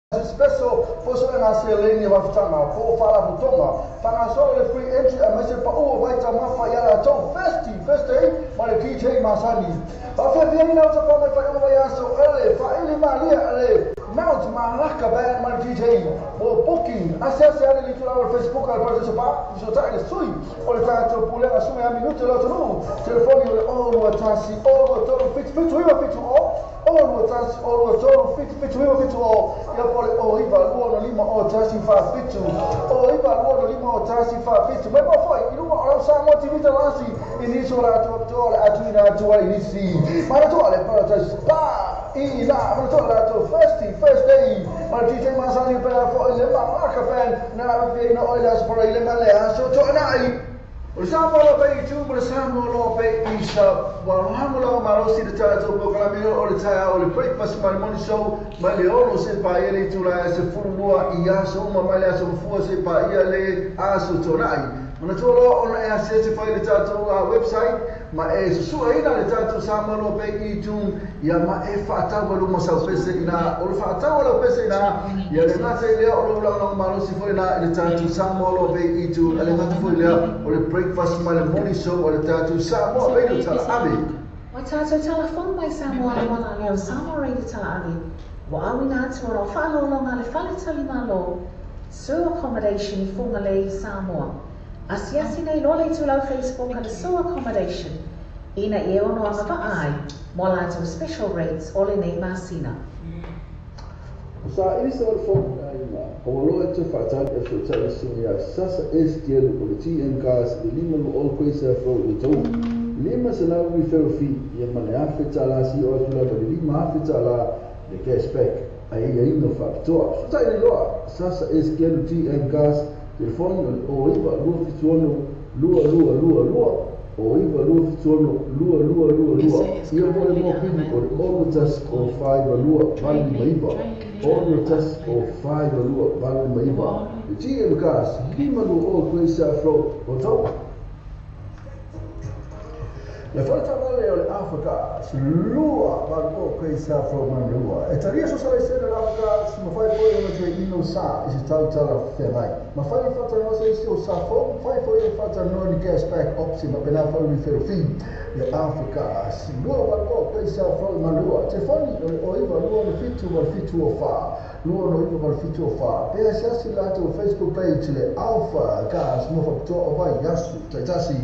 Special fuafuaga seleni o mafutaga po o faalapotopotoga faagasolo le free entry aemaise le pau o vaitamafa ia latou Thirsty Thursday ma le DJ masani. Faafiafiaina o tafa mai faaiuga vaiaso ele faaili malia le Mount Malaka Band ma le DJ. Mo booking asiasi ane i le itulā o le Facebook a le Paradise Bar fesootai le sui o le tatou pulega Suga ia Minute le atunuu. Telefoni o le 0 2 1 0 2 3 7 7 9 7 0 0 2 1 0 2 3 7 7 9 7 0 ia po o le 0 9 2 5 0 1 4 7 0 9 2 5 0 1 4 7. Mai mo foi i luga o lau Samoa TV Talasi i nisi o latou apitoa o le a tuuina atu ai i nisi manatua le Paradise Spa i ina manatua le latou Thirsty Thursday ma le DJ masani pe a foi le Malaka Band na afiaina oe le Aso Faraile ma le Aso Toonai. O le Samoa loa pei i tu ma le Samoa loa pei i sa ua loago lava malosi le tatou polokalame o le taeao o le Breakfast ma le Morning Show mai le 6 seia paia le itula e 12 i aso uma mai le aso Gafua seia paia le Aso Toonai. Manatua loa ona e asiasi fai le tatou website ma e susueina le tatou Samoa loa pei i tu Ia ma e faatau a luma sau pese ina, o le faatau a lau pese ina, ia le gata i lea o lou lagolago malosi foi ina i le tatou Samoa Loa Bay i tu, a le gata foi lea o le breakfast ma le morning show a le tatou Samoa Radio Tala Ave. Ua tatou talafou mai Samoa le wala leo Samoa Radio Tala Ave ua auina atu o lau faaaloaloga le fale tali malo Sur Accommodation i Fugalei, Samoa. Asiasi nei loa le itulau Facebook a le Sur Accommodation ina ia ono agavaa ai mo a latou special rates o lenei masina. O saili sa o le fono le aiga, o ua loa e toe faatali a feotai le susuga ia Sasa S. Dielu o le TM Cars i le 5 20 Quayside Road i Otahuhu. 500 referral fee ia ma le $1,000 sio atu lava i le $5,000 le cash back a aiaiga faapitoa. Feotai le loa Sasa S. Dielu TM Cars, telefoni o le 09 276 2222. O 9 2 7 6 2 2 2 2 Ia mo le mopili o le 6 1 0 4 2 8 5 9 6 1 0 4 2 8 5 9 Le GM Cars 5 2 0 Quayside Road, Otago. Le fale taavale o le Alpha Cars 2 8 0 Quayside Road, Manurewa. E talia sosalaisene le Alpha Cars, mafai foi ona toe ino sa i se tautala feagai. Mafai ona faatalanoa se isi o sa fou, mafai foi ona faatalanoa ni cash back option faapena foi referral fee. Le Africa si 28 paisa fou ma lua. Telefoni o le 09 27 87 04 29 87 04. Pe asiasi le latou Facebook page le Alpha Cars mo faapitoa o vaiaso taitasi.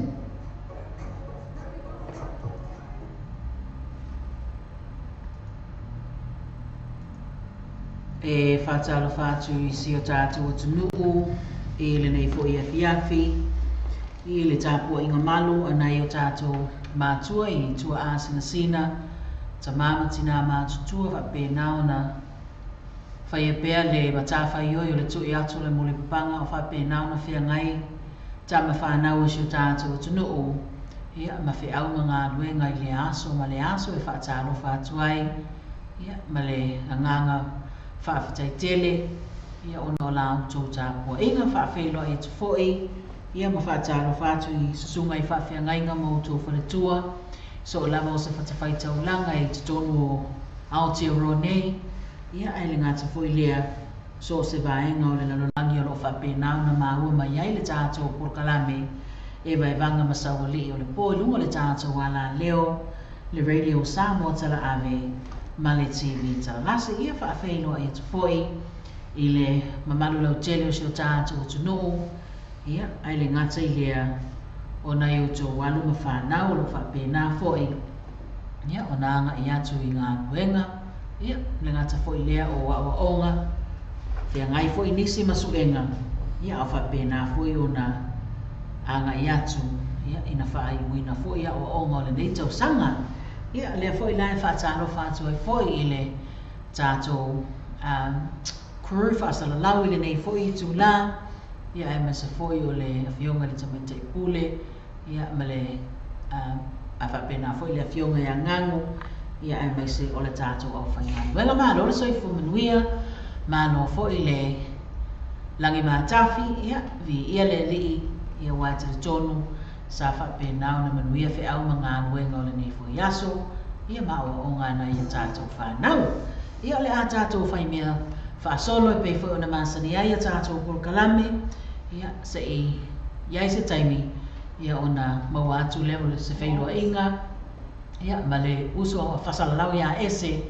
E faatalofa atu i si o tatou atunuu i lenei foi afiafi i le tapuaiga malu a nai o tatou matua i tuaasinasina, tama ma tinā matutua faapena ona faia pea le matafaioi o le tui atu o le mulipapaga o faapena ona feagai tama fanau o si o tatou atunuu ia ma feau ma galuega i lea aso ma le aso e faatalofa atu ai ia ma le agaga faafetai tele ia ona o la outou tapuaiga. Faafeiloai atu foi ia ma faatalofa atu i susuga i faafeagaiga ma outou faletua soo lava o se fatafaitaulaga i totonu o Aotearoa nei ia ae le gata foi lea so o se vaega o le lalolagi o lo o faapena ona maua mai ai le tatou polokalame e vaevaga ma saualii o le po i luga o le tatou alaleo le Radio Samoa Talaave ma le TV Talalasi. Ia faafeiloai atu foi i le mamalu lautele o si o tatou atunuu, ia, ae le gata i lea o nai outou alo ma fanau o lo o faapena foi, ia, ona agai atu i galuega, ia, le gata foi lea o aoaoga, feagai foi nisi ma suega, ia, a o faapena foi ona agai atu, ia, ina faaiuina foi aoaoga o lenei tausaga. Ia, lea foi la e faatalofa atu ai foi i le tatou crew faasalalau i lenei foi itulā, ia, aemaise foi o le Afioga i le Tamaitai Pule, ia, ma le, a faapena foi le Afioga ia Gago, ia, aemaise o le tatou aufaigaluega. Malo le soifua manuia, malo foi le lagi matafi, ia, viia le Alii, ia, aua e talitonu sa faapena ona manuia feau ma galuega o lenei foi aso, ia, ma aoaoga a nai a tatou fanau. Ia, o le a tatou fai mea Faasolo e pei foi ona masani ai ia tatou polokalame, ia se i i ai se taimi ia ona maua atu lea o se feiloaiga ia ma le uso faasalalau ia Ese,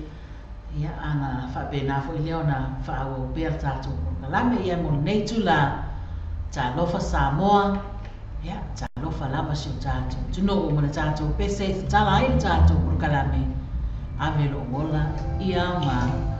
ia ana faapena foi lea ona faaauau pea le tatou polokalame. Ia mo lenei itulā, talofa Samoa, ia talofa lava si o tatou atunuu ma le tatou pese e tatala ai le tatou polokalame, ave lou ola ia aoga.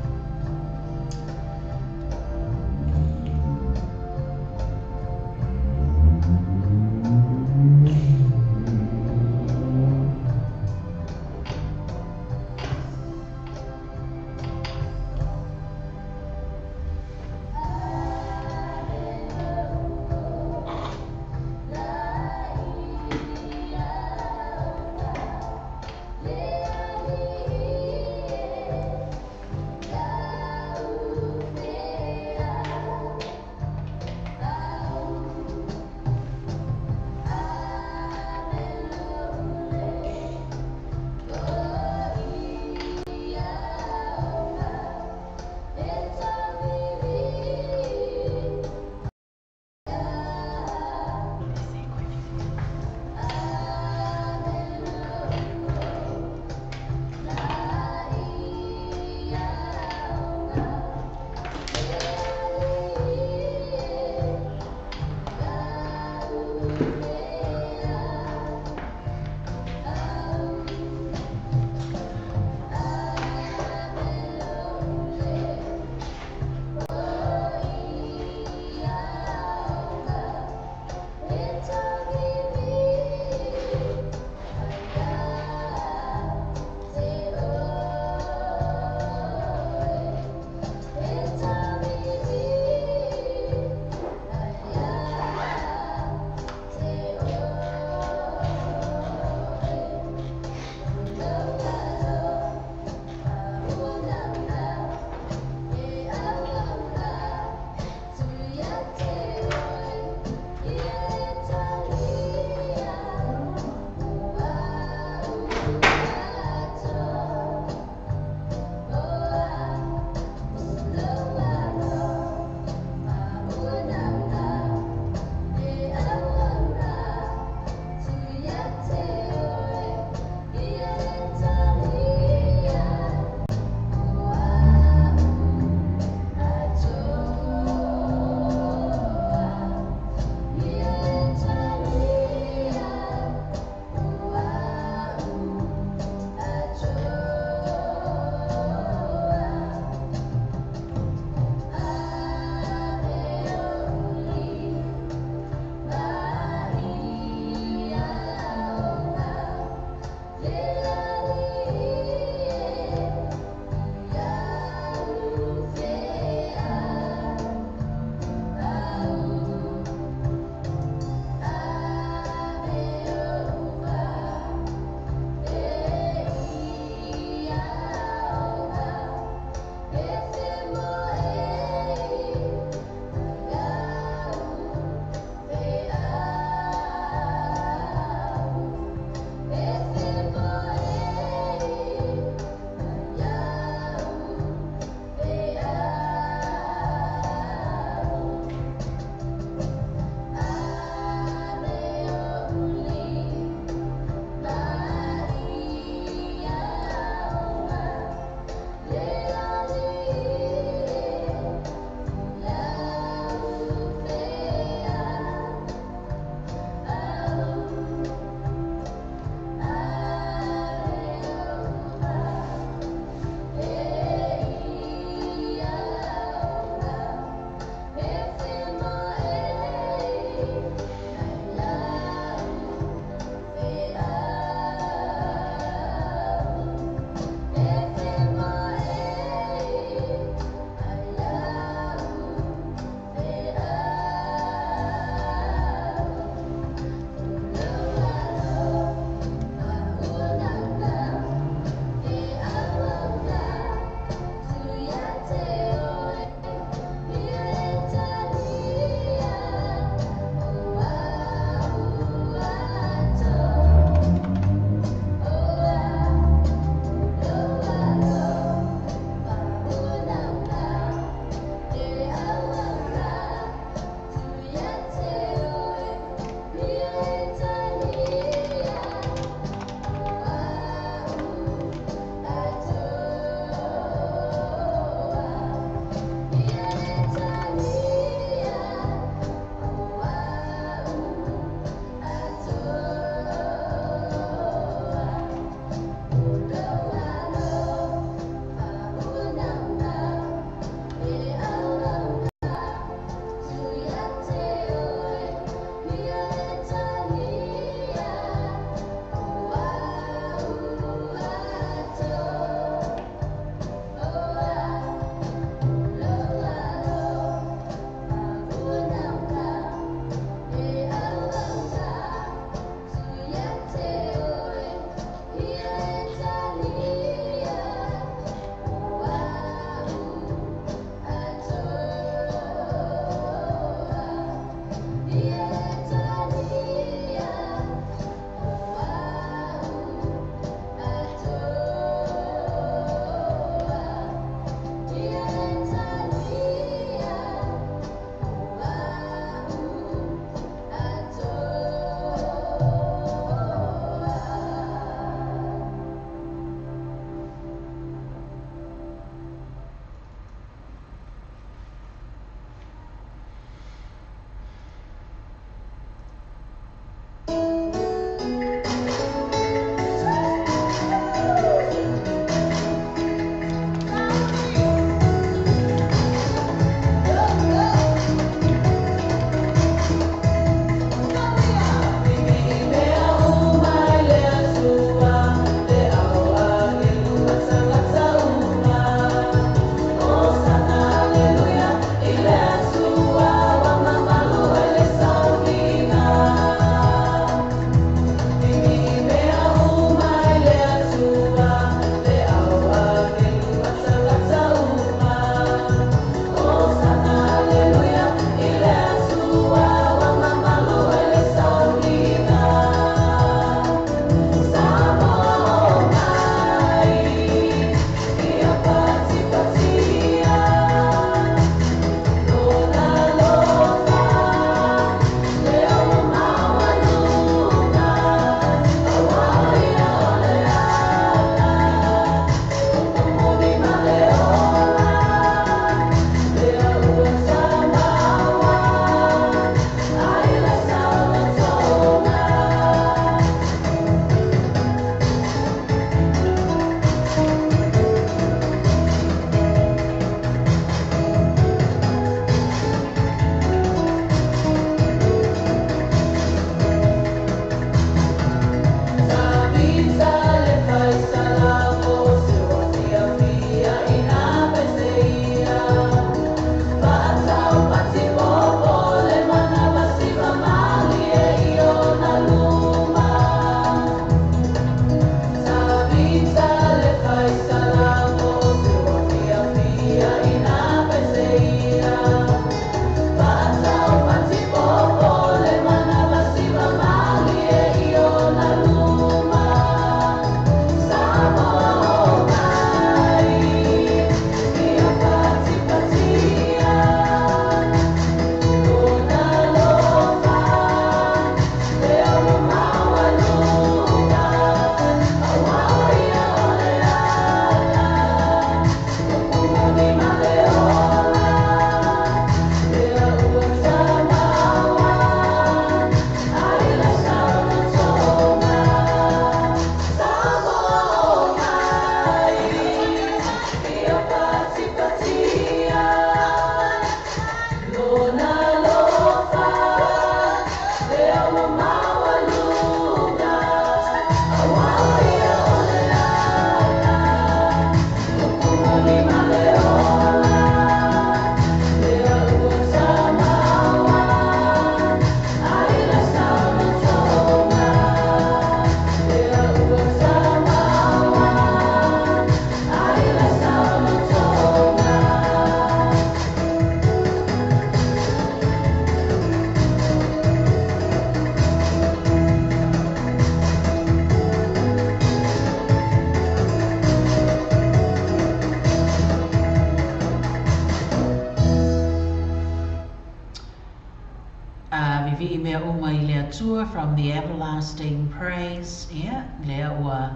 Faavivii mea uma i le Atua, from the everlasting praise, ia, lea ua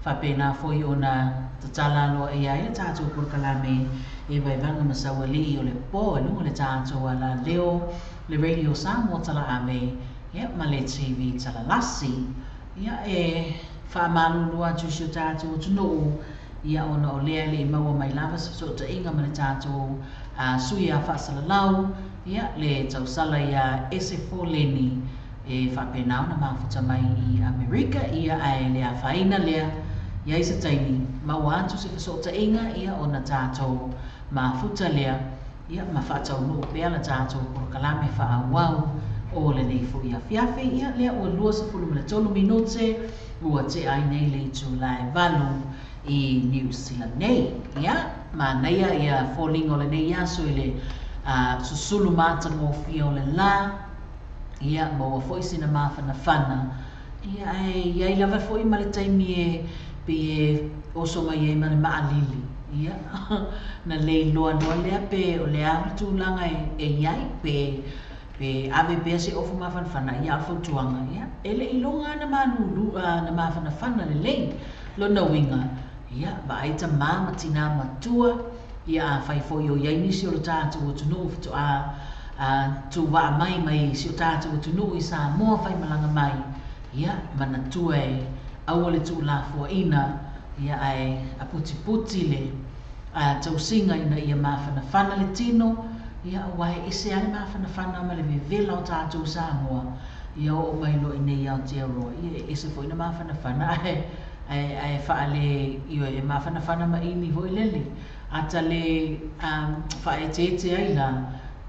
faapena foi ona tatala aloaia ai le tatou polokalame e Vaevaga ma Saualii o le po i luga o le tatou alaleo, le Radio Samoa Talaave, ia, ma le TV Talalasi. Ia, e faamalulu atu i si o tatou atunuu, ia, ona o lea e le i maua mai lava se fesootaiga ma le tatou sui a faasalalau, ia, le tausala ia Ese Foleni e faapena ona mafuta mai i Amerika, ia, ae le afaina lea, i ai se taimi, maua atu se fesootaiga, ia, ona tatou mafuta lea, ia, ma faataunuu pea la tatou polokalame faaauau o lenei foi afiafi. Ia, lea ua 23 minute, ua tea ai nei le itula e 8 i Niu Sila nei. Ia, manaia ia foliga o lenei aso i le susulu matagofie o le la, ia, maua foi sina mafanafana, ia, ae iai lava foi ma le taimi e pei e oso mai ai ma le maalili, ia, na le iloa loa lea pe o le a le tulaga e iai, pe ave pea se ofu mafanafana, ia, a o le fautuaga, ia, e le iloga na malulu na mafanafana lelei lona uiga, ia, vaai tamā ma tinā matua, ia, afai foi o iai nisi o le tatou atunuu faatoa tuvaa mai mai si o tatou atunuu i Samoa faimalaga mai, ia, manatua e aua le tuulafoaina, ia, ae aputiputi le tausiga ina ia mafanafana le tino, ia, aua e ese lava le mafanafana ma le vevela o tatou Samoa, ia, oo mai loa i nei Aotearoa, ia, e ese foi na mafanafana, ae faale ioe e mafanafana ma imi foi lele ata le faaeteete ai la,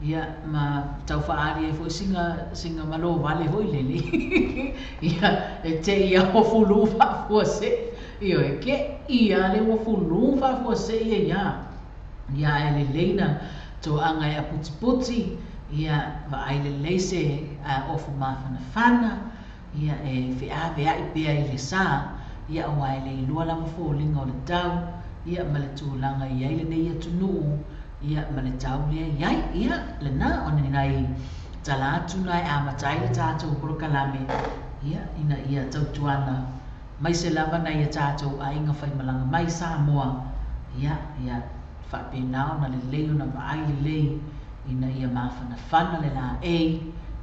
ia, ma tau faaali ai foi singa malo vale foi lele, ia, e te ia o fulu faafuasei, ioe, ke ia le ua fulu faafuasei ia ia, ia, ae lelei na toaga e aputiputi, ia, vaai lelei se ofu mafanafana, ia, e feaveai pea i le sa, ia, aua e le iloa lava foliga o le tau, ia, ma le tulaga i ai lenei atunuu, ia, ma le tau lea i ai, ia, lena ona ni nai tala atu na e amata ai le tatou polokalame, ia, ina ia tautuana mai se lava nai a tatou aiga faimalaga mai Samoa, ia, ia faapena ona lelei ona vaai lelei ina ia mafanafana le laei,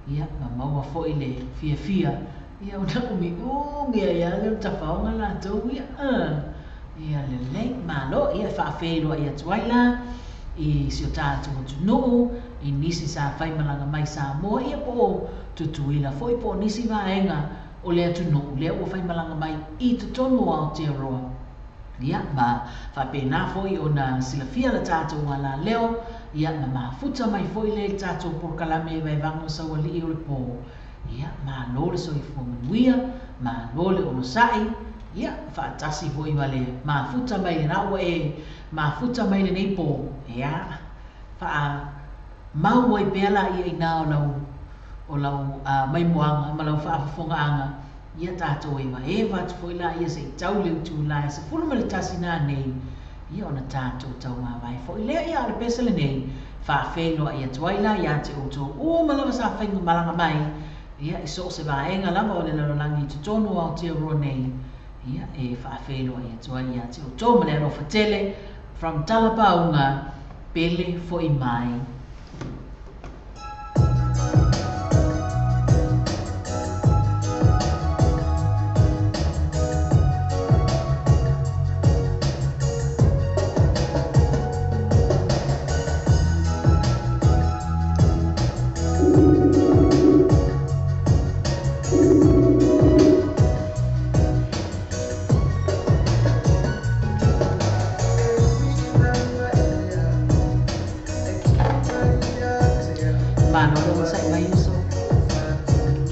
ia, ma maua foi le fiafia, ia, ona umiumi ai lava le o tafaoga latou, ia, ia, lelei malo, ia, e faafeiloai atu ai la i si o tatou atunuu i nisi sa faimalaga mai Samoa, ia, po o Tutuila foi, po o nisi vaega o le atunuu lea ua faimalaga mai i totonu o Aotearoa, ia, ma faapena foi ona silafia le tatou alaleo, ia, ma mafuta mai foi lea i le tatou polokalame e Vaevaga ma Saualii o le po, ia, malo le soifua manuia, malo le onosai, ia, faatasi foi ma le mafuta mai lena ua e mafuta mai lenei po, ia, faamau ai pea laia iina o lau maimoaga ma lau faafofogaaga, ia, tatou evaeva atu foi laia se'i tau le itulā e 11 nanei, ia, ona tatou taumavae foi lea. Ia, a o le pese lenei faafeiloai atu ai la iā te outou uma lava sa faimalaga mai, ia, i so o se vaega lava o le lalolagi i totonu o Aotearoa nei, ia, e faafeiloai atu ai iā te outou ma le alofa tele. From Talapauga, pele fo'i mai. Malo le onosai mai uso.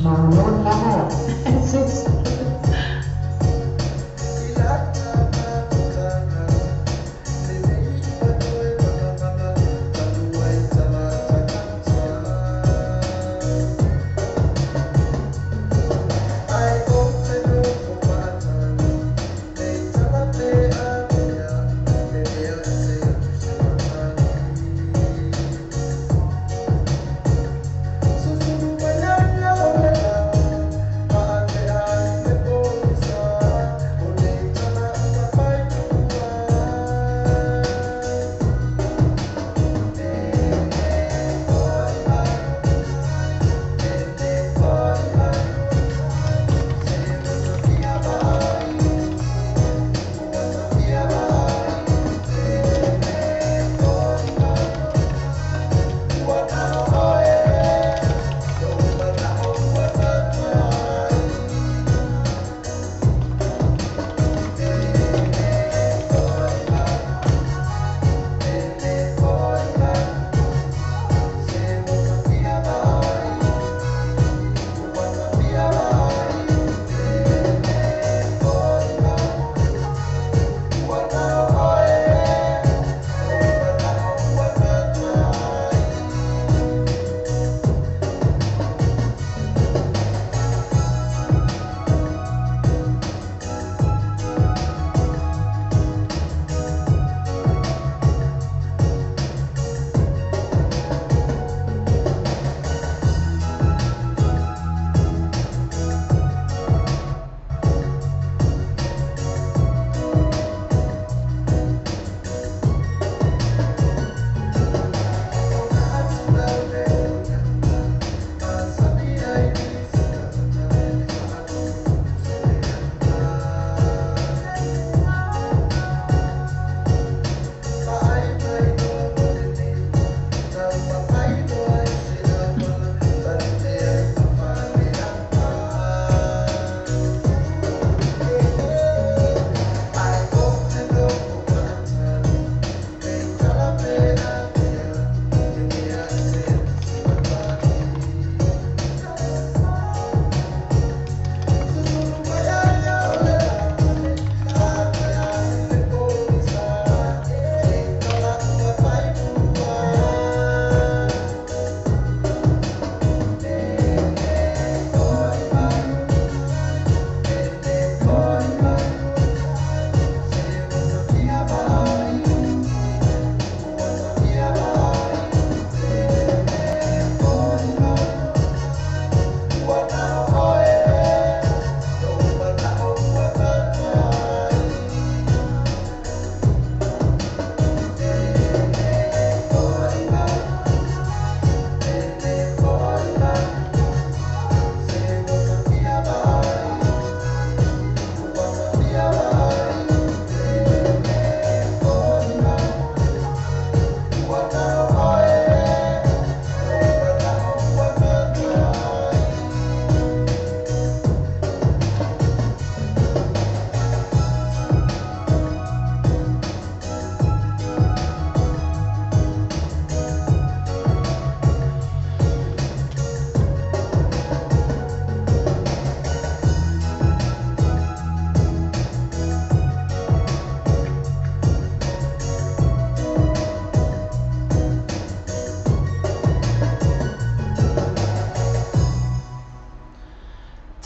Malo lava. Sis. Susulu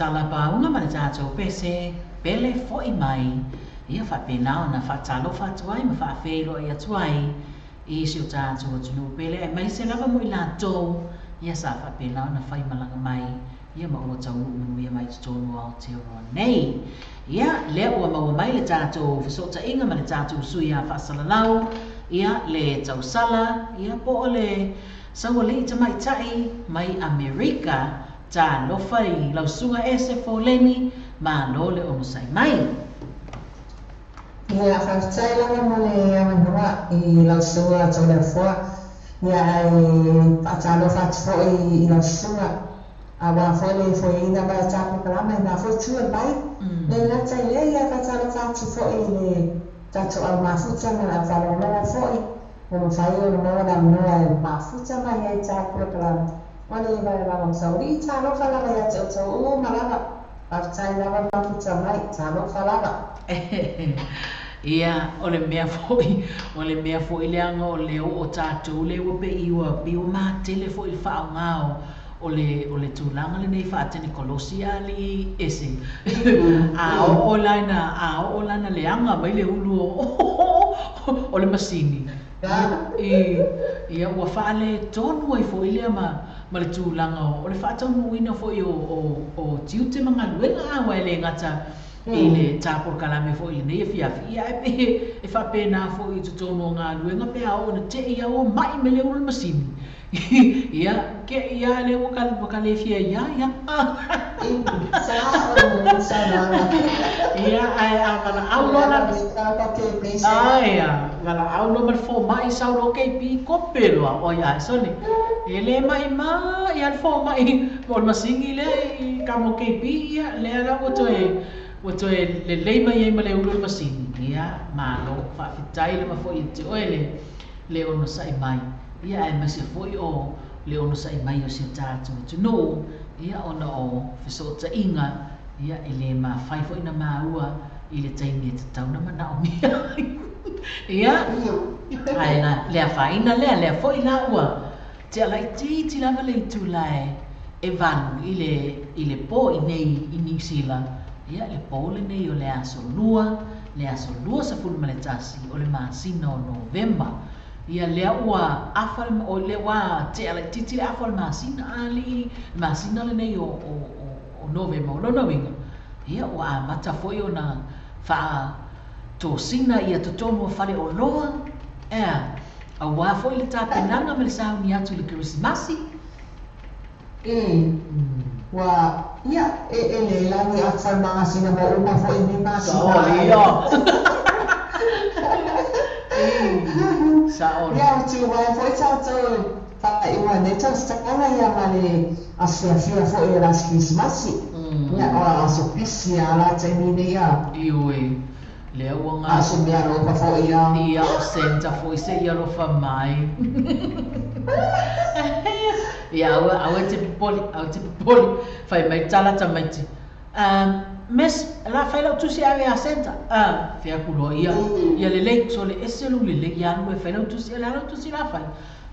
Tala pauga ma le tatou pese pele fo'i mai, ia faapena ona faatalofa atu ai ma faafeiloai atu ai i si o tatou atunuu pele aemaise lava mo i latou ia sa faapena ona faimalaga mai ia ma ua taunuu manuia mai totonu o Aotearoa nei. Ia lea ua maua mai le tatou fesootaiga ma le tatou sui a faasalalau, ia le tausala, ia po o le saualii tamaitai mai Amerika. Talofa i lau susuga Ese Foleni, malo le onosai mai. Ia, faafetai lava mo le avanoa i lau susuga Toleafoa. Ia, ae faatalofa atu foi i lau susuga, aua foi le foeina mai o ta polokalame i na foi itu o le vai. Le gata i lea, ia, faatalofa atu foi i le tatou au mafuta ma le au faalogologo foi ua mafai ona maua le avanoa e mafuta mai ai ta polokalame. O le vaevaga o Sauli, talofa lava ia te outou uma lava. Faafetai lava mafuta mai, talofa lava. Ia, o le mea foi, o le mea foi leaga o le oo tatou lea ua pei ua pei ua matele foi i le faaaoga o o le o le tulaga lenei faatenekolosi a alii ese. A oo la ina a oo la ina leaga mai le ulu o o le masini, ia, ia ua faaletonu ai foi lea ma ma le tulaga o le faataunuuina foi o o o tiute ma galuega, aua e le gata i le tā polokalame foi i lenei afiafi, ia ae pei e faapena foi i totonu o galuega pe a oo ina te'i lava ua ma'i mai le ulu o le masini. Ia, ke ia le ua ka ua ka le fia ia ia. Ia, ae a valaau loa la. Ai a, valaau loa ma le fomai sau loa KP kope loa oi ae sole. E le ma'i ma'i a le fomai po o le masini lea i ka mo KP ia lea la ua toe ua toe lelei mai ai ma le ulu o le masini. Ia, malo, faafetai lava foi ia te oe le le onosai mai, ia aemaise foi o le onosai mai o si o tatou atunuu, ia ona o fesootaiga, ia e le mafai foi ona maua i le taimi e tatau ona manaomia ai. Ia, ae na le afaina lea, lea foi la ua tea laitiiti lava le itula e 8 i le i le po i nei i Niu Sila, ia le po lenei o le aso Lua, le aso 21 o le masina o Novema. Ia lea ua afa le, o lea ua tea laitiiti le afa o le masina, alii, le masina lenei o o o Novema. O lona uiga, ia ua amata foi ona faatosina ia totonu o faleoloa, ea, aua foi le tapenaga ma le sauni atu i le Kerisimasi. Ua, ia, e, e le lagi afa o le masina mo uma foi nei masina. Sao ia. Sao. Ia, o tiu mai foi tatou faaiuga nei tausaga ia ma le aso fiafia foi o le aso Kerisimasi. Ia, o aso pisi a la taimi nei ia. Ioe, lea ua ga. Aso meaalofa foi ia. Ia, o Santa foi se i alofa mai. Ia, aua, aua e te popole, aua e te popole. Fai mai tala tamaiti. Miss, la fai lau tusi ave ia Santa. Fai atu loa ia, ia lelei, sole ese lou lelei, ia alu e fai lau tusi, o le a lau tusi la fai?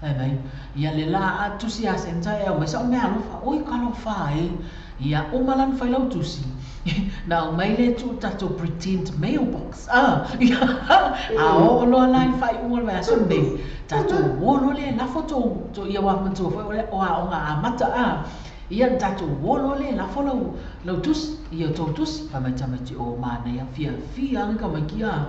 Fai mai, ia le la a tusi ia Santa e aumai sa'u meaalofa. Oi, talofa e! Ia uma la ona fai lau tusi, na aumai lea tuu i le tatou pretend mailbox. A oo loa la i le faaiuga o le vaiaso lenei, tatou o loa lea e lafo tou, ia aua manatua foi o aoga amata a. Ia na tatou o loa lea e lafo lau, lau tusi, ia tou tusi. Fai mai tamaiti, o manaia, fiafia lava tamaiti a.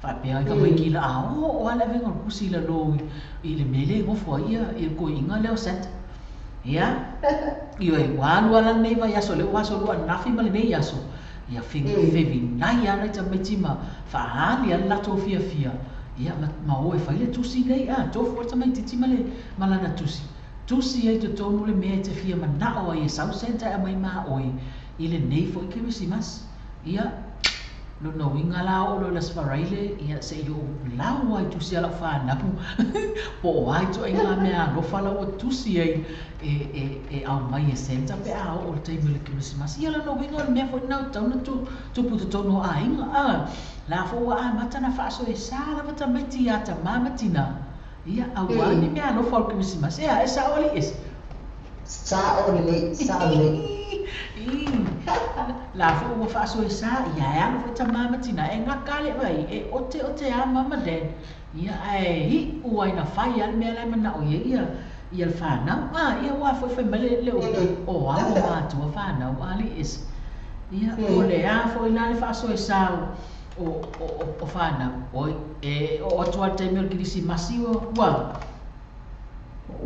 Faapea ai tamaiti la a oo lava le avega o le tusi i lalo i le mea lea e nofo ai ia le toeaina lea o Santa. Ia, ioe, ua alu lava la lenei vaiaso, lea ua aso lua ananafi ma lenei aso, ia fevinai lava nai tamaiti ma faaali lava le latou fiafia, ia ma, ma o e fai le tusi nei, a, tofu lava le tamaitiiti ma le, ma lana tusi. Tusi ai i totonu le mea e te fia manao ai e sau Santa e aumai ma oe i lenei foi Kerisimasi. Ia, lona uiga la oo loa i le Aso Faraile, ia se i ou lau lava i tusi a lau fanau po o a ituaiga mea alofa la ua tusi ai e, e, e aumai e Santa pe a oo i le taimi o le Kerisimasi. Ia lona uiga o le mea foi lena ua tatau ona tupu i totonu o aiga. A, la foi ua amata ona faasoesa lava tamaiti ia tama ma tina, ia aua ni mea alofa o le Kerisimasi. Ea, e sao alii ese. Sa'o lelei, sa'o lelei. La foʻi ua faasoesā ia e alu foʻi tamā ma tinā e gaka le vai e ote ote a mama dad ia ae iʻu ai na fai a le mea lae manaʻo i ai ia ia le fanau a ia ua foʻi fai mai le le upu o au o matua fanau a alii ese ia po o le a foʻi la le faasoesā o o o fanau oi e oo atu a le taimi o le kilisimasi ua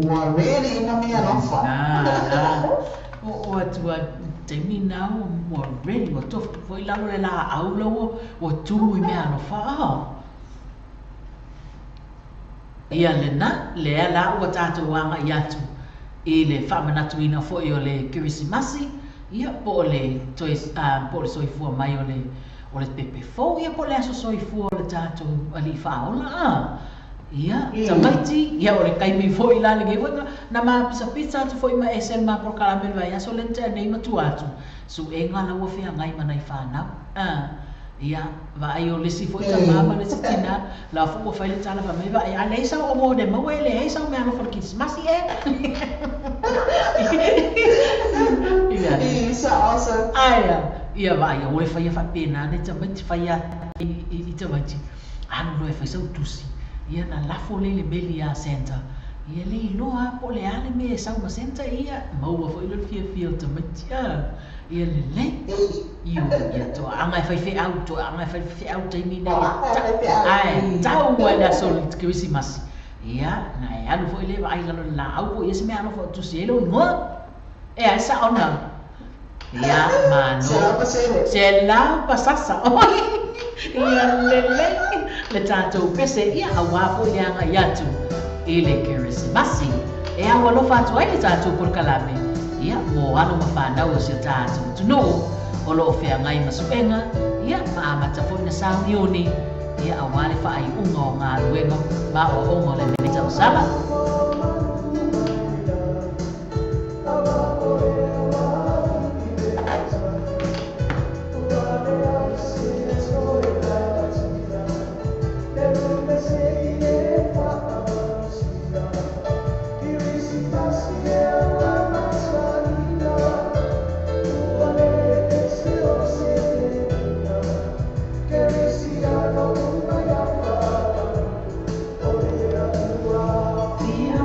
Ua ready ma mea alofa. Na oo atu a taimi na ua ready ua tofu foi lalo le laau la ua tū i mea alofa a ia lena lea la ua tatou agaʻi atu i le faamanatuina foʻi o le kerisimasi ia po o le toe po o le soifua mai o le pepe fou ia po o le aso soifua o le tatou alii faaola a ia tamaiti ia o le taimi foʻi la lenei foi na mapisapisa atu foʻi ma ese le mapolokalame le vaiaso le na tea nei ma tua atu suʻega la ua feagai ma nai fanau a ia vaai o lesi foʻi tamā ma lesi tinā la foʻi ua fai le tala faamai vaai a leai sau o le maua e leai sau mea alofa le kirisimasi e ia Sa'o. Aia ia vaai ua e faia faapenā nei tamaiti fai a i tamaiti alu loa e fai sau tusi ia na lafo le le meli iā Santa ia le iloa po o le a le mea e sau ma Santa ia maua foʻi lo le fiafia o tamaiti a ia lelei io ia toaaga e fai feʻau toaaga e fai feʻau taimi nei ae tau ai le aso le kerisimasi ia na e alu foʻi le vaai lalo le laau po ia se mea alofa o tusi ai lou igoa e ai saʻona ia malo selau pasasa ia lelei le tatou pese ia auā foʻi le agaʻi atu i le kerisimasi e au alofa atu ai le tatou polokalame ia mo alo ma fanau o si o tatou atunuu o loo feagai ma suʻega ia ma amata foʻi na sauniuni ia auā le faaiuga o galuega ma aʻoaʻoga o lenei tausaga. Ia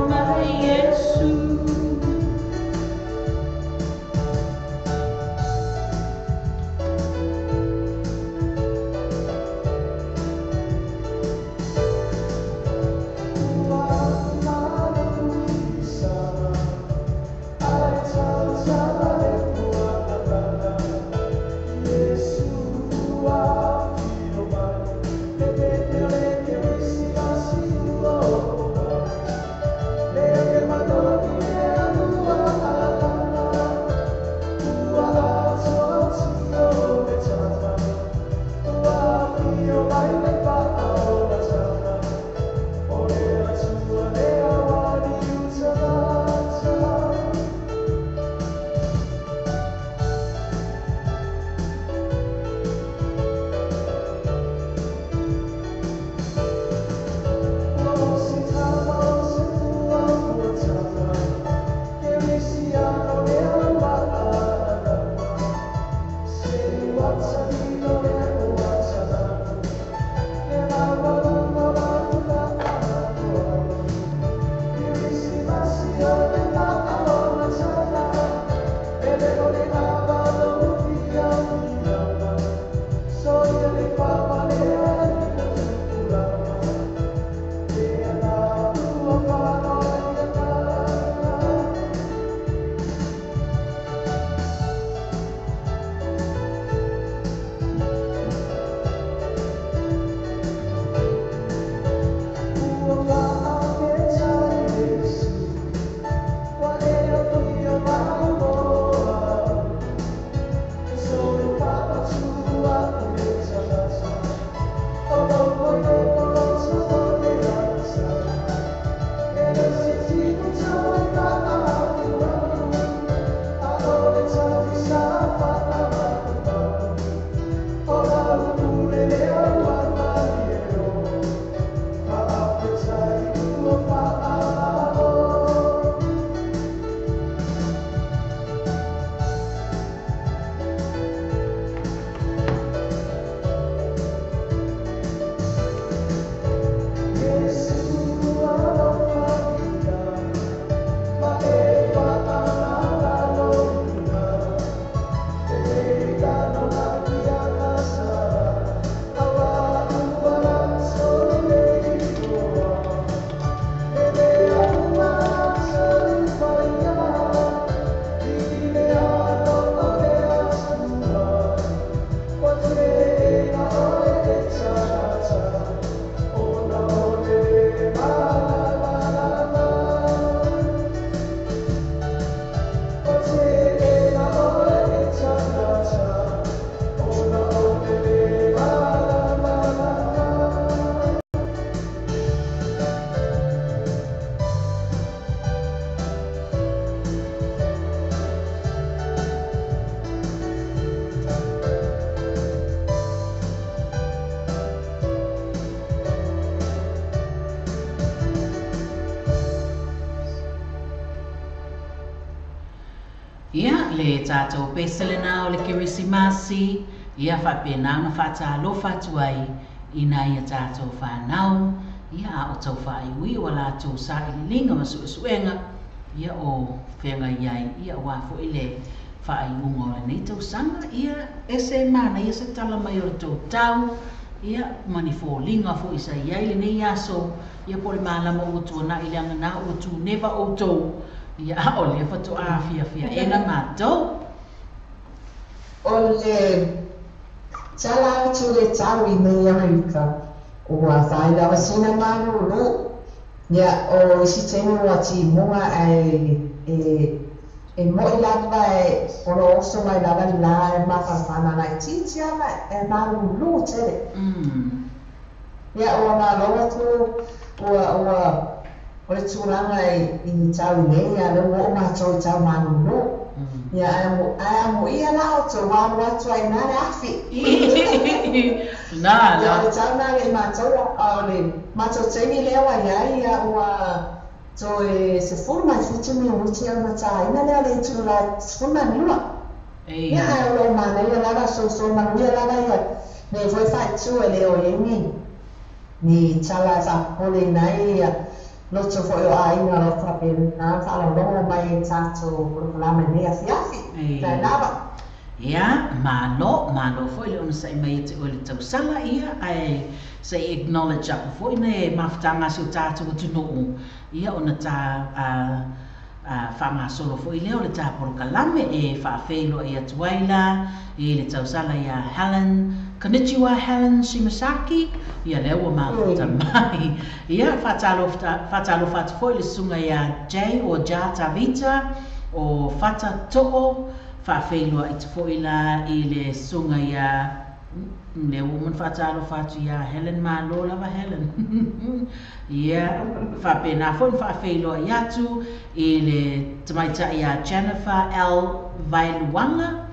Ia, le tatou pese lena o le Kerisimasi, ia faapena ona faatalofa atu ai i nai a tatou fanau, ia a o tau faaiuiu a latou sailiiliga ma suesuega, ia o feagai ai, ia aua foi le faaiuga o lenei tausaga, ia ese manaia se tala mai o le tou tau, ia ma ni foliga foi sa i ai lenei aso, ia po o le malama ua tuanai leaga na ua tuneva outou, ia a o lea faatoa fiafiaʻena matou. O le tala atu le tau i nei Amerika, ua fai lava sina malulu. Ia o isi taimi ua timuga ae e mo'i lava e o lo oso mai lava le la e mafafana laitiiti lava e malulu tele. Ia ua malo atu ua ua o le tulaga i tau i nei a lea ua oo matou i tau malulu. Ia ae ae amuia la outou alu atu ai i ina le afi. Na Ia la. o le tau lena le matou a o le matou taimi lea ua i ai ia ua toe 17 minute ona taina lea o le itula 12. Ia ae o lo o manaia lava soso manuia lava ia nei foi faaitu e le o i ai ni ni tala e faapopoleina ai ia loto foi o aiga o lo o faapena ona faalogologo mai i tatou polokalame i lenei afiafi. Faafetai lava. Ia, malo, malo foi le onosai mai ia te oe i le tausala, ia, ae se i acknowledge aku foi nai mafutaga a si o tatou atunuu, ia, ona ta faagasolo foi lea o le ta polokalame e faafeiloai atu ai la i le tausala ia Helen, Konnichiwa Helen Shimasaki, ia lea ua mafuta mai. Ia, faatalofa atu foi i le susuga ia Jay o Ja Tavita o Fata To'o, faafeiloai atu foi la i le susuga ia lea ua uma ona faatalofa atu ia Helen, malo lava Helen. Ia, faapena foi ona faafeiloai atu i le tamaitai ia Jennifer L. Vaeluaga,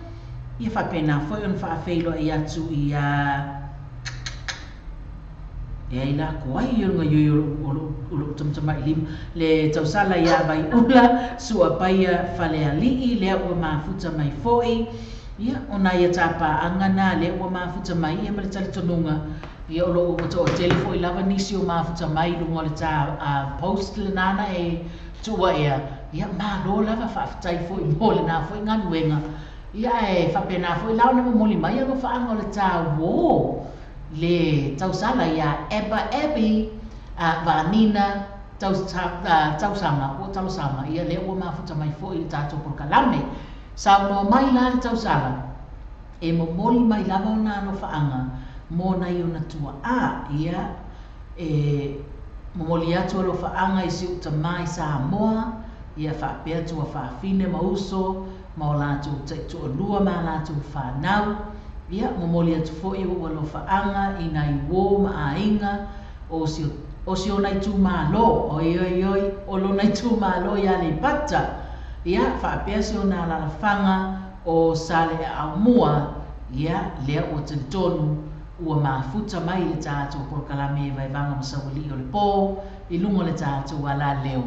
ia faapena foi ona faafeiloai atu ia e ai la ko ai o le gaoioi o lou tamatamailima le tausala ia Vaiula Suapaia Falealii lea ua mafuta mai foi, ia o nai a tapaaga na lea ua mafuta mai ia ma le talitonuga, ia o loo ua toatele foi lava nisi o mafuta mai i luga o le ta post lena na e tuuaia, ia malo lava faafetai foi mo lena foi galuega, ia ae faapena foi la ona momoli mai alofaaga o le tauō le tausala ia Eba Abby Vanina Tausaga po o Talosaga, ia lea ua mafuta mai foi i le tatou polokalame. Saunoa mai la le tausala e momoli mai lava ona alofaaga mo nai ona tuaa, ia e momoli atu alofaaga i si ou tamā i Samoa, ia faapea tuafafine ma uso ma o latou taitoalua ma a latou fanau, ia momoli atu foi ou alofaaga i nai uō ma aiga o si o si ona itumalo, oi oi oi, o lona itumalo i Aleipata, ia faapea si ona alaalafaga o Saleaaumua, ia lea ua talitonu ua mafuta mai i le tatou polokalame e Vaevaga ma Saualii o le Po i luga o le tatou alaleo,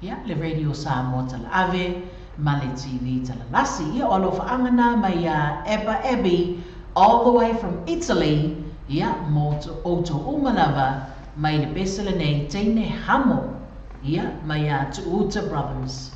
ia le Radio Samoa Talaave ma le TV Talalasi. Ia o alofaaga na mai ia Eba Abby all the way from Italy, ia mo outou uma lava mai le pese lenei teine hamo, ia mai ia Tu'uta Brothers.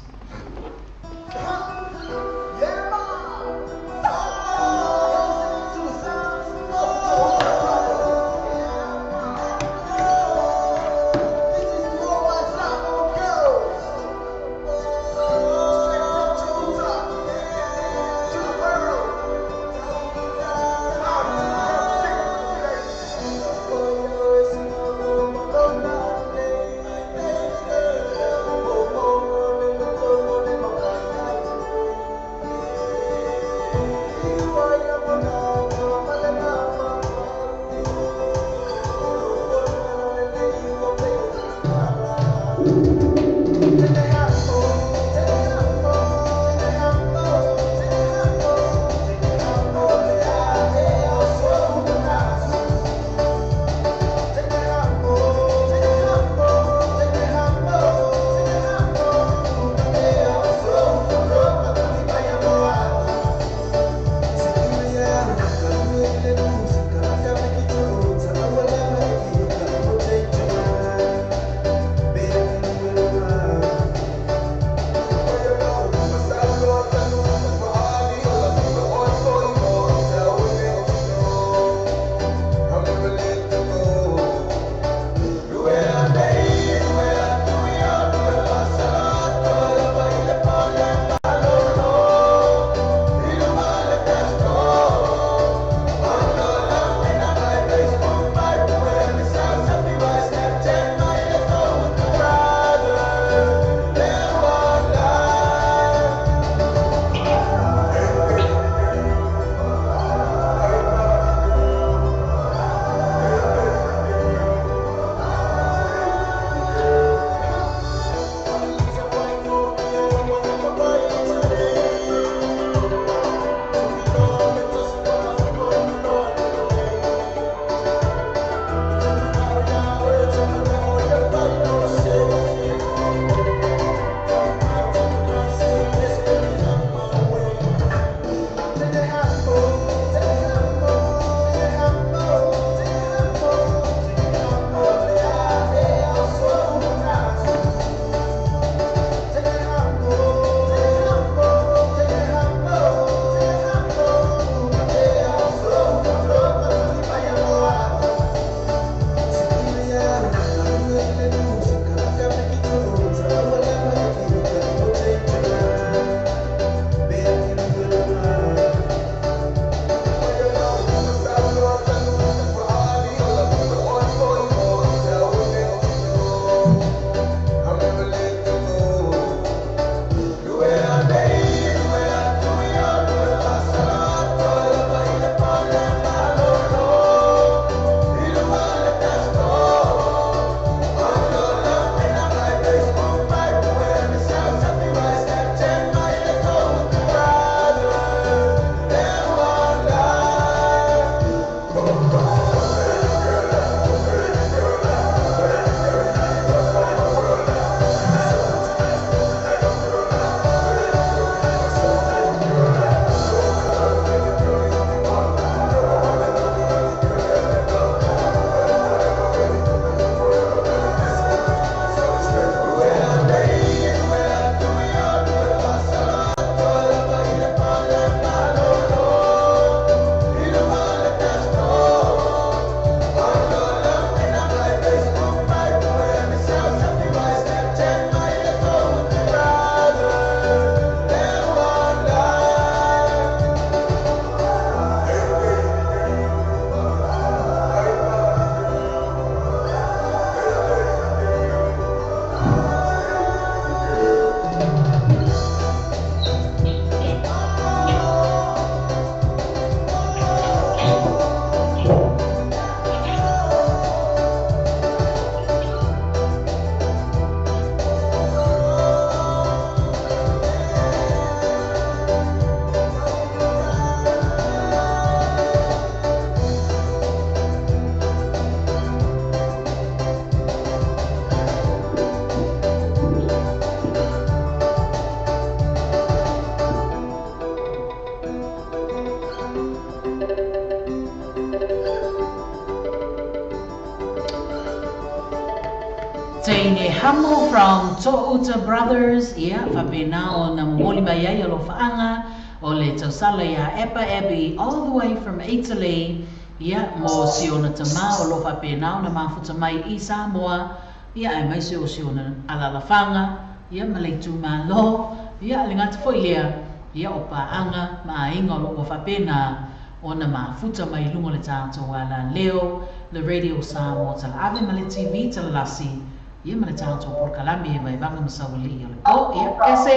Hamo from To'uta Brothers, ia, faapena ona momoli mai ai alofaaga o le tausala iā Epa Abby all the way from Italy, ia, mo si ona tamā o lo o faapena ona mafuta mai i Samoa, ia, aemaise o si ona alaalafaga, ia, ma le itumalo, ia, le gata foi lea, ia, o paaga ma aiga o lo o ua faapena ona mafuta mai i luga o le tatou alaleo, le Radio Samoa Talaave ma le TV Talalasi, ia ma le tatou polokalame e Vaevaga ma Saualii o le Po. Ia, ese,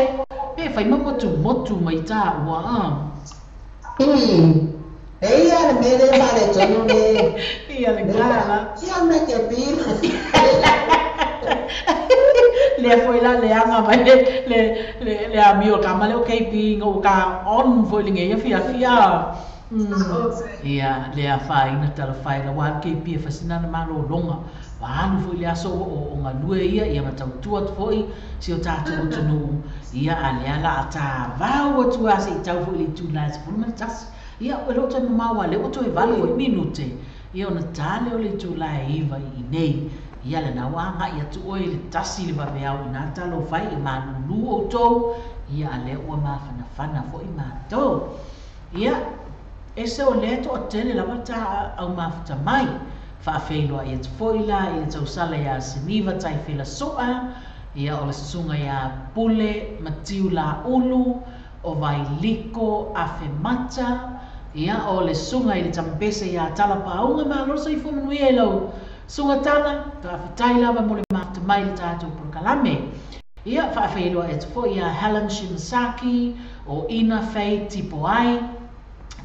pe fai ma motumotu mai tāua, a. Ii, Eia le mea lea e faaletonu le. Ia le gala. Ia me ke pila. Lea foi la leaga mai le le le le amio kama le o KP ina ua ka on foi lenei afiafi a. Ia le afaina tala fai la wa KP e fasina na malologa ua alu foi le aso o o galue ia ia ma tautua atu foi si o tatou atunuu ia a lea la a tavau atu a se i tau foi i le itula e 11 ia e le o toe mamao a lea ua toe 8 ai minute ia ona ta lea o le itula e 9 i inei ia lena ua agai atu oe i le 1 le vaveao inā talofa e i malūlū outou ia a lea ua mafanafana foi matou. Ia, ese o lea e toatele lava ta au mafuta mai. Faafeiloai atu foi la i le tausala iā Siniva Taifela Soa, ia o le susuga iā Pule Matiu Laulu, o Vailiko Afemata, ia o le susuga i le Tamapese iā Tala Paauga. Malo le soifua manuia i lau susuga Tala, faafetai lava mo le mafuta mai i le tatou polokalame. Ia, faafeiloai atu foi ia Helen Shimasaki, o Ina Faye Tipoai,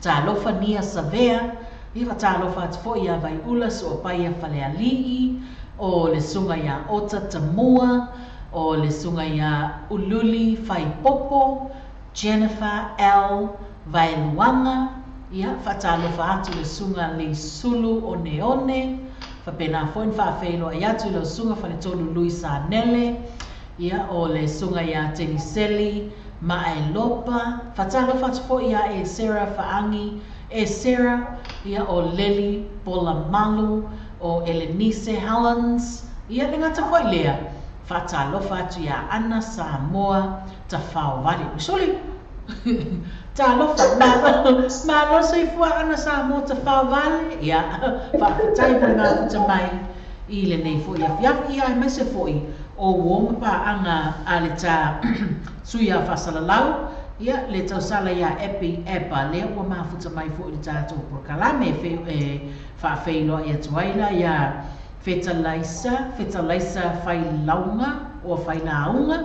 Talofa Nia Savea, ia faatalofa atu foi ia Vaiula Suapaia Falealii, o le susuga ia Ota Tamua, o le susuga ia Ululi Faipopo, Jennifer L. Vaeluaga, ia faatalofa atu i le susuga Leisulu Oneone, faapena foi ona faafeiloai atu i lau susuga Faletolu Lui Sanele, ia o le susuga ia Teniseli Maaelopa, faatalofa atu foi ia Esera Faangi Esera, ia o Leli Polamalu, o Elenice Helens, ia le gata foi lea, faatalofa atu ia Ana Samoa Tafaovale. Ui soli! Talofa, malo, malo soifua Ana Samoa Tafaovale, ia, faafetai mo le mafuta mai i lenei foi afiafi, ia aemaise foi o uo ma paaga a le ta sui a faasalalau, ia le tausala ia Epi Epa, lea ua mafuta mai foi i le tatou polokalame e faafeiloai atu ai la ia Fetalaisa, Fetalaisa Failauga o Failauga,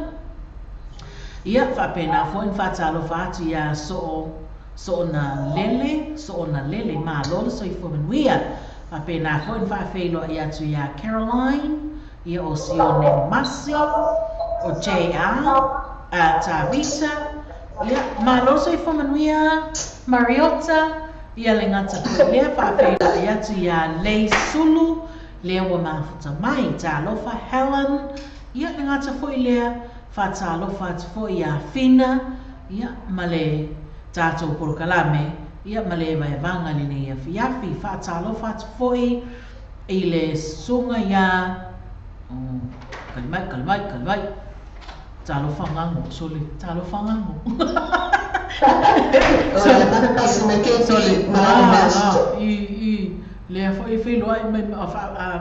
ia faapena foi ona faatalofa atu ia Soo Soona Lele, Soona Lele, malo le soifua manuia. Faapena foi ona faafeiloai atu ia Caroline, ia o Sione Masi, o JR, a Tavita, ia, malo le soifua manuia, Mariota, ia le gata foi lea, faafeiloai atu ia Lei Sulu, lea ua mafuta mai, talofa Helen, ia le gata foi lea, faatalofa atu foi ia Fina, ia, ma le tatou polokalame, ia, ma le vaevaga lenei afiafi, faatalofa atu foi i le susuga ia, oh, kali mai, kali mai, kali mai, talofa gago, sole, talofa gago. Sole, ah, i, i, lea foi e feiloai mai,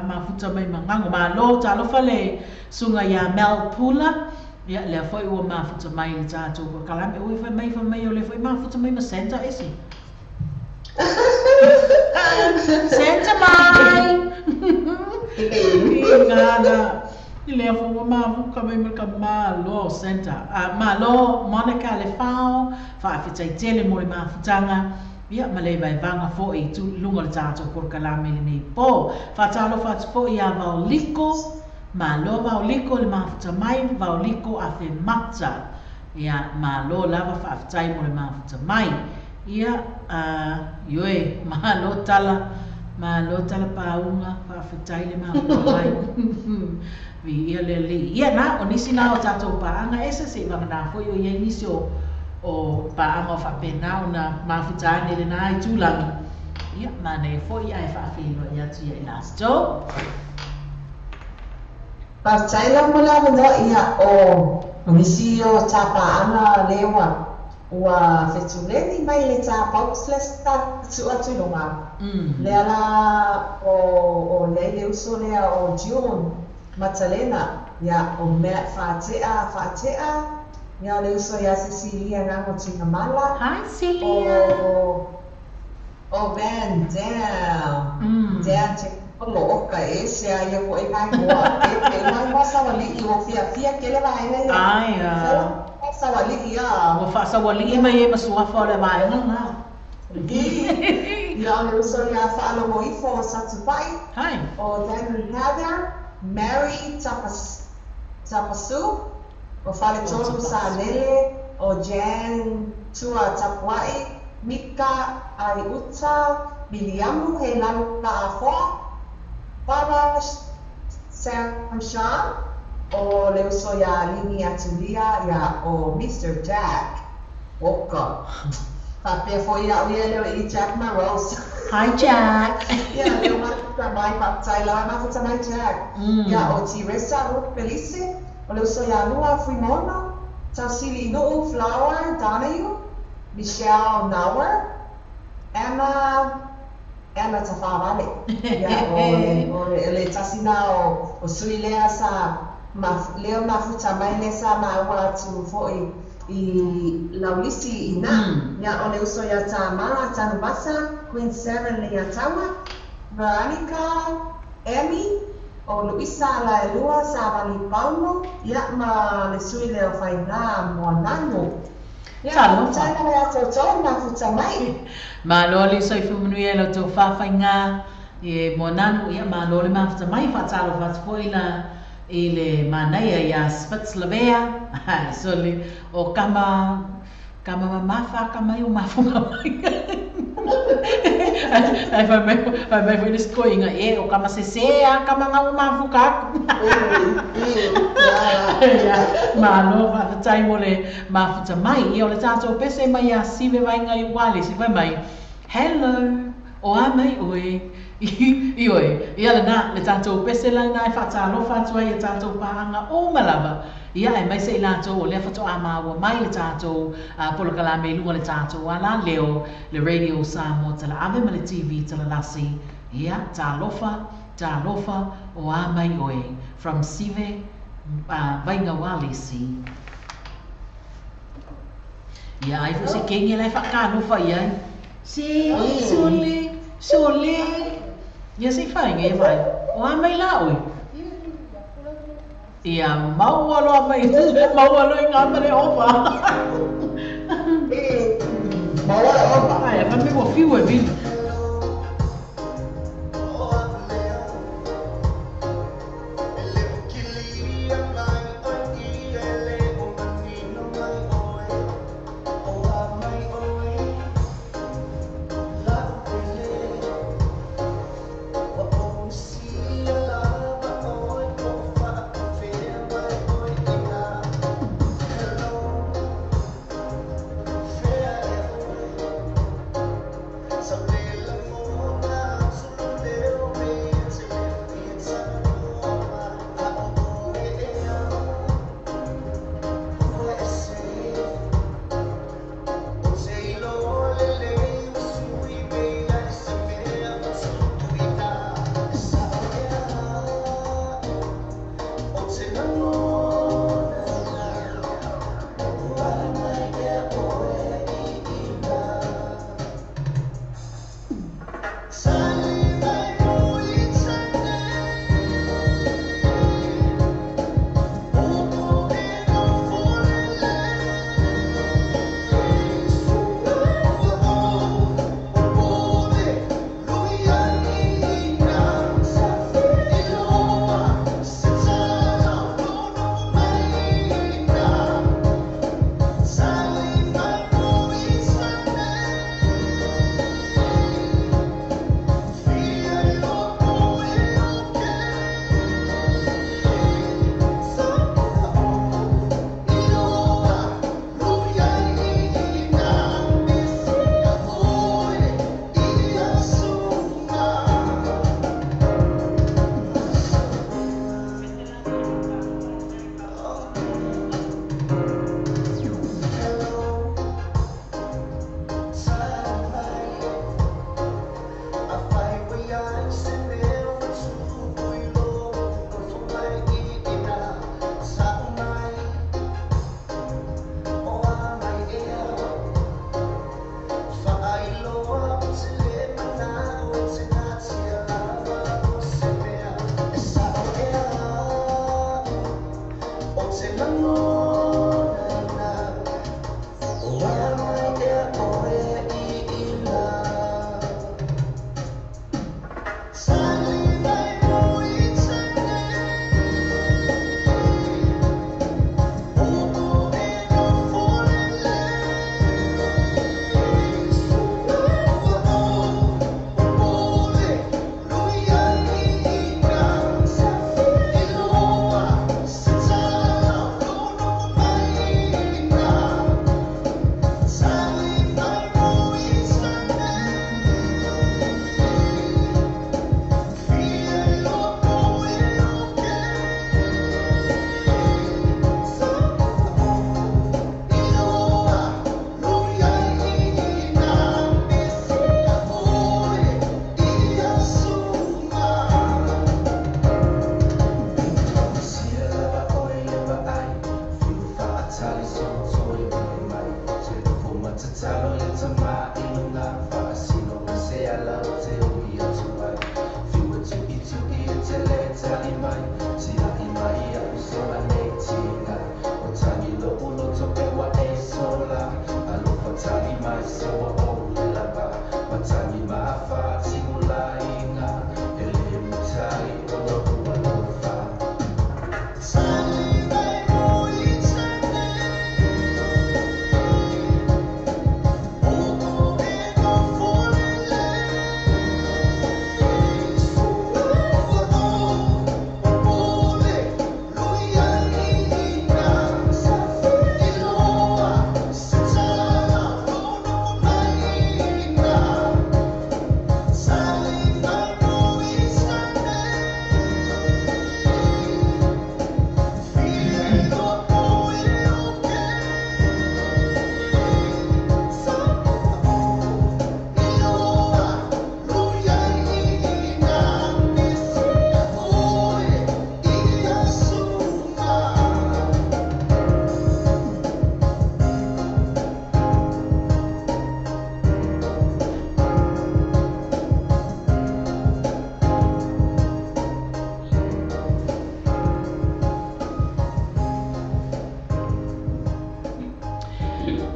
mafuta mai ma gago, malo, talofa le susuga ia Mel Pula, ia, lea foi ua mafuta mai i le tatou polokalame, ui, fai mai, fai mai, o lea foi mafuta mai ma Santa ese. Santa mai! I gana, i lea foi ua mafuka mai ma ka malo, Santa. Ah, malo, Monica Lefao, faafetai tele mo le mafutaga, ia, ma le vaevaga foi i luga o le tatou polokalame i lenei po. Faatalofa atu foi ia Vaoliko, malo Vaoliko le mafuta mai, Vaoliko Afemata. Ia, malo lava faafetai mo le mafuta mai. Ia, ioe, malo tala, malo tala pauga, faafetai le mafuta mai. Viia le Alii. Ia na, o nisi na o tatou paaga ese se'i vagana foi o i ai nisi o o paaga o faapena ona mafuta ane i lena itulagi. Ia, manaia foi ae faafeiloai atu ia i latou. Faafetai la mo le avanoa ia o nisi o tapaʻaga lea ua fetuleni mai le tapaus le sa tu'u atu i luga lea la o leai le uso lea o June Matalena ia o Matt Faate'a Faate'a ia o le uso ia Cecilia Gago Tuigamala. Hi Celia. O Van Dam Dan Te Olo oka e se a ia fo'i maigoa e pe mai sawali'i ua fiafia kele vaega ia. Ai sawali'i a ua fa'asauali'i mai e ma suafa o le vaega lena. Ia o le uso ia fa'alogo ifo o Satupa'i. Hi. O Danny Heather, Mary Tapasu, o Faletolu Salele, o Jan Tua Tapua'i, Mika Aiuta, Miliamu He Lala Afoa, Baba Sam Sean, o le uso ia Lini Atulia, ia o Mr. Jack Oka. Faapea fo'i a'u ia leo i Jack Marose. Hi Jack. Ia leo mafuta mai faafetai lava mafuta mai Jack. Ia o Tiresa Ruth Felice, o le uso ia Lua Fuimono, Tausili Inu'u Flower Donahue, Michelle Nauer, Emma Tafavale. Ia o le tasina o sui lea sa leo mafuta mai le sa maua atu fo'i i laulisi ina. Ia o le uso ia Tamara Tanuvasa, Queen Seven le ia Taua, Veronica Emmy, o Luisa Laelua Savali Paulo, ia ma le sui leo Faiga Moananu. Ia, talofa le atoto mafuta mai. Malo le soifua manuia i tou fa'afaiga e Moananu ia malo le mafuta mai fa'atalofa atu fo'i la i le manaia ia Spitz Lavea. Ai sole o kama kama mamafa kama i o mafuga mai. Ai fai mai foi le skoinga e o kama sese a kama ngau mafuka aku. Ia malo fa'afetai mo le mafuta mai. Ia o le tatou pese mai ia Sive Vaiga i Wale si fai mai. Hello, o a mai oe. I oe, ia lena, le tatou pese lana e fa'atalofa atu ai ia tatou pa'aga uma lava. Ia e mai se i latou o lea fato'a maua mai le tatou polokalame i luga le tatou ala leo le Radio Samoa Talaave ma le TV Talalasi. Ia, talofa, talofa, o a mai oe. From Sive Vaiga Walesi. Ia, ai fo se kenge lai fa'akalofa ia. Se, sole, sole. Ia se faiga ia fai. O a mai la oe. Ia maua loa mai, maua loa i ngā mare ofa. Maua le ofa. Ai, fa me ua fiu e vili. Something.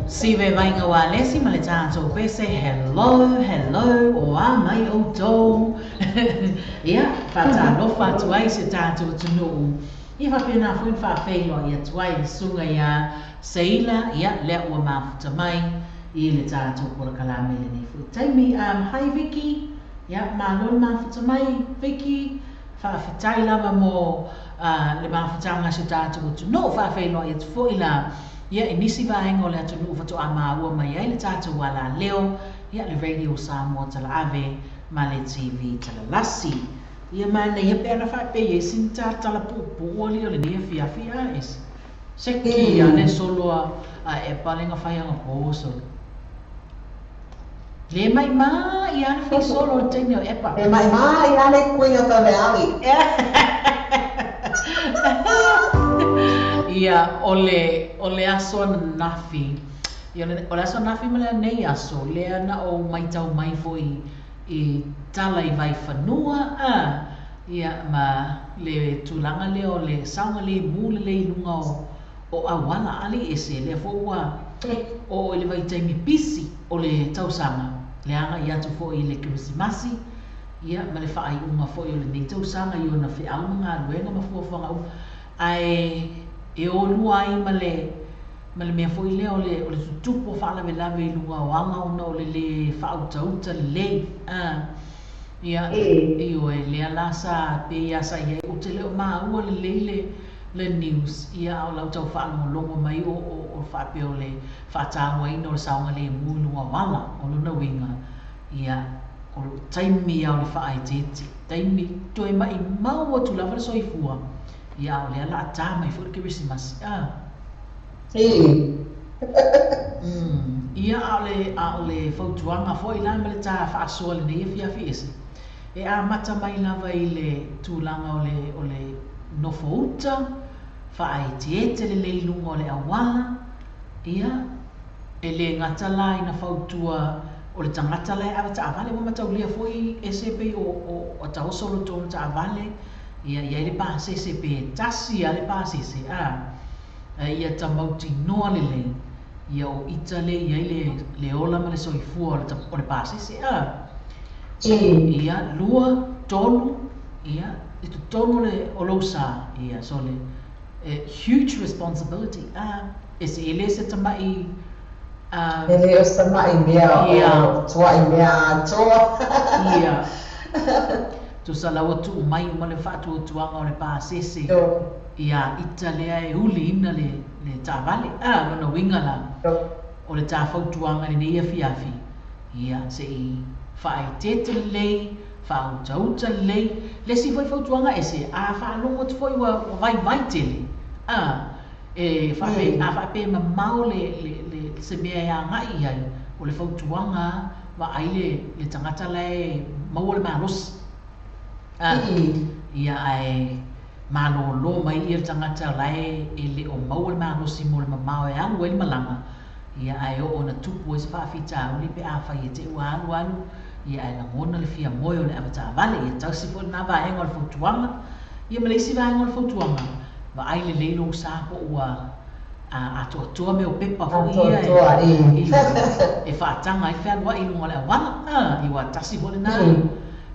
Sive vainga wa lesi ma le tātou pese, hello, hello, o a mai o tau. Ia, whātālofa atu ai se tātou tunuu. Ia whapena fuin whawheilo ia tuai sunga ia seila, ia lea ua mafuta mai i le tātou porokalame le nei fui. Taimi, hi Vicky, ia mālon mafuta mai Vicky, whawhitai lava mo le mafutanga se tātou tunuu whawheilo ia tufoi la. Ia, e nisi vaenga o le atunuu fatoa maua mai ai le tātou ala leo, ia le Radio Samoa tala ave ma le TV tala lasi. Ia mana ia pe ana whape ia sin tala pupu ali o le nia fia fia es. Seki ia le solo a e palenga whaianga pōso. Le mai ma ia ana whai solo o teine o epa. Le mai ma ia le kui o tau ali. Ia, o le aso nafi. Ia, o le aso nafi ma le nei aso. Lea na o maitau mai foi i tala i vai whanua. Ia, ma le tūlanga lea o le saunga le mule le ilunga o awala ali ese. Lea fo ua o le vai taimi pisi o le tausanga. Le anga i atu foi i le Kirisimasi. Ia, ma le whaai unga foi o le nei tausanga i ona wheau ngā luenga ma fuafuanga u. Ae e olua ai ma le mea foi lea o le tutupu o whaalawelawe i lunga o anga ona o le le whautauta le lei. Ia, iyo e lea la sa pe ia sa ia o te leo maua le lei le news. Ia o lau tau whaalongolongo mai o whape o le whaatawaina o le saunga le mu i lunga o anga o luna winga. Ia, o taimi au le whaaitete. Taimi toe mai maua tu lava le soifua. Ia, o lea la tā mai fo le Kirisimasi. Ia, a o le fautuanga foi la ma le tā whaasoa le nei e fiafi ese. E a mata mai lava i le tūlanga o le nofo uta, whaaitiete le leilunga o le awala. Ia, e le ngata la ina fautua o le tangata la e awa taavale, wa mataulia foi ese pei o taoso lo tōna taavale. Ia, ia le pāsese pe tasi a le pāsese, ia tamauti noa le lei, ia o ita le, ia i le ola ma le soifua o le pāsese, Ia, lua, tolu, ia, i totonu le o lausa, ia, so le, huge responsibility, e se ele se tamai, E le o se tamai mea, o tuai mea atoa. Ia. Tusa laua tuu mai uma le whaatuatuanga o le pāsese. Ia ita lea e uli ina le taavale. Lona winga la. O le tāfautuanga le nei afiafi. Ia se i whaaitete lei, whautauta lei. Le si foi fautuanga e se a whaalongo atu foi wa vai vai tele. E whaape, a whaape mamao le se mea e angai ai. O le fautuanga wa ai le tangata lae maua le malosi. Ia ai Malōlō mai ia le tagata o la e le o maua le malosi mo le mamao e alu ai le malaga, ia ae oo ina tupu ai se faafitauli pe afai e te i ua alualu, ia ae lagona le fia moe o le avetaavale. Ia tausi foi lena vaega o le fautuaga. Ia ma le isi vaega o le fautuaga, vaai lelei lou sa po ua atoatoa mea o pepa foi ia e faataga ai le fealuai i luga o le auala. Ia ua tasi foi lena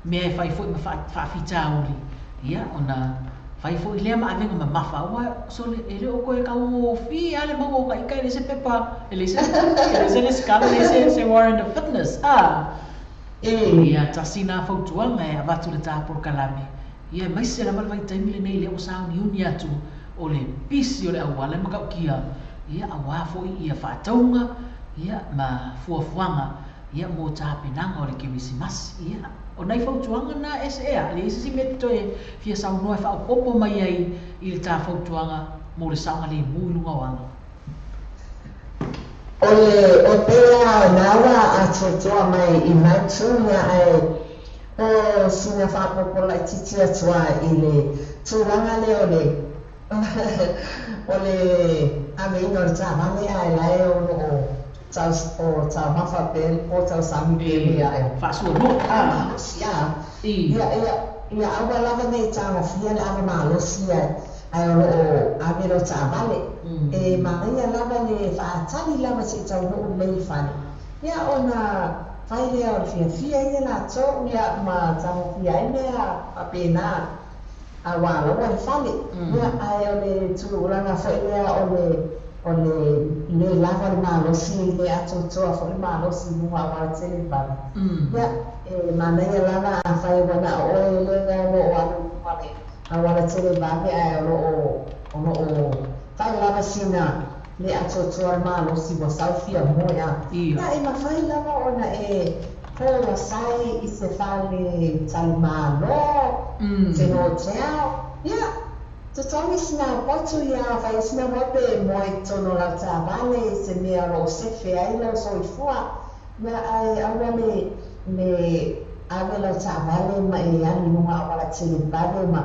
mea e fai foi ma faafitauli, ia ona fai foi lea ma avega mamafa, aua sole e le o toe taugofie lava le maua o ta ita, e leai se pepa, e leai se e leai se resitala, e leai se warrant of fitness. Ia tasi na fautuaga e avatu i le ta polokalame, ia aemaise lava le vaitaimi lenei lea ua sauniuni atu o le pisi o le auala e matautia, ia auā foi ia faatauga, ia ma fuafuaga, ia mo tapenaga o le Kerisimasi. Ia, o nai fautuaga na ese ea, e leai se isi mea e te toe fia saunoa e faaopoopo mai ai i le ta fautuaga mo le saogalemu i luga o ala. O le o pea o na ua atoatoa mai i mautu ia ae o sina faaopoopo laitiiti atu lava i le tulaga lea o le o le aveina o le taavale ae la e o lo o tau o taumafa pea po o tausami pea mea e Faasuanua. Ave malosi a ia ia ia aua lava nei tagofia le ave malosi ae ae o lo o ave lau taavale. E manaia lava le faatali lava seʻi taunuu lelei i le fale, ia ona fai lea o le fiafia ia latou ia ma tagofia ai mea faapena auā laua le fale. Ia ae o le tulaga foi lea o le o le lē lava le malosi, le atoatoa foi le malosi i luga auala televave. Ia e manaia lava afai ua na o oe lea o lo o alu i luga o le auala televave ae o lo o o lo o fai lava sina le atoatoa le malosi ua sau fia moe a. Ia e mafai lava ona e polasai i se fale talimalo, se hotel, ia totogi sina potu ia fai sina moe pe moe i totonu o lau taavale i se mea o lo o sefe ai lau soifua. Ia ae aua le le ave lau taavale ma e alu i luga auala televave ma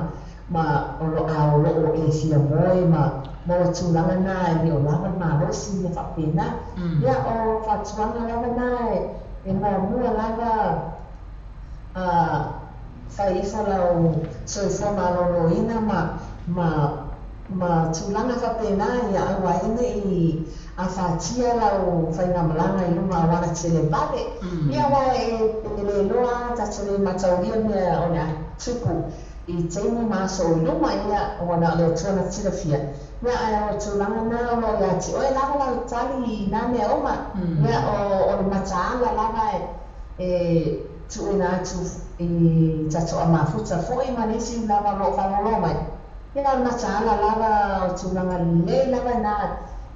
ma o lo a o lo o e fia moe ma ma o tulaga na e le o lava le malosi mea faapena. Ia o fautuaga lava na e muamua lava a fai ifo lau soifua malōlōina ma ma ma tulaga faapena ia aua ai neʻi afatia lau faigamalaga i luga auala televave. Ia aua e le iloa lava tatou le mataulia mea o le a tupu i taimi ma aso o i luma, ia ua na o le Atua na te silafia. Ia ae o tulaga na o lo o ia te oe lava lau tali i nā mea uma. Ia o o le mataala lava e tuuina atu i tatou mafuta foi ma nisi lava o lo o faalogologo mai. Ia o le mataala lava o tulaga lelei lava na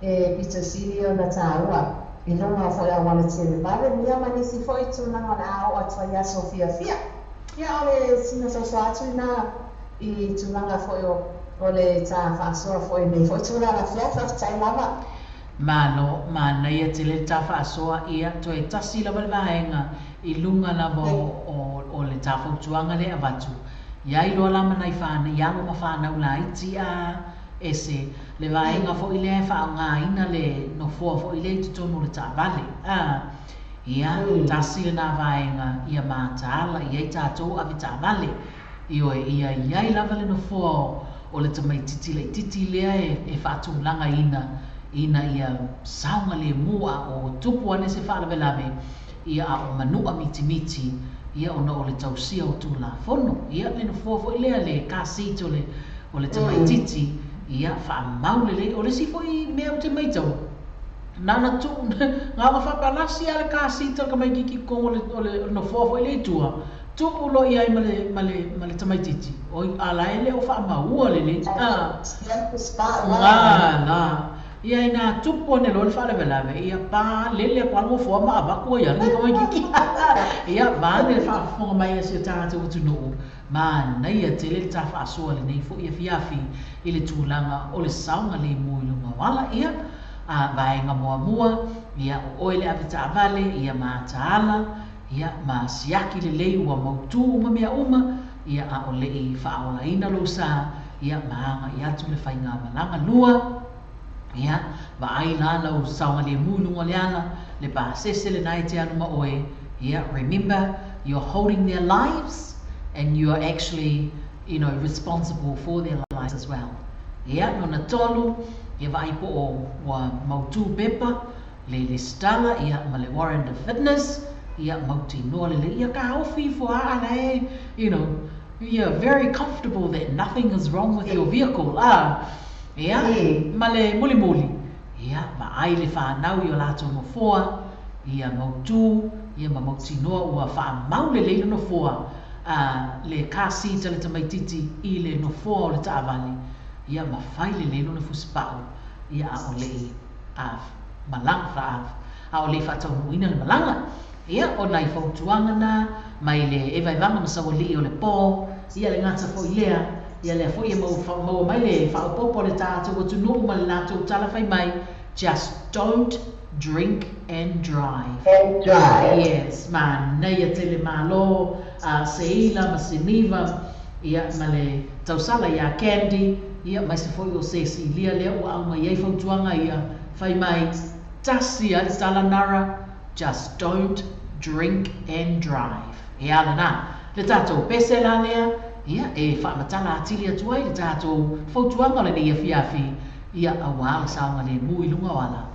e pito sili ona tāua i luga o foi auala televave ia ma nisi foi tulaga o le a oo atu ai i aso fiafia. Ia o le sina soasoa atu lena i tulaga foi o o le ta faasoa foi i lenei foi itula afiafi. Faafetai lava. Malo, manaia tele le ta faasoa, ia toe tasi lava le vaega i luga lava o o le ta fautuaga lea e avatu, ia iloa la ma nai fanau, i alo ma fanau laiti a ese le vaega foi lea e faaaogaina le nofoa foi lea i totonu o le taavale a, ia tasi lena vaega ia mataala i ai tatou avetaavale. Ioe, ia i ai lava le nofoa o le tamaitiiti laitiiti lea e faatulagaina ina ia saogalemu a o tupu ane se faalavelave, ia a o manua mitimiti, ia ona o le tausia o Tulafono. Ia le nofoa foi lea le car seat o le o le tamaitiiti, ia faamau lelei. O le isi foi mea ou te maitau, na ona tuu na ona faapalasi lava le car seat o le tamaitiiti i totonu o le o le nofoa foi lea i tua, tuu loa i ai ma le ma le ma le tamaitiiti, oi a la e le o faamaua lelei a. Ga la ia ina tupu ane loa le faalavelave, ia pa lele atu lava le nofoa ma avatu ai lava le tamaitiiti. Ia vaeane le faafofoga mai a si o tatou atunuu, manaia tele le ta faasoa i lenei foi afiafi i le tulaga o le saogalemu i luga o ala. Ia, a vaega muamua, ia o oe le avetaavale, ia mataala, ia ma siaki lelei ua mautū uma mea uma, ia a o le i faaolaina lou sa, Ia ma agaʻi atu le faigamalaga. Lua, ia vaai la lau saogalemu i luga o le ala, le pasese lena e te alu ma oe. Ia, remember, you're holding their lives and you are actually, you know, responsible for their lives as well. Ia, lona tolu, ia vaai po o ua mautū pepa, le lesitala, ia, ma le warrant of fitness, ia, mautinoa lelei, ia kaofi ifo a ala e, you know, you're very comfortable that nothing is wrong with your vehicle, a, ia, ma le mulimuli, ia, vaai le fanau i o latou nofoa, ia mautū, ia ma mautinoa ua faamau lelei le nofoa, a, le car seat a le tamaititi i le nofoa o le taavale, ia ma fai lelei lona fusipau, ia a o leʻi a malaga fa a o leʻi faataunuuina le malaga. Ia o nai fautuaga na mai le evaevaga ma saualiʻi o le pō, ia le gata foʻi lea, ia lea foʻi e maua mai le faaopopo le tatou atunuu ma le latou tala fai mai, just don't drink and drive. And drive. Yes, manaia tele malo a Seila ma Seniva, ia ma le tausala ia Candy, ia mai se foʻi o Cecilia lea ua aumai ai fautuaga ia fai mai, tasi a le tala nara, just don't drink and drive. E ala na, le tatou pese la lea, ia e faamatala atili atu ai le tatou fautuaga o lenei afiafi, ia auā le saogalemu i luga o ala.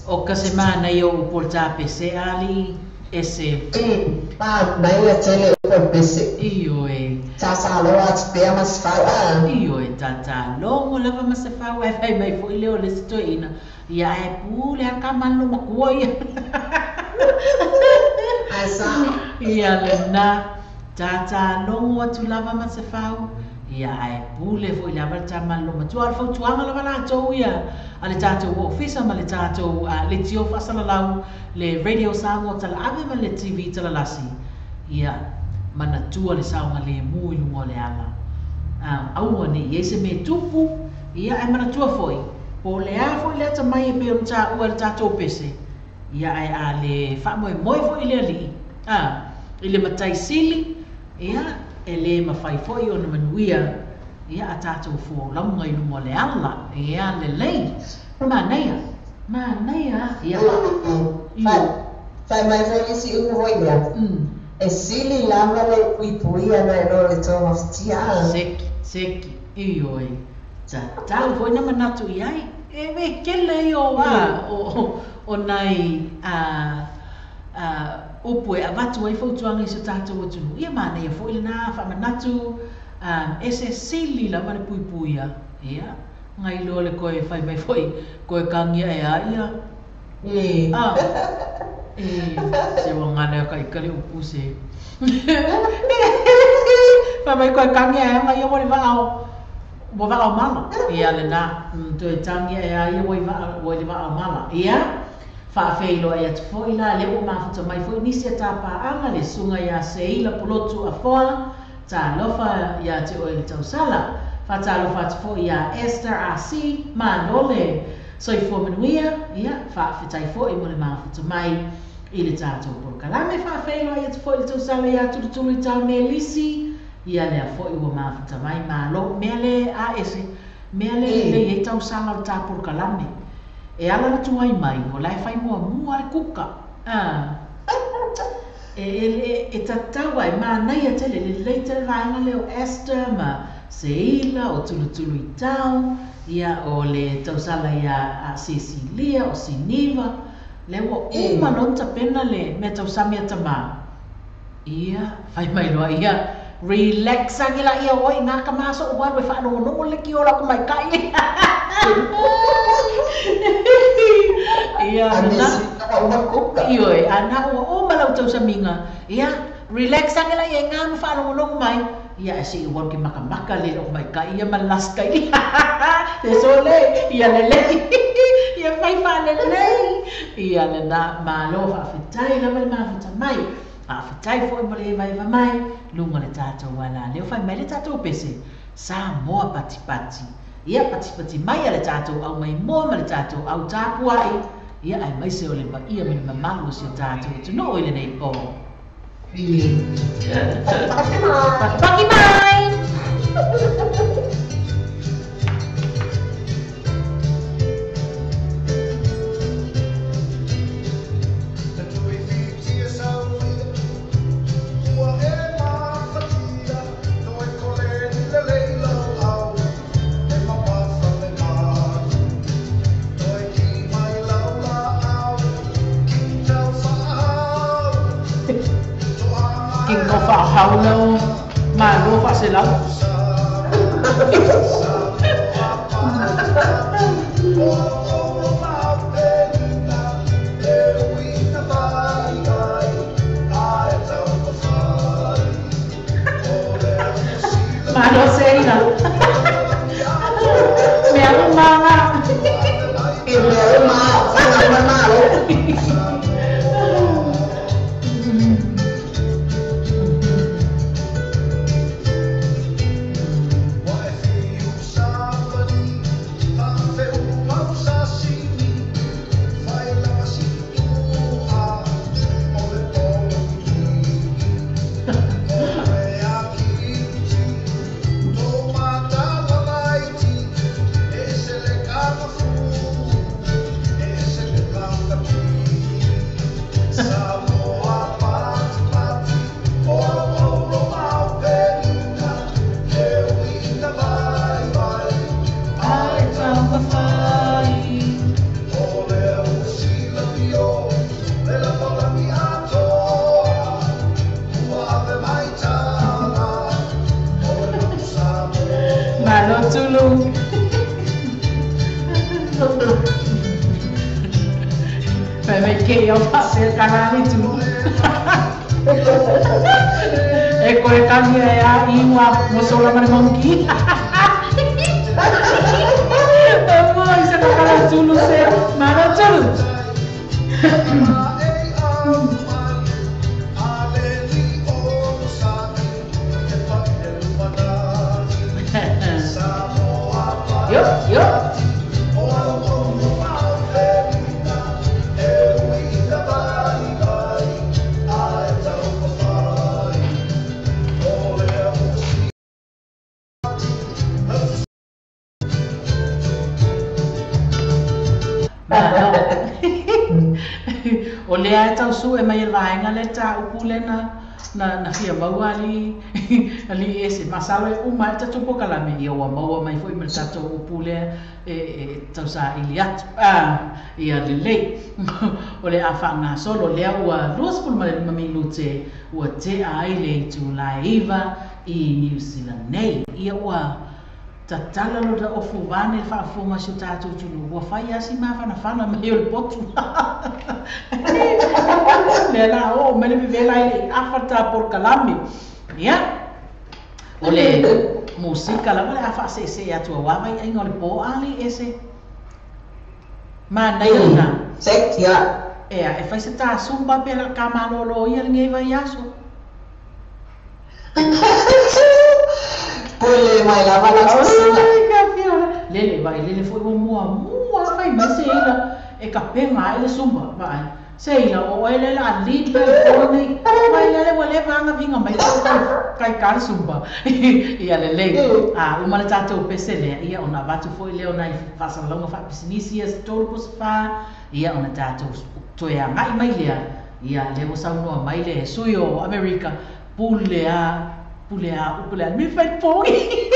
O ka se mana ia o porta pese ali ese. Pa mai a tele o pese. Ioe. Tata loa te mas fau. Ioe tata longo lava mas fau e fai mai foi le o le stoina. Ia e pule a kamalo makua ia. Asa. Ia le na tata longo atu lava mas fau. Ia e pule foi lava tamalo matua al fautuaga lava latou ia a le tatou ofisa ma le tatou le tio faasalalau le Radio Samoa talaave ma le TV talalasi. Ia manatua le saoga lemu i luga o le ala. Aua nei i ai se me tupu, ia ae manatua foi po o le a foi le atamai e pei ona taua e le tatou pese. Ia ae a le faamoemoe foi i le alii i le mataisili, ia e lē mafai foi ona manuia ia a tatou folauga i luga o le ala. Ia lelei manaia manaia ia fai mai foi le isi upu foi lea e sili lava le puipuia nai lo le togafitia. Seki seki ioe tatau foi na manatu i ai e vekele i o a o nai upu e avatu ai fautuaga i so tatou atunuu. Ia manaia foi lenā faamanatu e se sili lava le puipuia. Ia ngai loa le koe fai mai foi koe kagia e a ia. Se ua gana ka i kale upu se. Fai mai koe kagia e a ia ua le vaao ua vaao mala. Ia lenā toe tagia e a ia ua i le vaao mala. Ia faafeiloa i atu foi la le ua mafuta mai foi nisi a tāpā'aga le suga iā Seila Polotu Afoa talofa iā te oe le tausala. Faatalofa atu foi iā Esther RC malo le soifua manuia. Ia faafetai foi mo le mafuta mai i le tatou polokalame. Faafeiloa i atu foi le tausala iā Tulutulu i Taumelisi. Ia lea foi ua mafuta mai malo mea le a ese mea le lelei ai tausala o le tā polokalame. E ala la tuai mai, o lae whai mua mua le kuka. E tataua e mānaia tele, le lei tele vaenga leo Esther ma Seila, o Tulutulu i Tau, ia o le tausala ia a Cecilia, o Siniva, le ua uma lona tapena le mea tausami a tamā. Ia, whai mai loa ia, relax ange la ia oi ngā ka maso o walu e whaalongonongo le ki o la kumai kai. Ia na ioe ana ua uma lau tausamiga. Ia relax ange la ia ngā ma whaalongolongo mai. Ia e si i walu ke makamaka le o mai kai ia malas kai. Te sole ia lelei. Ia fai whaalelei. Ia le nā malo whaafetai lava le mafuta mai. Faafetai foi mo le evaeva mai luga le tatou ala leo fai mai le tatou pese Samoa patipati. Ia patipati mai a le tatou au maimoa ma le tatou au tapua'i. Ia ae maise o le paia ma le mamalu o si o tatou atunuu i lenei po. Patipati mai. Whahaulau, malo whaselau. Malo seina. Mea umanga. Mea umanga, malo. Ooh. Tulu. Fai mai ke iau whaapea kalani tu. E koe tangi e a iwa mosola mane monki. Mo isa ka kala tulu se mana tulu. Yo, yo. O lea e tausu e mai e vaenga le tā upu le na fia maua ali ali e se masalo e uma e tatou pokalame ia ua maua mai foi ma le tatou upu lea e tausa ili atu ia lelei o le a faagasolo lea ua 25 minute ua tea ai le itulā e 9 i New Zealand nei ia ua tatala lo da ofu vane faafofoga si o tatou atunuu ua fai asi mafanafana mai o le potu lea la oo mai le vevela ai le afa ta porokalame ia o le musika lava le a faaseesee atu auā vaiaiga o le pō ali ese manaia lena ea e fai se tasumba pe la kamalōlō ia lenei vaiaso. Pule mai lava la susuga. Lele vai lele foi ua mua mua fai mai se ila e kapenga ai le sumba vai. Se ila o ele la lead le fone vai lele ua leva anga vinga mai kai ka le sumba. Ia lelei. A uma le tatou pese lea ia ona avatu foi lea ona i faasalalauga faapisinisi ia se tolu po se fā ia ona tatou toe agai mai lea ia lea ua saunoa mai le sui o Amerika pule a pule a upu le mi fai pogi.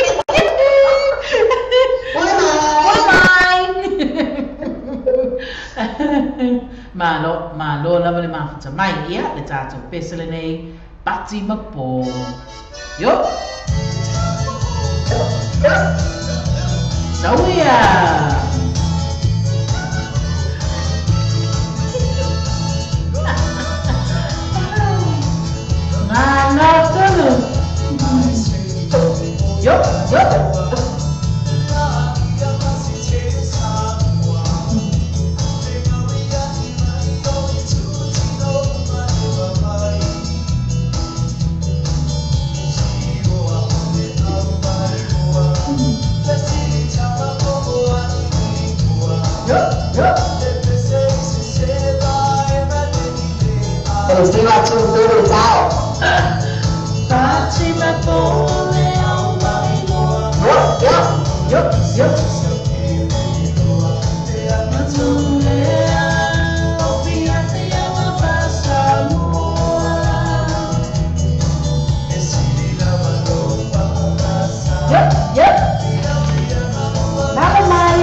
Bye bye. Malo, malo lava le mafuta mai ia le tatou pese lenei pati ma pō. Yo. Sauia. Malo tulu. Yo, yo. Yo, yo. Yo, yo. Yep, yep. Nada mai.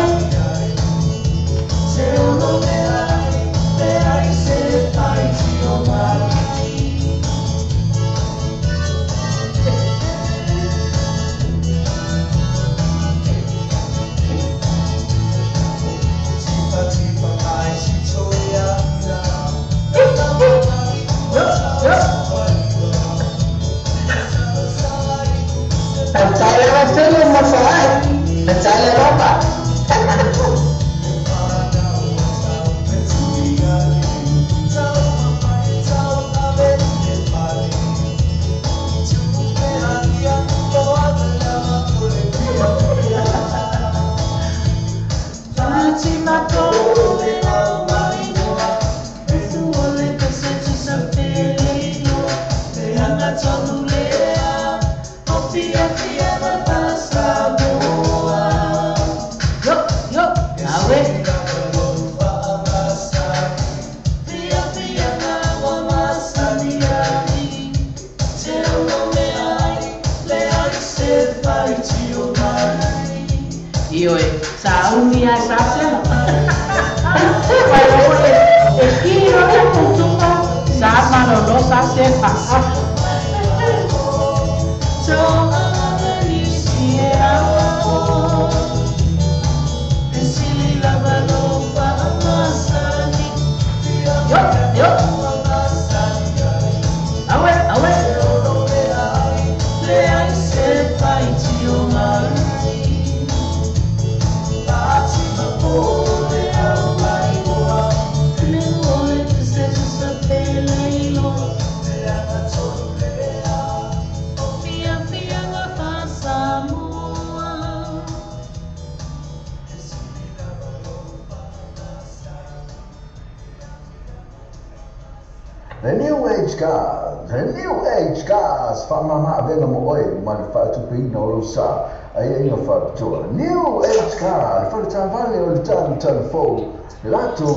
Age Cars, New Age Cars, whaamama avenga mo oe, ma le whaatupeina o lau sa, ai inga whaapitoa. New Age Car, le whaletavale o le tanu tanu fou, le latou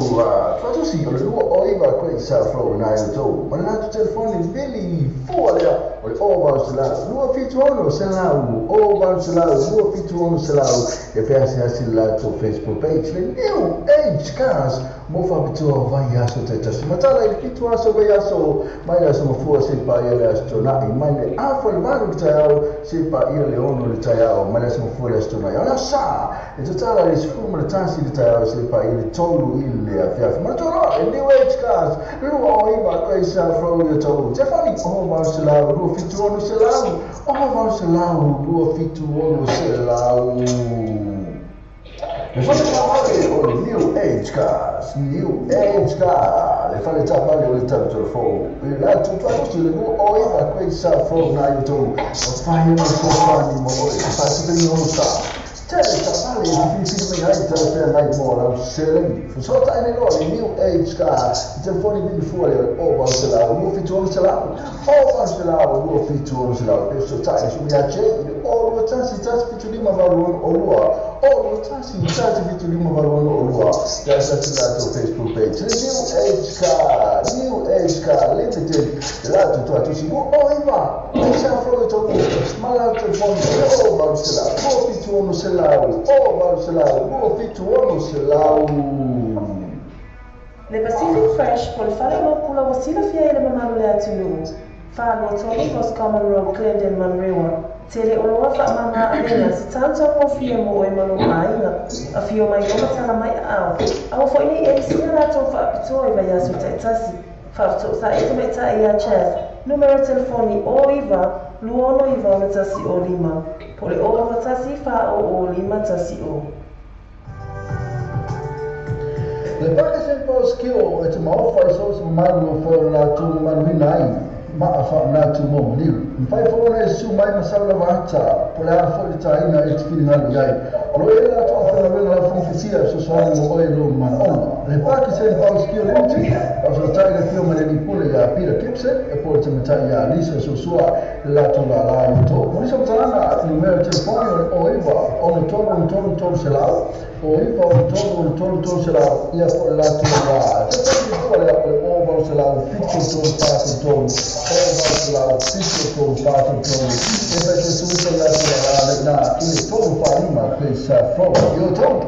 tuatusi o le lua o iva koe sa flow na e tou. Ma le latou telefoni vili fua lea o le o valu selau, 276 selau, o valu selau, 276 selau, e feasiasi le latou Facebook page, le New Age Cars, mo whaapitoa vai aso te tasi. Matala i le fitu aso vai aso, mai le aso mafua se pa ia le aso tonai, mai le afa le valu le taiao, se pa ia le ono le taiao, mai le aso mafua le aso tonai. O le sa, e tatala le sefulu ma le tasi le taiao, se pa ia le tolu i le afiafi. Ma toloa, le New Age Cars, lua o iva koe sa flow i o tau. Telefoni, o valu selau, 276 selau, o valu selau, 276 selau. Le fale tavale o le New Age Cars, New Age Car, le fale tavale o le tanu tolu fou. Le latou tuatusi le lua o iva koe sa flow na i o tau. O whai o fesoasoani mo oe, whaatupeni o sa. Tele tavale e whiwhiri mai ai tala whea ngai mō lau seleni. Fusota ene loa le New Age Car, i telefoni vili fua le o valu selau, 276 selau, o valu selau, 276 selau. E fusota ene sumi a Jay, i le o lua tasi tasi fitu lima valu ono o lua, o lua tasi tasi fitu lima valu ono o lua. Ia sa te latou Facebook page. Le New Age Car, New Age Car Limited, le latou tuatusi lua o iva, e sa flow i tau ma latou telefoni, le o valu selau, 276 selau, o valu selau, 276 selau. Le Pacific Fresh po le fale mo pula ua silafia i le mamalu le atunuu. Whālua tolu Roscommon Road, Glendon, Manurewa. Tele o loa whaamama avega se tautau ngofie mo oe malo āinga. A fio mai o matala mai ao. A o nei e sia latou whaapitoa i vai aso taitasi. Whaapito sa e te meta ia Chaz. Numero telefoni o iva, luono iva ona tasi o lima. Po le o lua tasi wha o o lima tasi o. Le Pakistan Post Kio e te maofa i so se mamalu o fo latou manuina ai. Maa wha nā tū mō maniu. Mwhai whaona e su mai masau lava ata, po le a fo le tāina e te whiringalu iai. Lo e la toa whenawena la whongwhitia so soani mo oe lo mana ona. Le Pakistan Post Kio Limited, au so tai le whio mane ni pule ia Peter Gibson, e po te matai ia Lisa Sosua, le latou la la i tō. Monisa matalanga, numero telefoni o le o iwa, ono tolu ono tolu tolu selau, o iwa ono tolu ono tolu tolu selau, ia po le latou la. Te tolu fua le o valu selau, fitu tolu pātu tolu, o valu selau, fitu tolu pātu tolu. E whai te suita la tula la le nā, i le tolu whārima koe sa flow i o tolu.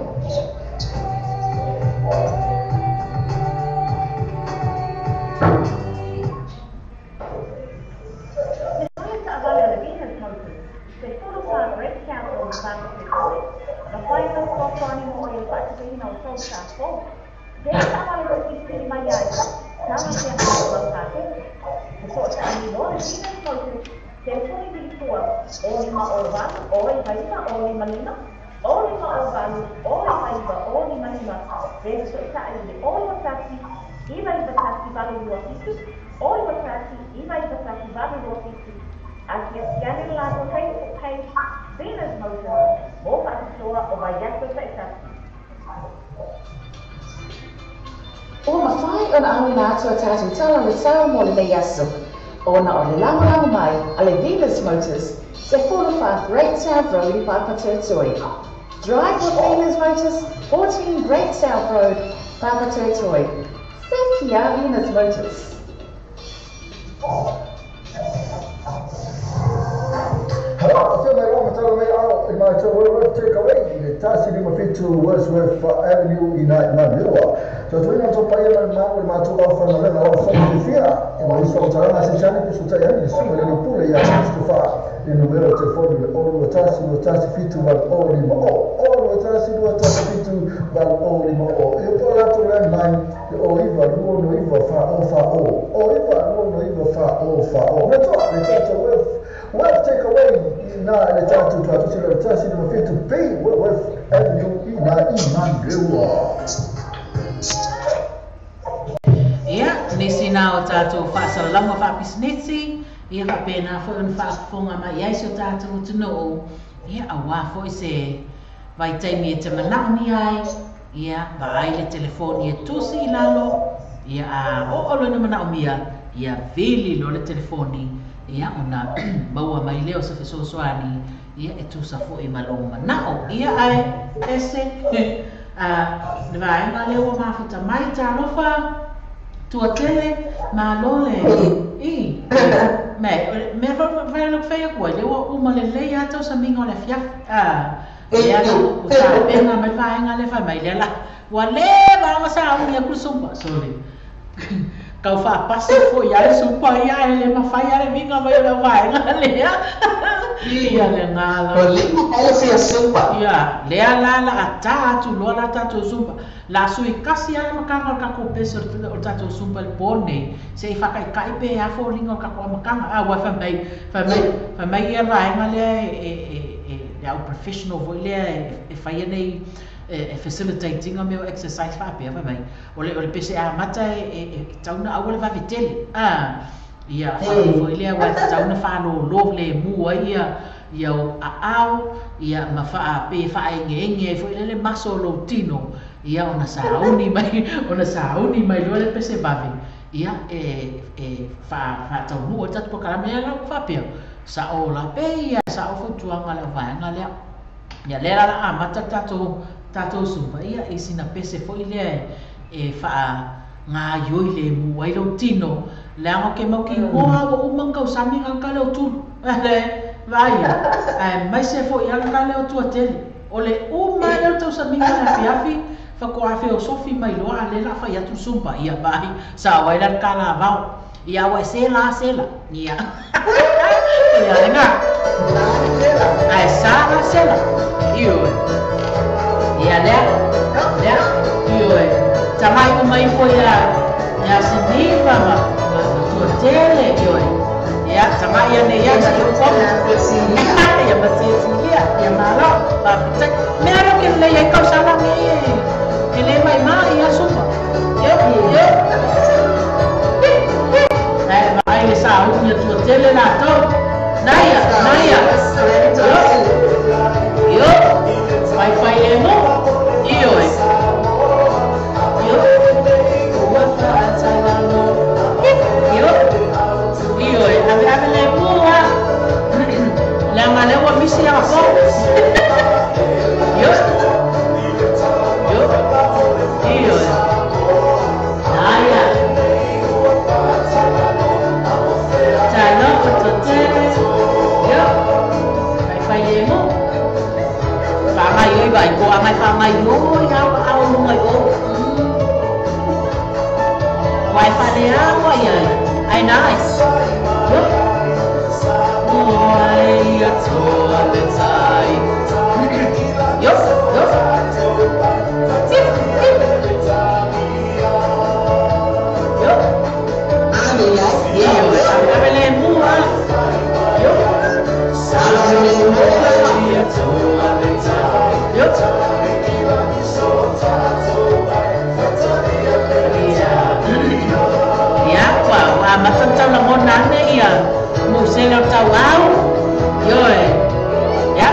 Le fale taavale o le Venus Motors, se fulu wha Great South o le Pāpapa Te whai no fesoasoani mo oe le faatupeina o tou sa fou. Te taavale o whiriwhiri mai ai, tala pea mai o lau tātele. Te soa taani loa le Venus Motors, telefoni vili fua, o lima o valu, o iva iva, o lima lima, o lima o valu, o iva iva, o lima lima, pe soa taai le o iwa tasi, iva iva tasi valu lua fitu, o iwa tasi, iva iva tasi valu lua fitu. A kia siane le latou Facebook page, Venus Motors, mo whaapitoa o vai aso taitasi. O mawhai ona au nā tua tātou tala le sao mo le nei aso. Ona o le lagolago mai a le Venus Motors, se 45 Great South Road i Papatoetoe. Drive with Venus Motors, 14 Great South Road, Papatoetoe. Sekia Venus Motors. Hello, whio mai roa matala mai ao i mātou Wordsworth Takeaway i le tasi lima fitu Wordsworth Avenue i nai Manurewa. So tuina tō pai ana le māu le mātou au whanawena lau whakawhiwhia e mo iso o taranga se chani pe so tai ani le sunga le pule ia Christopher le numero telefoni le o lua tasi lua tasi fitu valu o lima o o lua tasi lua tasi fitu valu o lima o e po latou landline le o iva lua no iva fa o fa o o iva lua no iva fa o fa o. Me toa le tātou Worth Takeaway i nā le tātou tuatusi le tasi lima fitu B Wordsworth Avenue i nā i Manurewa. Ia, nisi nā o tātou whaasalalauga whaapisinisi, ia whaapena foi ona whaafofoga mai ai si o tātou atunuu, ia auā foi se vaitaimi e te manaomia ai, ia vaai le telefoni e tusi i lalo, ia a oo loa ina manaomia, Ia vili loa le telefoni ia ona maua mai lea o se fesoasoani ia e tusa foi ma lou manao. Ia ae ese le vaega lea ua mafuta mai talofa tuatele malo le i me me fa lo fai ku le ua uma lelei lava tausamiga o le afiafi lea la ua tapena mai le vaega lea fai mai lea la ua leva ona sauni aku le sumpa sole kau faapasi foʻi a le sumpa ia ae le mafai a le viga mai o le auvaega lea ia le gala ia lea la la atā atu loa la tatou sumpa la sui kasi a le makaga o le tatou pese o le tatou sumpa i le po nei seʻi faakaʻikaʻi pe a foliga o le tatou amataga a ua fai mai fai mai fai mai ia le vaega lea e le au professional foi lea e faia nei e facilitate ina mea o exercise faapea fai mai o le pese amata e tatau ona aua le vave tele a ia foi lea ua tatau ona faalōlō lemu ai ia ia o aao ia ma faape faaegeege ai foi lele maso o lou tino ia ona sauni mai loa le pese vave ia e faataunuu ai le tatou polokalame lea la faapea sao la pe ia sao fautuaga a le auvaega lea ia lea la la amata le tatou sumpa ia i sina pese foi lea e faagaioi lemu ai lou tino leaga o ke mautinoa ua uma ona tausami ga le tale o tulu le vaai ae maise foʻi a le tale o tuatele o le uma ai lea o le tausamiga le afiafi faatoa feosofi mai loa a lea la fai atu le sumpa ia vaai sao ai la le kalavao ia ua e sela sela ia ia lena ae sa la sela ioe ia lea lea ioe tagai uma ifo ia ia Siniva ma Tuatele ioe ia tagai ane ia sa i komo ia ma Cecilia ia malo faafetai mea lo ke lelei ai kausala nei e le maimai ia sumpa io io ae vaai le sauni ia Tuatele latou naia naia io faifai le mo ioe io io ioe ave ave le mua leaga lea ua misi aga po io io ioe naia talofa Tuatele io faifai le mo faagaioi vai ko agai faagaioi au ao luga i o wai faleago ai ai ai nice io oi atoa le tai io io tip tip io io ave le mua io io ia ua amata ona tau lagona ane ia musele o le tauau ioe ia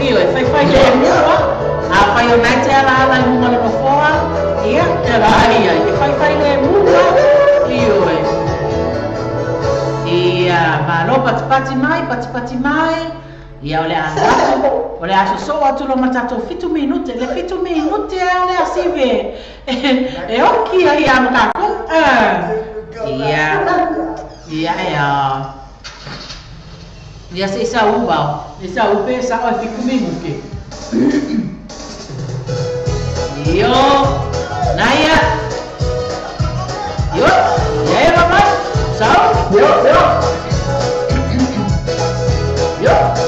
Io e fai fai le mua. A fai o nai te ala ala i munga le nofoa. Ia, te ala ai ai. E fai fai le mua. Io e. Ia, malo patipati mai, patipati mai. Ia o le a atu, o le aso so atu lo matatou 7 minute, le 7 minute a le asive. E oki ai a makaku. Ia. Ia ia. Ia se isa uba. Isa upe sa o 7 minute. Yo. Naya. Yo. Ya ya mama. Sao? Yo, yo. Yo.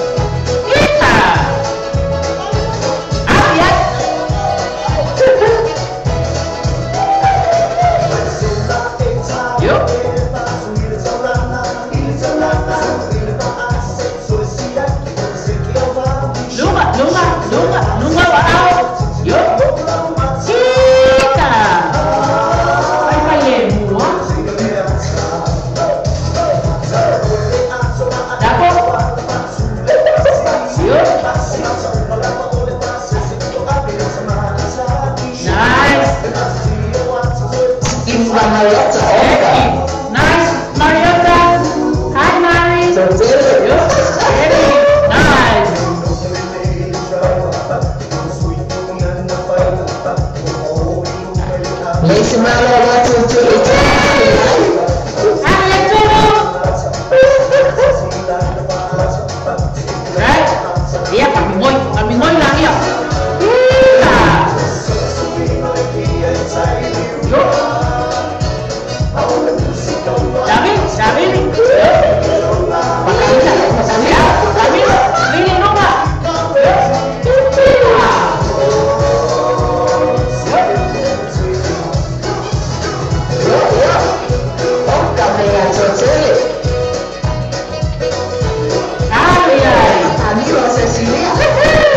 Cecilia.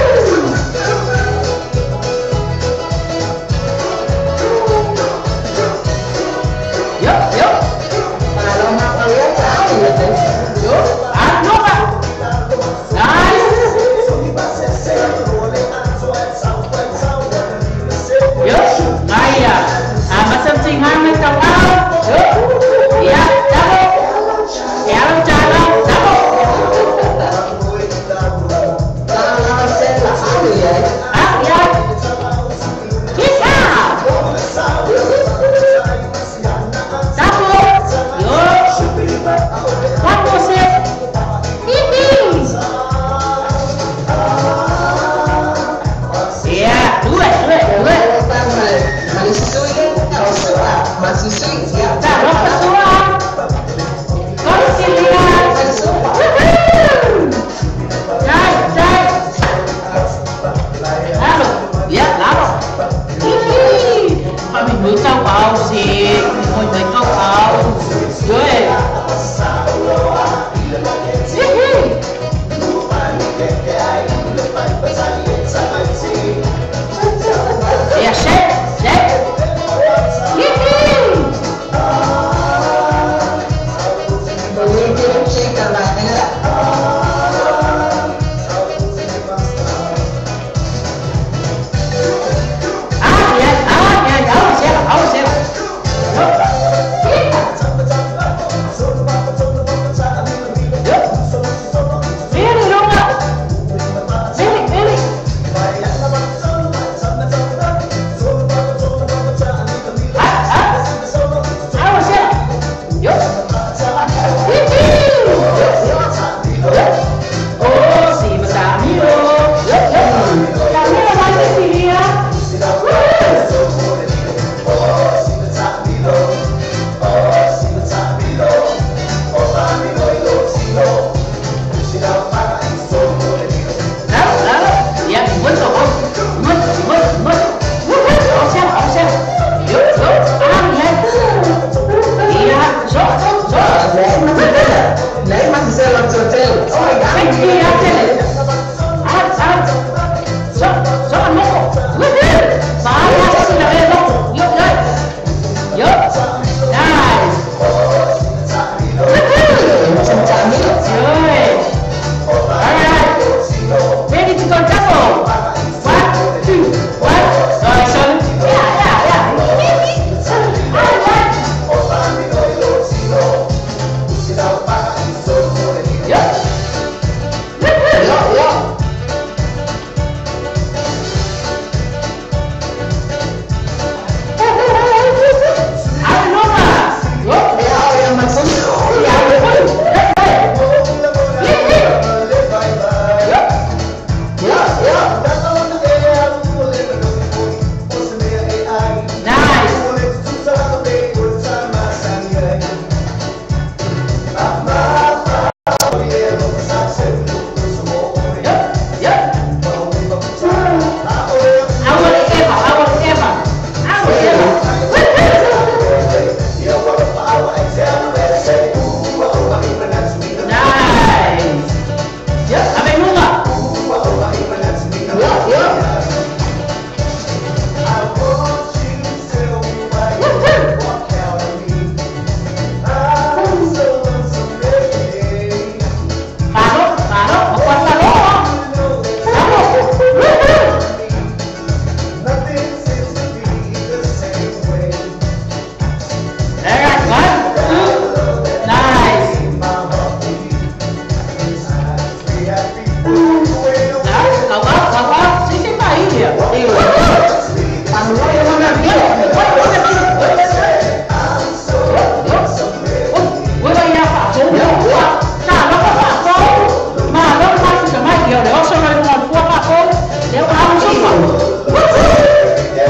Fa'afou, lea ua alu supa.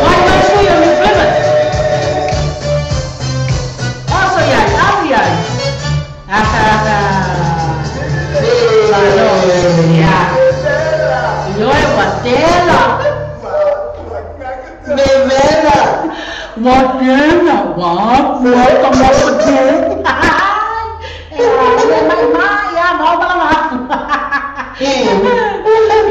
Wai mai sui o New Plymouth. Oso iai, alu iai. Ata ata. Malo, ia. Ioe ua tela. Mevela. Ua tela, ua ua ka mo te. E mai mai ia mau bala mafu.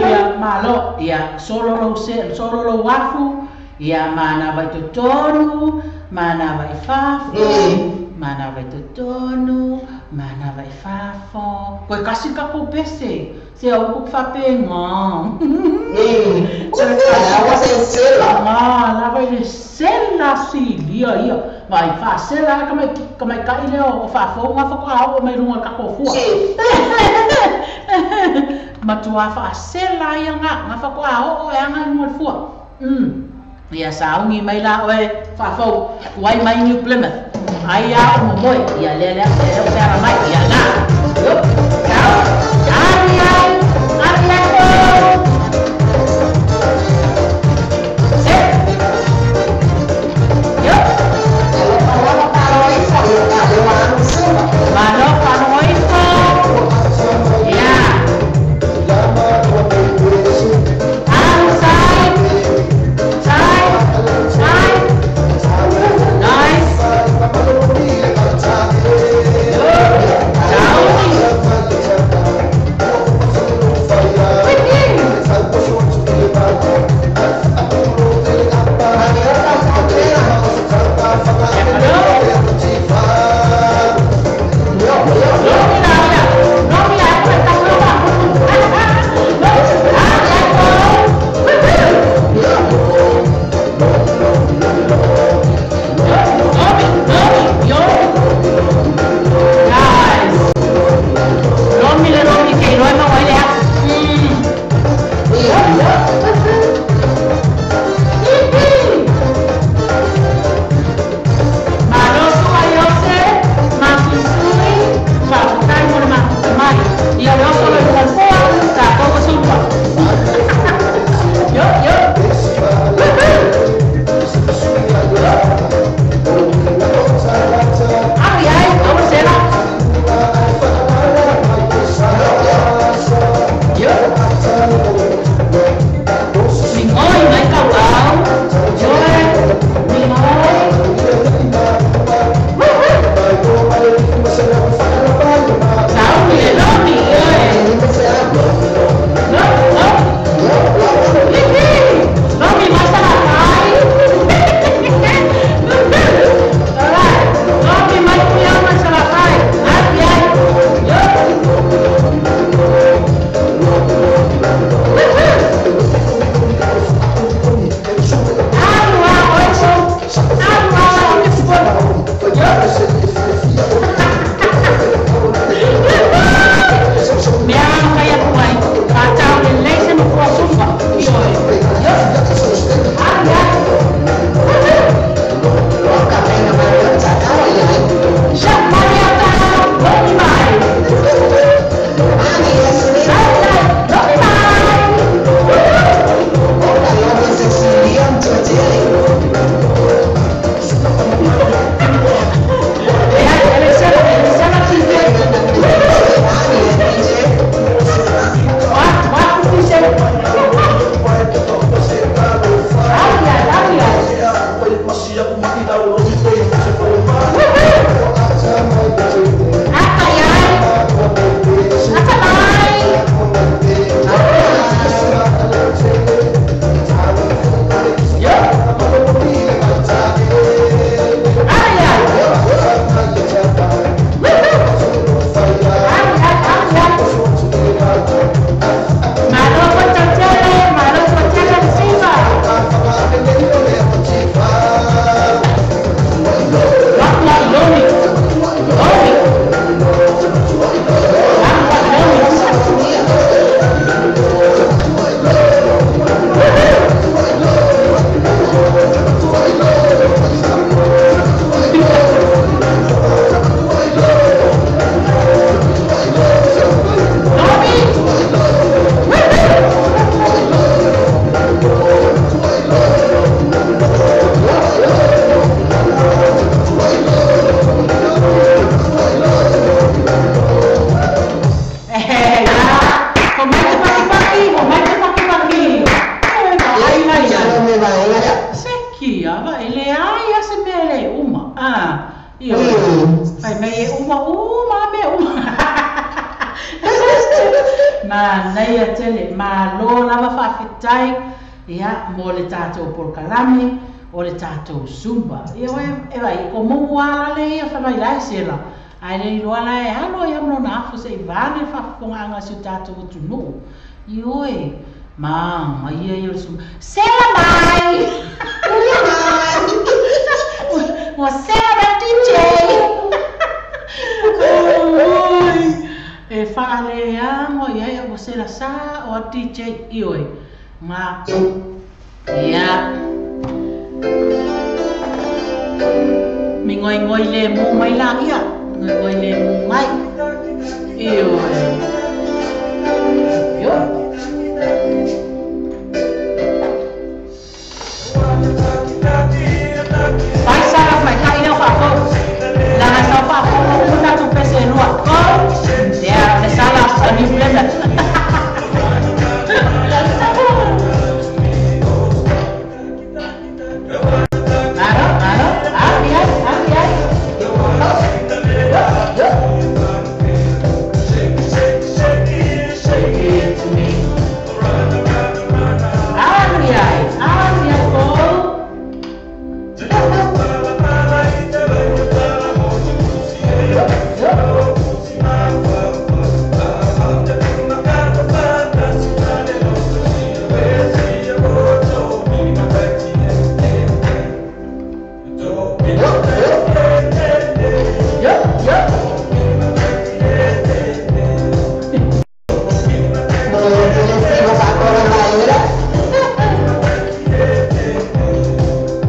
Ia malo, ia solo lo se solo lo wafu, ia mana vai totonu, mana vai fafo, mana vai totonu, mana vai fafo. Koe kasi ka ko pese, se au ku fapenga. Ua se sela. Ma, la vai le sela si lia ia. Vai fa sela ka mai kai le o fa fo nga fa ko au mai runga ka ko fua. Matua fa sela ia nga nga fa ko au o e anga i fua. Ia saungi mai la oe fa fo wai mai New Plymouth. Ai ia o moe ia le le le o pera mai ia la. Yo. Ciao. Ari ai. Ari ai ko. Se. Yo. Malo panoifo. Ya. Alu sai. Sai. Sai. Nice. Ciao. Malo Manaia tele, malo lava faafetai ia mo le tatou polokalame o le tatou Zumba. Ia oe e vai ko mumu ala le ia fa mai lai sela. Ai le iloa la e alo ia mo na afu se i vane faafofogaaga si o tatou atunuu. Ioe, ma ia ia le Zumba. Sela mai. Ua sela mai DJ. Oi. E faaleago ia ia ua sela sa o a DJ ioe. Ma ia mi ngoi ngoi le mu mai la ia. Ngoi ngoi le mu mai. Ioe. Yo. Pai sala mai kai leo fa fo. La na sa fa fo mo ta tu pese lua. Ko. Ya, le sala a new Plymouth. Aro, aro, ai, ai, ai, ai. Shake it to me. Ai, ai, ai, ai, oh. Yo, yo.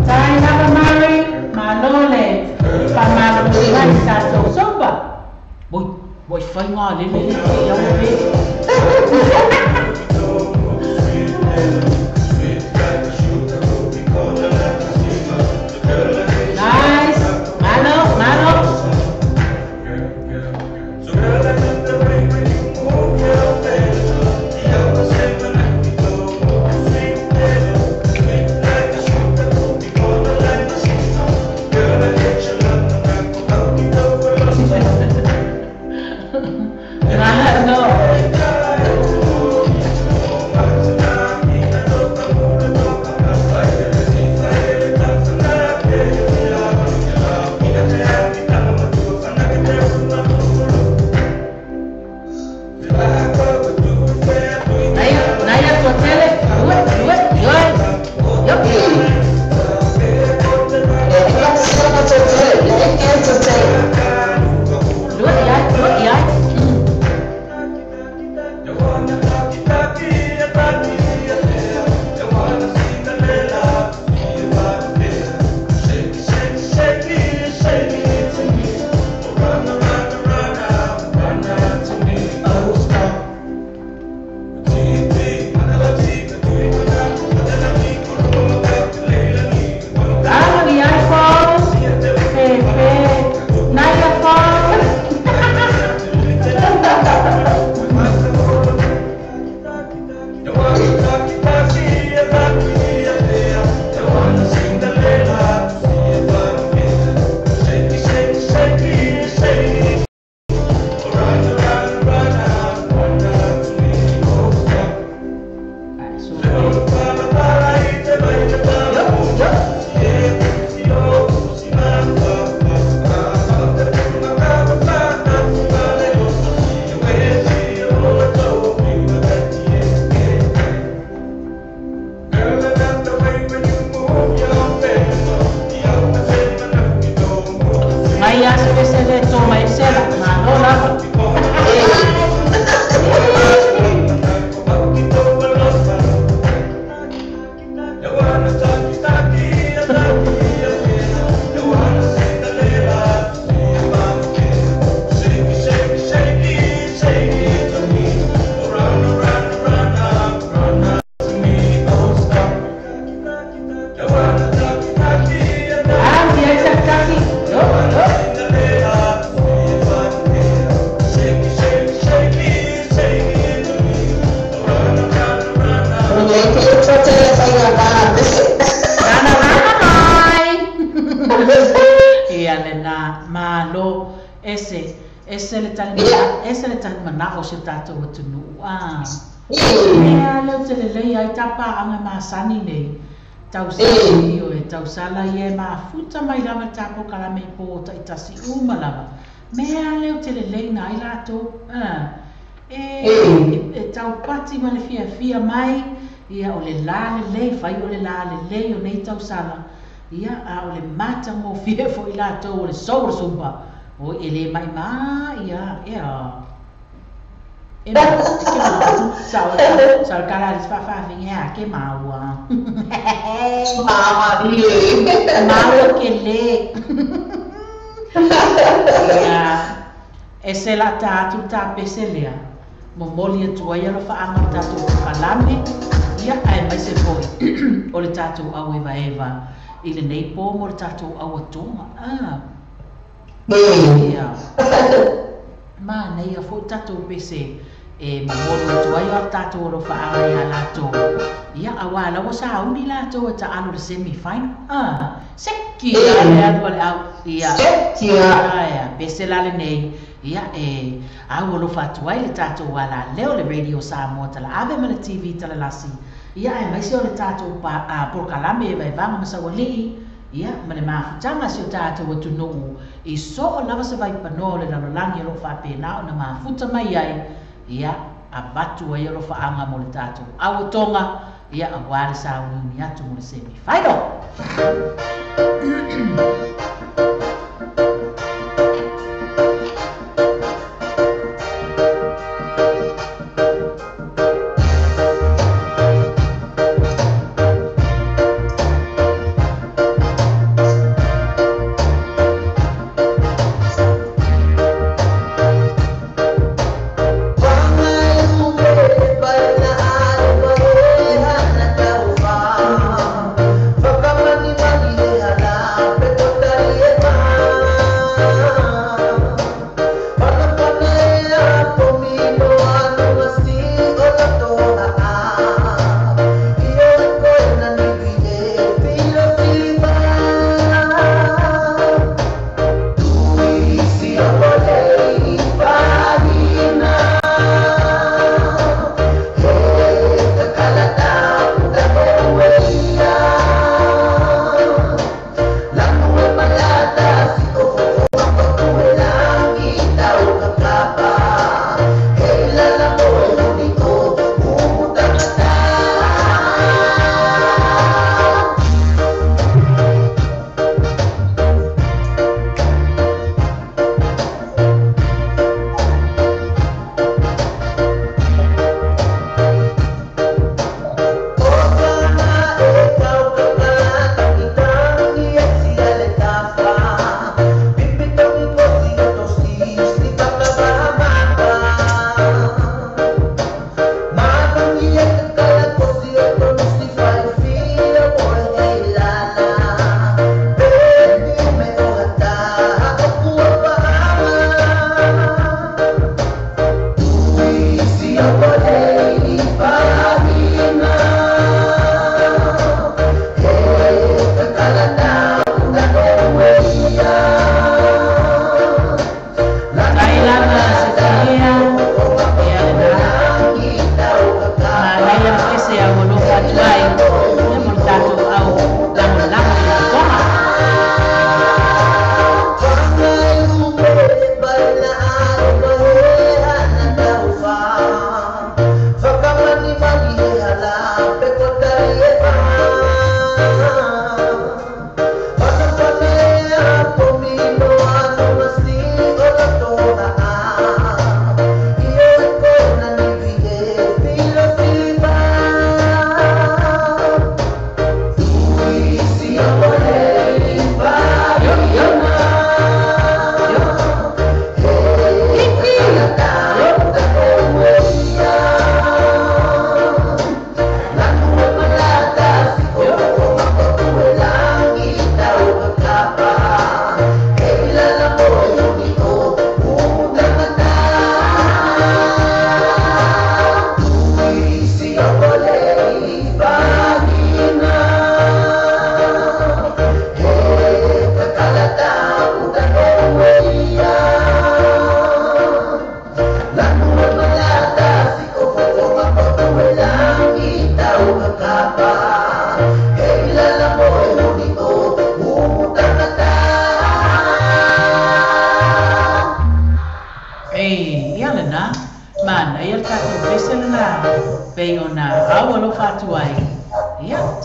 Tai lava mari, malole, pa malo mai tatou Zumba. Boi, boi fai ngā le le le ia o pe. Nice. Malo, malo. Malo. Naia, naia tua tele. Ue, ue, ue. Yo. Lua ia, lua ia. Alo ia fo. Pe, pe. Naia fo. Ai, so. Yo, yo. Mai ia se pese le tō mai sela. Malo lava. Ah, ia sa taki. Yo, yo. Rana rana mai. Ia le na malo ese. Ese le tali ese le tali mana'o o si o tatou atunuu a. Mea lea ou te lelei ai ta paaga masani nei tausala ioe tausala ia e mafuta mai lava le ta polokalame i po ta'itasi uma lava. Mea lea ou te lelei na ai latou a e e taupati ma le fiafia mai ia o le la lelei fai o le la lelei o nei tausala ia a o le matagofie foi latou o le sou o le supa oi e lē maʻimā ia ea e sa sa kala le faafafine a ke maua maua ke lē ia e se la ta atu ta pese lea momoli atu ai alofaaga o le tatou polokalame ia aemaise foi o le tatou auevaeva i lenei po mo le tatou auatoga a ia manaia foi tatou pese e momoli atu ai o tatou alofaaga iā latou ia auā laua sauni latou e taalo le semi final a seki le alu a le au ia ia pese la lenei ia e au alofa atu ai le tatou alaleo le Radio Samoa Talaave ma le TV Talalasi ia aemaise o le tatou polokalame e vaevaga ma saualii ia ma le mafutaga si o tatou atunuu i soo lava se vaipanoa o le lalolagi o loo faapena ona mafuta mai ai ia avatu ai alofaaga mo le tatou auatoga ia auā le sauniuni atu mo le semi final.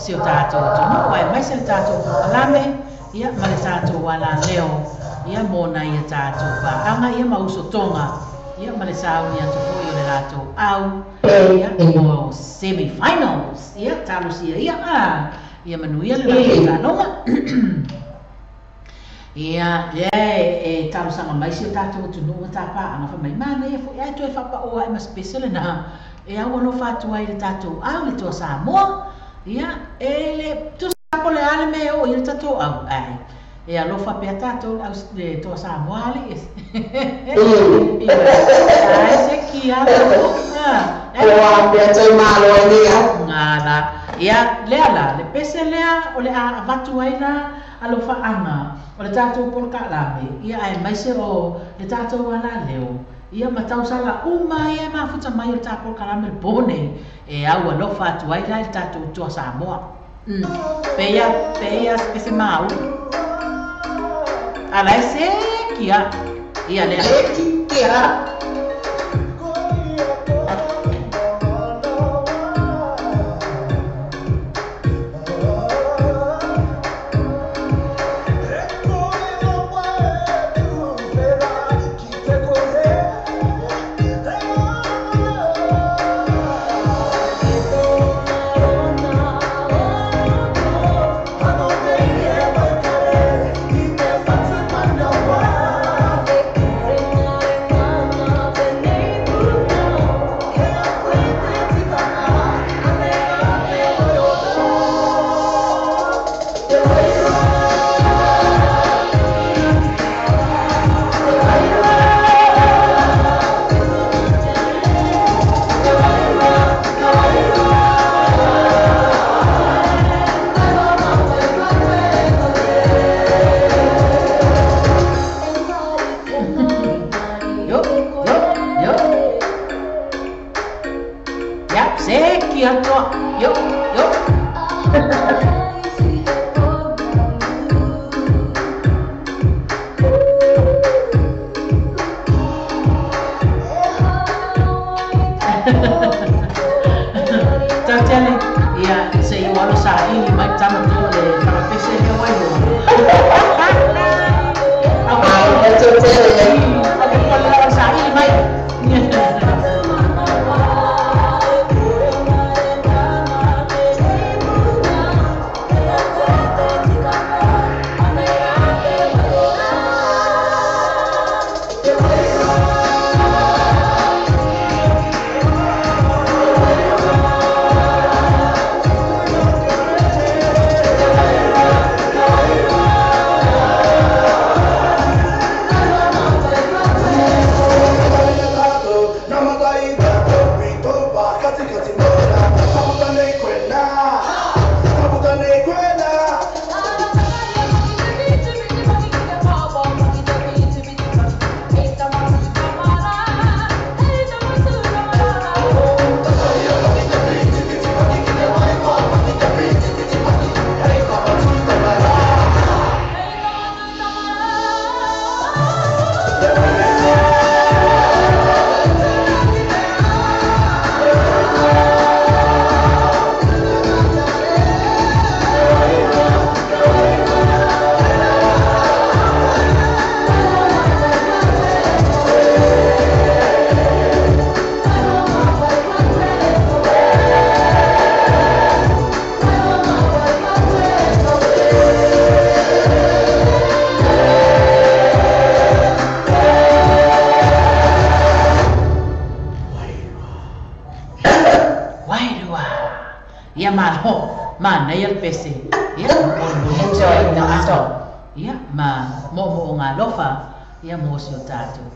Si o tātou tonu, ai mai se le tātou pokalame, ia ma le tātou ala leo, ia mōna ia tātou whaanga, ia mauso tonga, ia ma le sauni atu foi o le rātou au, ia mo semi-finals, ia talusia ia a, ia manuia le rātou tānonga. Ia, e talusanga mai si o tātou tunu o tāpā, anga wha mai mana ia foi, ai toe whapaoa e ma special na, e au alofa atu ai le tātou au, le toa Samoa, ia, e le tusa po le ale me o i le tatou au, ai. E alofa pea tātou au le toa Samoa ale. Ia, ai se ki a Oa pea tau malo ai nea. Ngā la. Ia, lea la, le pese lea o le a vatu ai la alofa anga o le tātou polokalame. Ia, ai mai se o le tātou ala leo. Ia matausala uma ia mafuta mai o le tātou polokalame le pone. E au alofa atu ai la le tātou toa Samoa. Peia, peia, pese mau. Ala e se kia. Ia lea. Kia.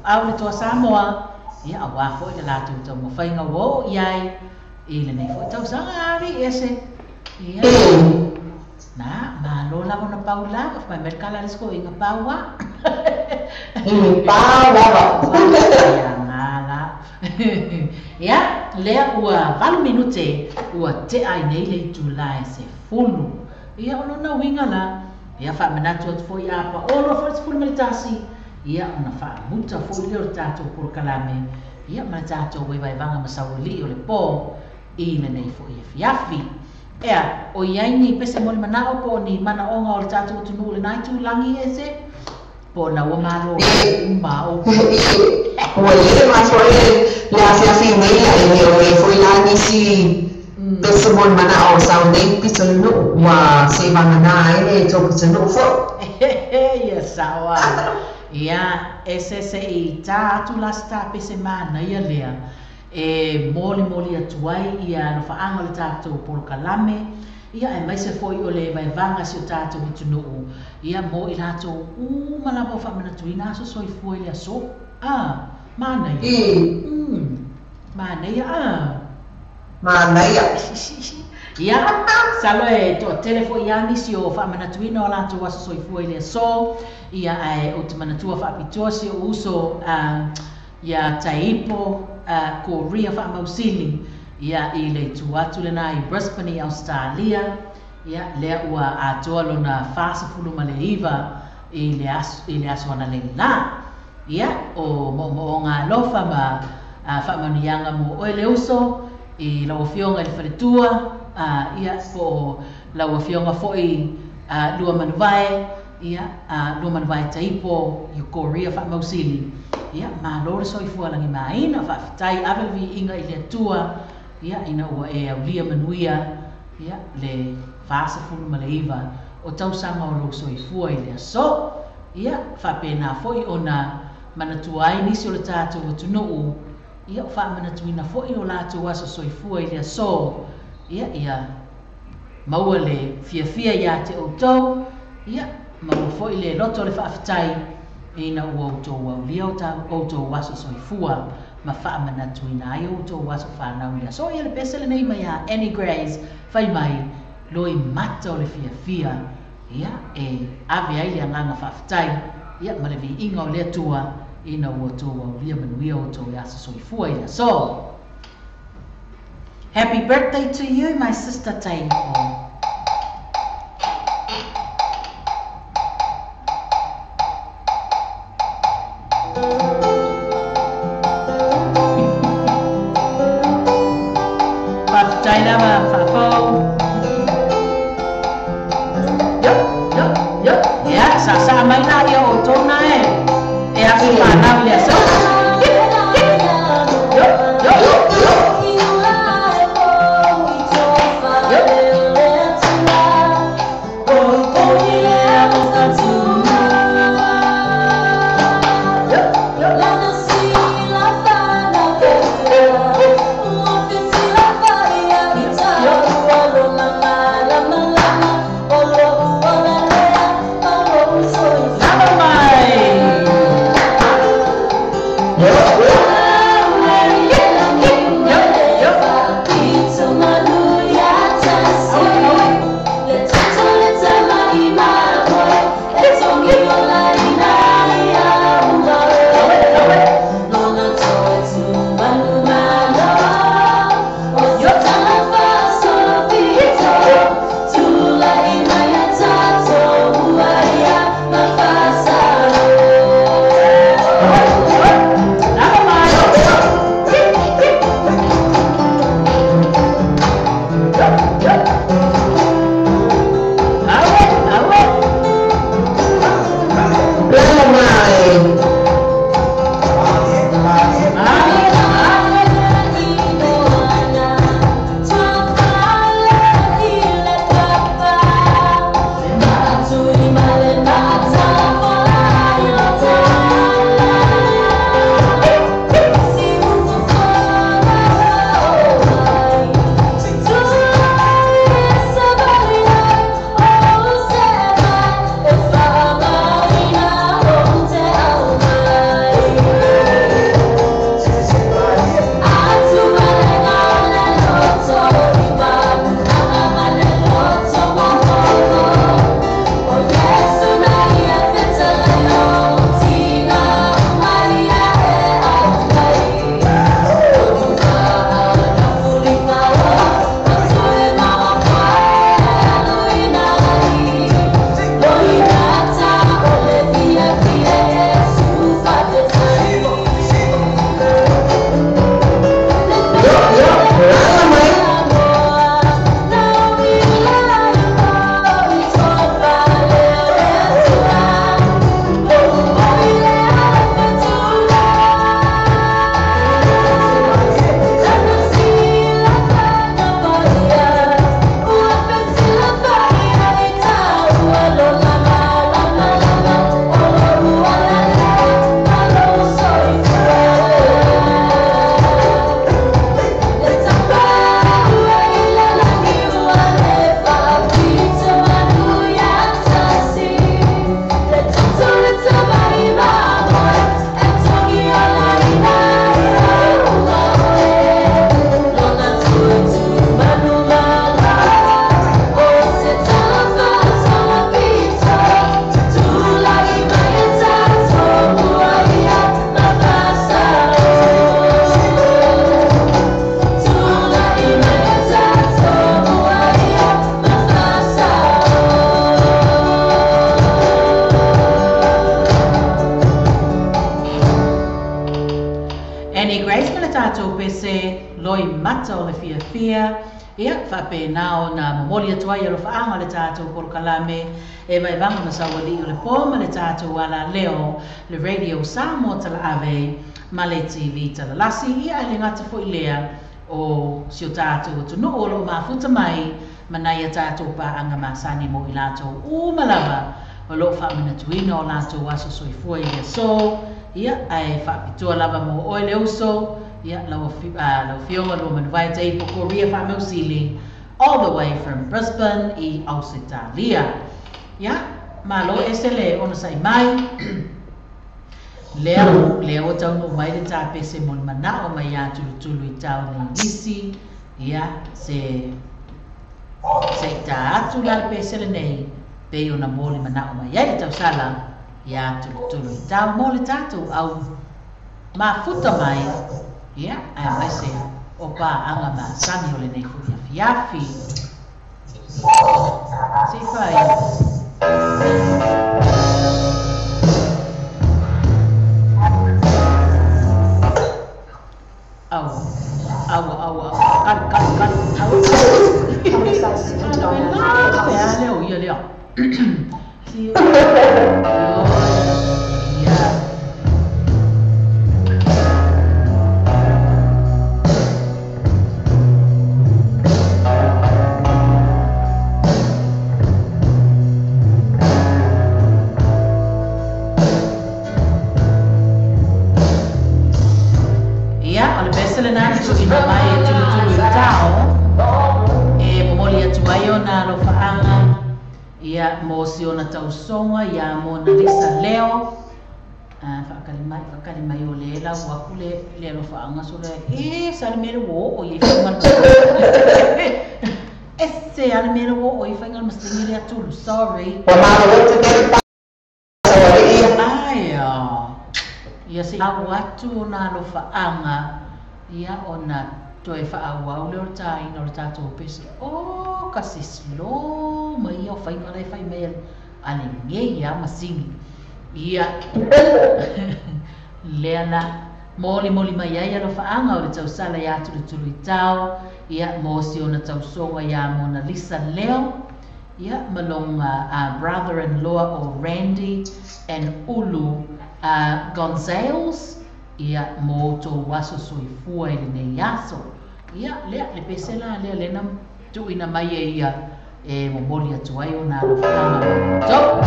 Au le toa Samoa, ia awa foi le latou taumafaiga ua oo i ai i lenei foi tausaga ari ese. Ia na malo lava ona pau lava fai mai le kala le sikoiga paua. Pau lava. Ia ngā la Ia, lea ua 8 minute ua tea ai nei le itulā e 10. Ia, o lona uiga la, ia faamanatu atu foi a paolo foi le 11, ia ona faamuta foi lea o le tatou polokalame, ia ma le tatou vaevaevaga ma saualii o le pō i lenei foi afiafi. Ea, o iai ni pese mo le manao po o ni manaoga o le tatou atunuu lenā itulagi e se po na ua malo uma o Ua leva foi le afiafi nei a e le o le foi la nisi pese mo le manao sau nei pitonuu ua seivagana ai le tou pitonuu foi. Ia sao ai. Ia, e se se i tā atu la se tāpese manaia lea e molimoli atu ai ia alofaaga o le tatou polokalame, ia aemaise foi o le vaevaga si o tatou atunuu, ia mo i latou uma lava o faamanatuina aso soifua i le aso. Manaia. Manaia a. Manaia. Ia, salo e toatele foi ia nisi o faamanatuina o latou aso soifua i le aso, ia ae ou te manatua faapitoa si ou uso ia Taipo Korea faamausili, ia i le itu atu lenā i Brisbane i Australia, ia lea ua atoa lona 49 i le aso analeila. Ia, o moomooga alofa ma faamanuiaga mo oe le uso i lau afioga i le faletua, ia po o lau afioga foi lua manuvae, ia lua manuvae Taipo i Korea faamausili. Ia, malo le soifua lagimāina, faafetai ave le viiga i le Atua, ia ina ua e aulia manuia, ia le 49 o tausaga o lou soifua i le aso. Ia, faapena foi ona manatua ai nisi o le tatou atunuu, ia o faamanatuina foi o latou aso soifua i le aso, ia ia maua le fiafia iā te outou, ia maua foi le loto o le faafetai ina ua outou aulia outou aso soifua ma faamanatuina ai outou aso fanau i le aso. Ia le pese lenei mai ia Annie Grace fai mai loi mata o le fiafia, ia e ave ai le agaga faafetai, ia ma le viiga o le Atua ina ua outou aulia manuia outou aso soifua i le aso. Happy birthday to you, my sister Taipo. Faafetai lava faafou. Yo, yo, yo. Ia, saasaa mai la ia outou na e. E aso fanau i le aso. Yo, yo, yo. Yo. mata o le fiafia. Ia, faapena ona momoli atu ai alofaaga o le tatou polokalame e vaevaga ma sauali'i o le pō ma le tatou alaleo le Radio Samoa Talaave ma le TV Talalasi. Ia, ae le gata fo'i lea o si o tatou atunuu o loo mafuta mai ma nai a tatou paaga masani mo i latou uma lava o loo faamanatuina o latou aso soifua i le aso. Ia, ae faapitoa lava mo oe le uso. Ia, lau afioga Luamanuvae Taipo Korea Faamausili, all the way from Brisbane i Ausetalia. Ia, malo ese le ona sa'i mai. Lea lea ua taunuu mai le tapese mo le mana'o mai iā Tulutulu i tau nei nisi. Ia, se se'i tā atu la le pese lenei pei ona mo le mana'o mai ai le tausala iā Tulutulu i tau mo le tatou au mafuta mai. Ia, aemaise o paaga masani o lenei fo'i afiafi. Se i fai. Aua, aua, aua, kali, kali, kali, aua. Ala leo, ia lea. Si, ia. Ia, o le pese lena na tuuina mai e Tulutulu i tao e momoli atu ai ona alofaaga ia mo si ona tausoga ia mo na lisa leo. Faakali mai, faakali mai o le lau aku le le alofaaga so le e sa le mele wo o i whainga e se ale mele wo o i whainga mastingi le atulu, sorry. Ai, ia se au atu ona alofaaga ia ona toe faaauau le o le tāina o le tatou pese. O kasi slow mai ia o faiga la e fai mai a lenei a masini. Ia lea la molimoli mai ai alofaaga o le tausala iā Tulutulu i tao ia mo si ona tausoga iā Mona Lisa Leo. Ia ma loga brother-in-law o Randy and Ulu Gonzales. Ia mo tou aso soifua i lenei aso. Ia lea le pese la lea lena tuuina mai e ia e momoli atu ai ona alofaaga mo tou.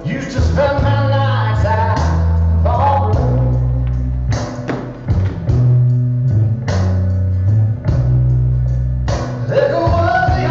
Used to spend my nights out in the ballroom. Liquor was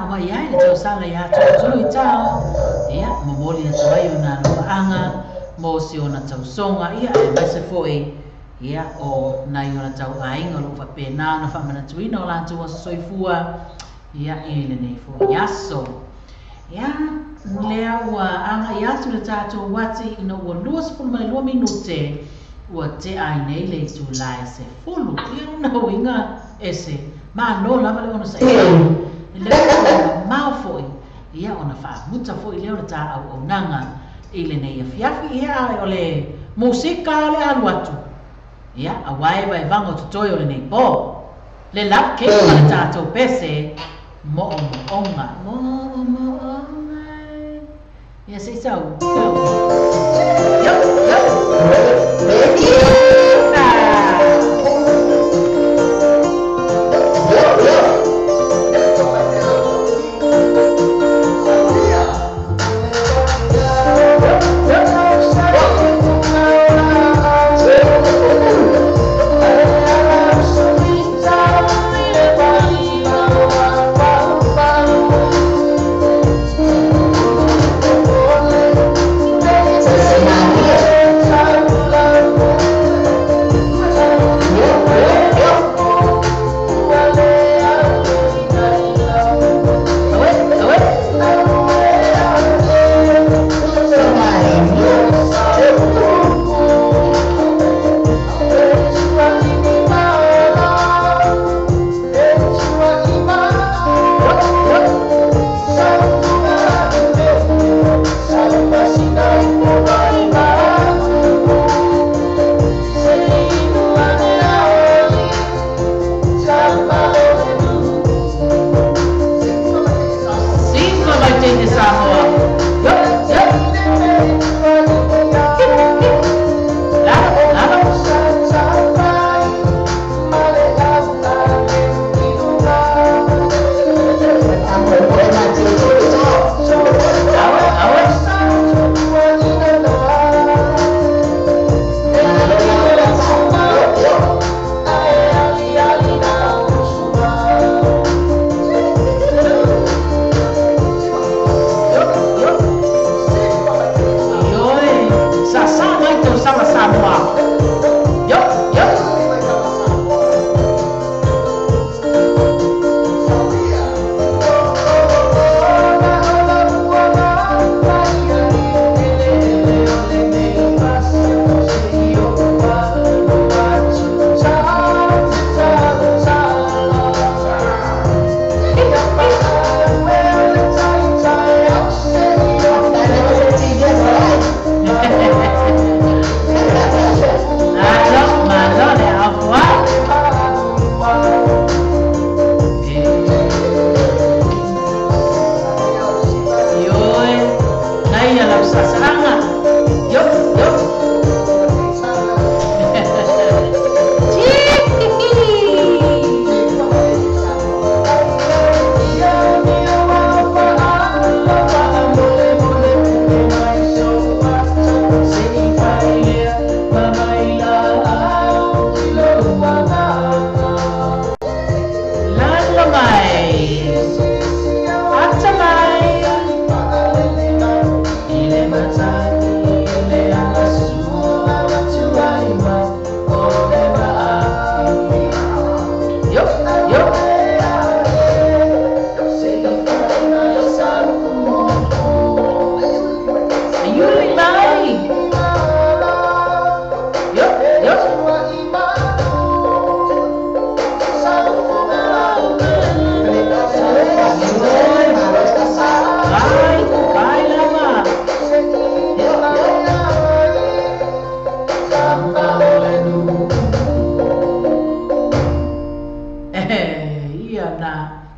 o mai ai le tausala ia tulu i tao. Ia, momoli atu ai ona alofaanga mo si ona tausoga, ia aemaise fo'i ia o nai ona tauaiga o loo faapena ona faamanatuina o latou aso soifua ia i lenei fo'i aso. Ia lea ua agai atu le tatou uati ina ua 22 minute ua tea ai nei le itulā e 10. Ia lona uiga ese malo lava le ono saʻi lea ua mamao fo'i ia ona faamuta fo'i lea o le tā'au'aunaga i lenei afiafi. Ia ae o le musika le alu atu ia auā e vaevaga o totoe o lenei pō le lap cake ma le tatou pese mo'omo'oga mo'omo'oga ia se i sau sau yo yo.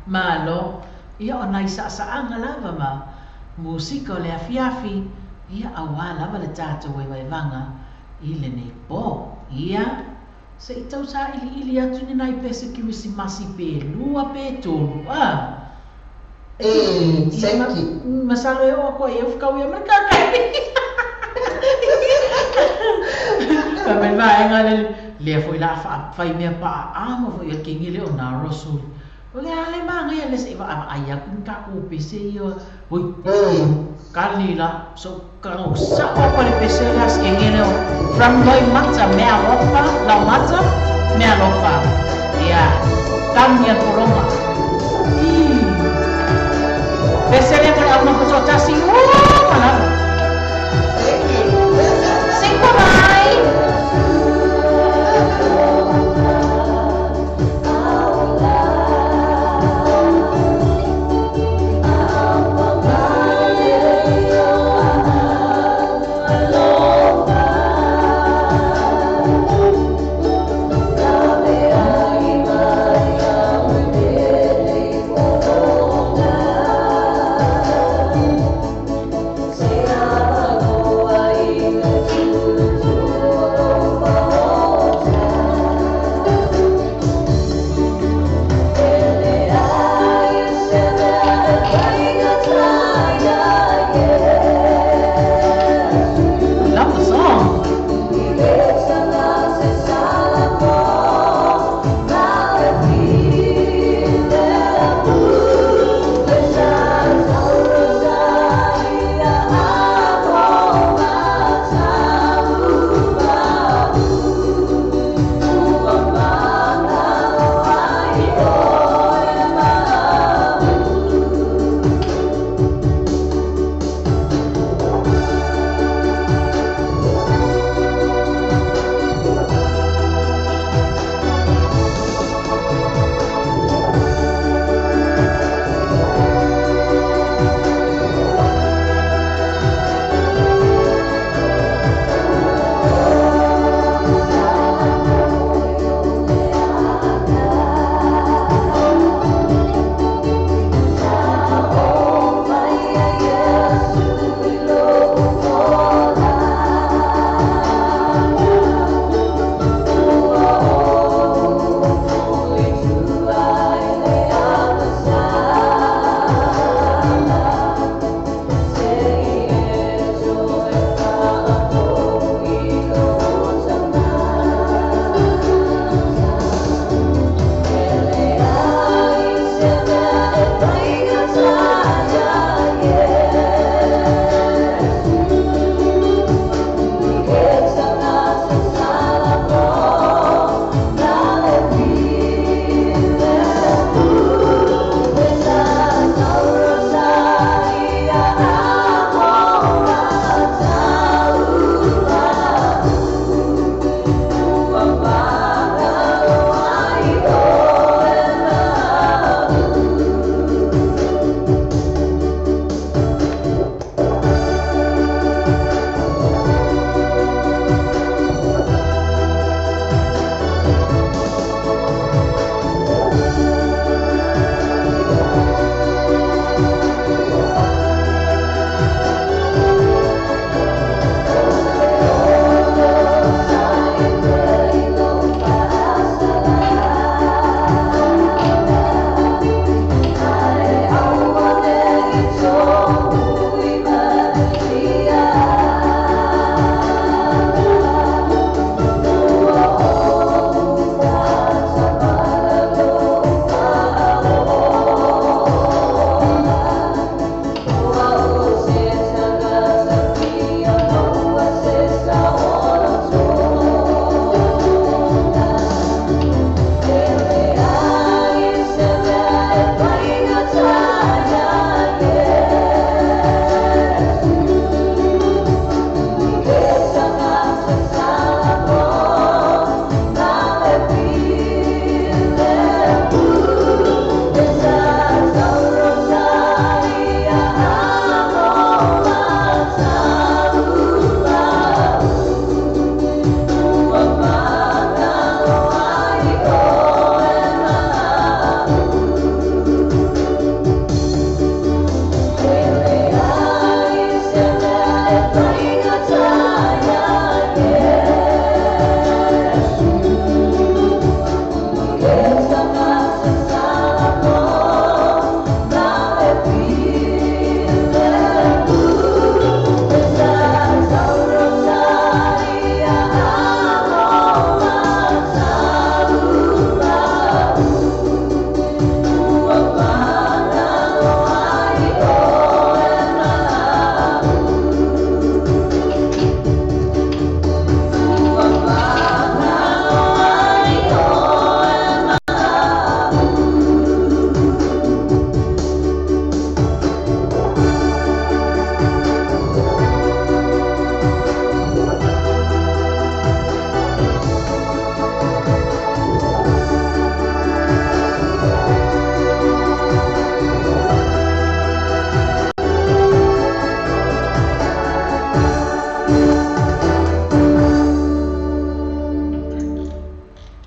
Malo, ia o nai sa'asa'aga lava ma musika o le afiafi, ia auā lava le tatou vaevaevaga i lenei pō. Ia se'i tausailiili atu ni nai pese kerisimasi pe lua pe tolu a. E, thank you. Masalo e oo koe e ufukau ia ma le kakai. Fa mai vaega le lea fo'i la fa'afaimea pa'a'a ma fo'i a kegi le o na rosuli. O le a le magaia le seʻi vaavaai aku ni takou pese ia. Oi, kali la so ka sa'o pa le pese le askenge leo. From Loimata mea alofa, Laumata mea alofa. Ia, tanu ia pologa. Pese le mo le auna fasoatasi. Malava. Cinco mai.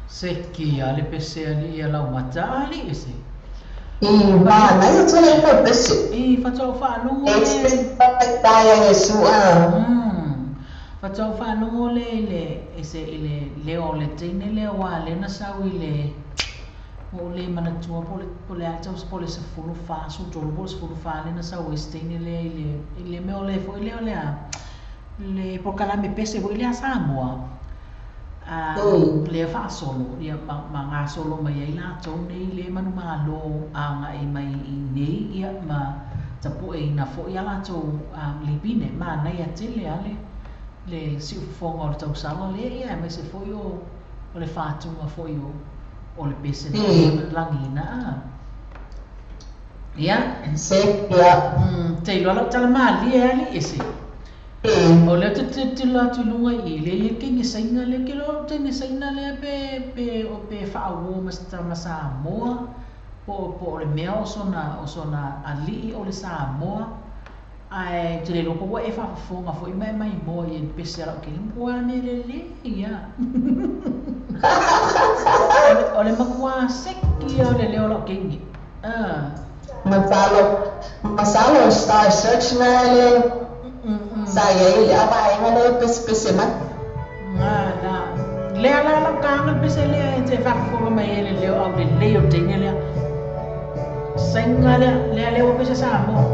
Se ki a le pese ali ia lau mata ali ese. I manaia tele foi pese. I faatoa faalogo E le. taia Iesu a. Faatoa faalogo le le ese i le leo o le teine lea ua lea na sau i le ua ou le manatua po o le a le tausaga po o le 14 13 po o le 14 lea na sau ai se teine lea i le i le mea o le foi lea o le a le polokalame pese foi lea a Samoa lea faasolo ia ma gasolo mai ai latou nei le manumalo agai mai i nei ia ma tapueina foi a latou lipine manaia tele a le siufofoga o le tausaga lea ia aemaise foi o le fatuga foi o le pese na lagiina a ia. Se ia. Te iloa lau tala malie ali ese. O lea ou te tilotilo atu i luga i i lea e i ai le teine Saina lea, ou te iloa o le teine Saina lea pe pe pe faauo ma se tama Samoa po o le mea o sona alii o le Samoa. Ae ou te le iloa po ua e faafofoga foi ma e maimoa i ai i le pese a lau kini, matua mea lelei lava. O le matua seki lava o le leo o lau keini. Masalo, masalo Star Search na le sa i ai le vaega lea e pesepese mai. La lea la lau taga le pese lea e te faafofoga mai ai le leo aulelei o le teine lea. Saina lea, lea lea ua pese Samoa.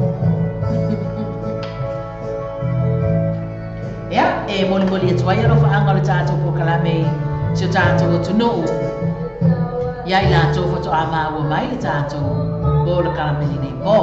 Ia, e molimoli atu ai alofaaga o le tatou polokalame i si o tatou atunuu ia i latou faatoa maua mai le tatou polokalame i lenei po.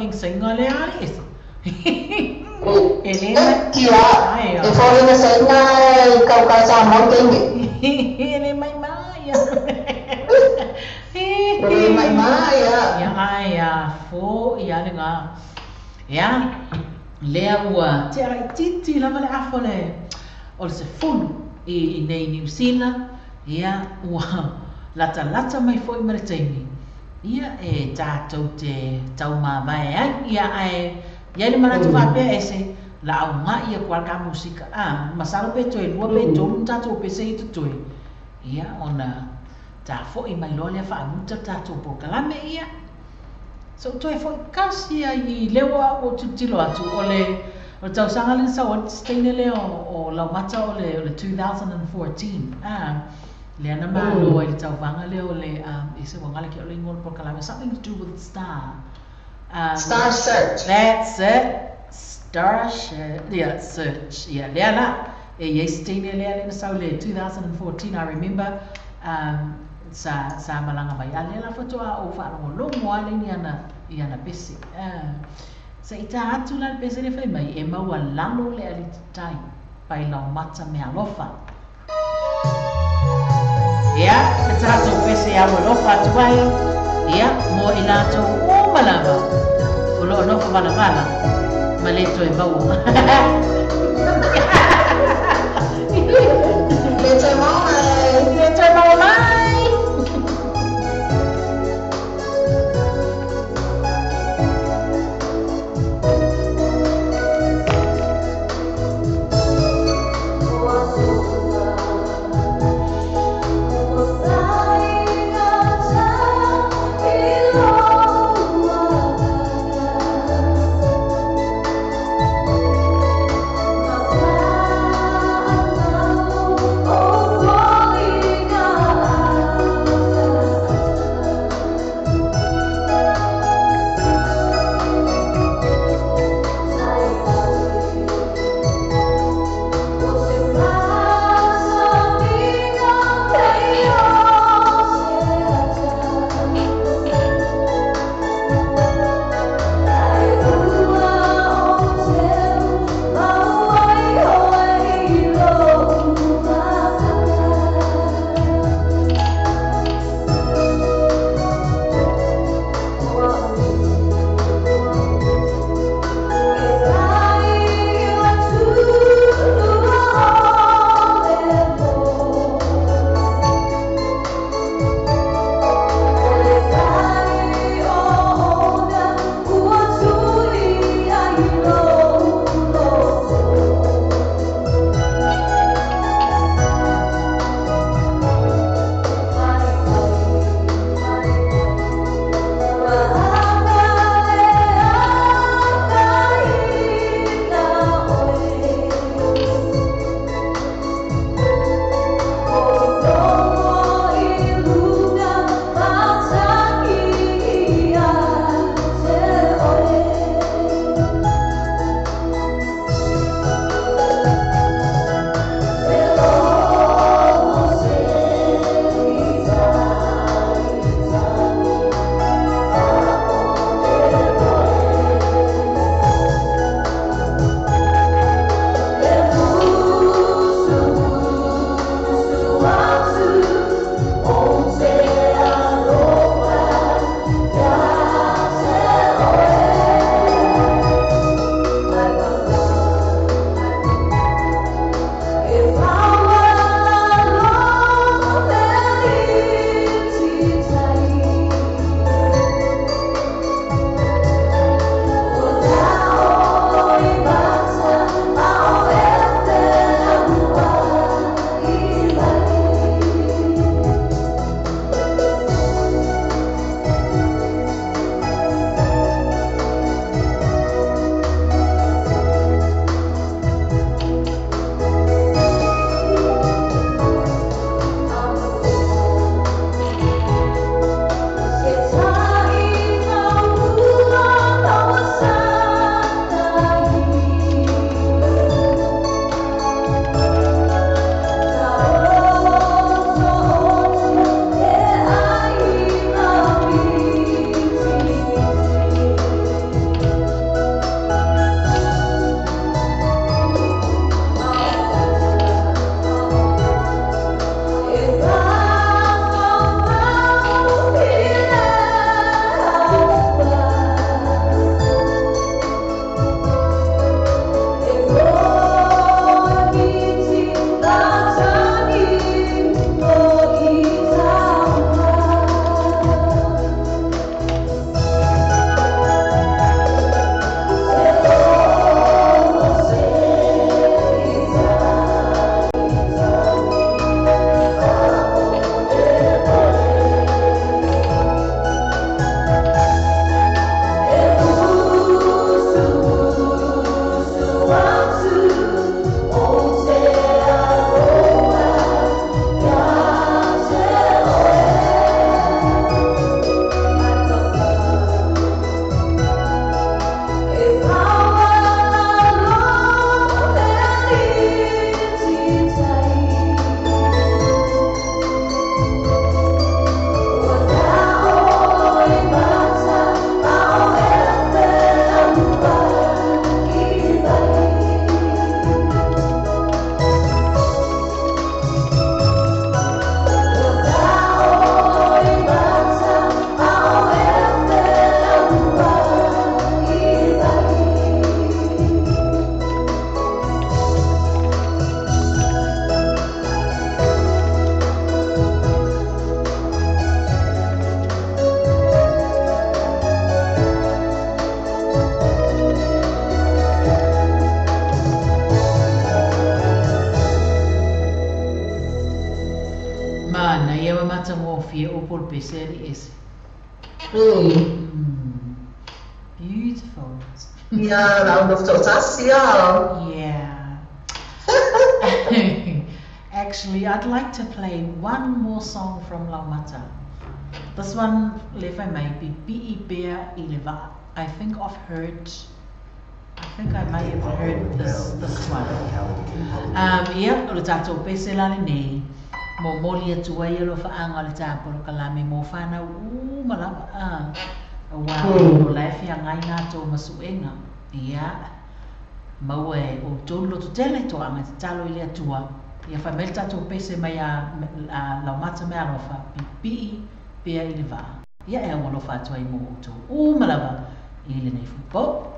fucking singer le ali ese. E le Kia, e fōlina saina i kauka sa mo te E le mai mai. E le mai mai ia. Ia ai a fo ia le ngā. Ia, lea ua te ara i titi lava le afo le o le se fulu i nei New Zealand. Ia, ua lata lata mai foi ma le taimi. Ia e tātou te taumavae ai. Ia ae ia le manatu faapea ese la auga ia koa ka musika. Ah, masalo pe toe lua pe tolu tātou pese i totoe. Ia ona tā foi mai loa lea faamuta tātou polokalame ia. So toe foi kasi ai i lewa o tilotilo atu o le tausaga lena sau ai steine lea o Laumata o le 2014. Ah, lea na malo ai le tauvaga lea o le e se uaga le ke o le igoa o le polokalame, something to do with star. Star Search. That's it. Star Search. Yeah, search. Yeah, lea la. E iai se teine lea lena sau le 2014, I remember, sa malaga mai. A lea la faatoa ou faalogologo ai le i ana pese. Sa i tā atu la le pese le fai mai, e maua lalo le alititai, pai Laumata me alofa. Ia, le tātou pese au alofa atu ai, ia, mo i lātou uma lava, o loo nofo valavala, ma le toe maua. Le toe maua mai. Le toe maua mai. Oh, Matagofie upu o le pese a alii ese. Beautiful. Ia, la au nofo toatasi a. Yeah. Actually, I'd like to play one more song from Laumata. This one, le fai mai, Pipii Pea i le Vaa. I think I've heard, I think I may have heard this one. Ia, o le tatou pese la lenei, momoli atu ai alofaaga o le tapolokalame mo whanau uma lava, auā o la e feagai latou ma suega. Ia, maua e outou le lototele, toaga tatalo i le Atua. Ia fai mai le tatou pese mai a Laumata Mealofa, Pipii Pea i le Vaa. Ia e au alofa atu ai mo outou uma lava i lenei foi po.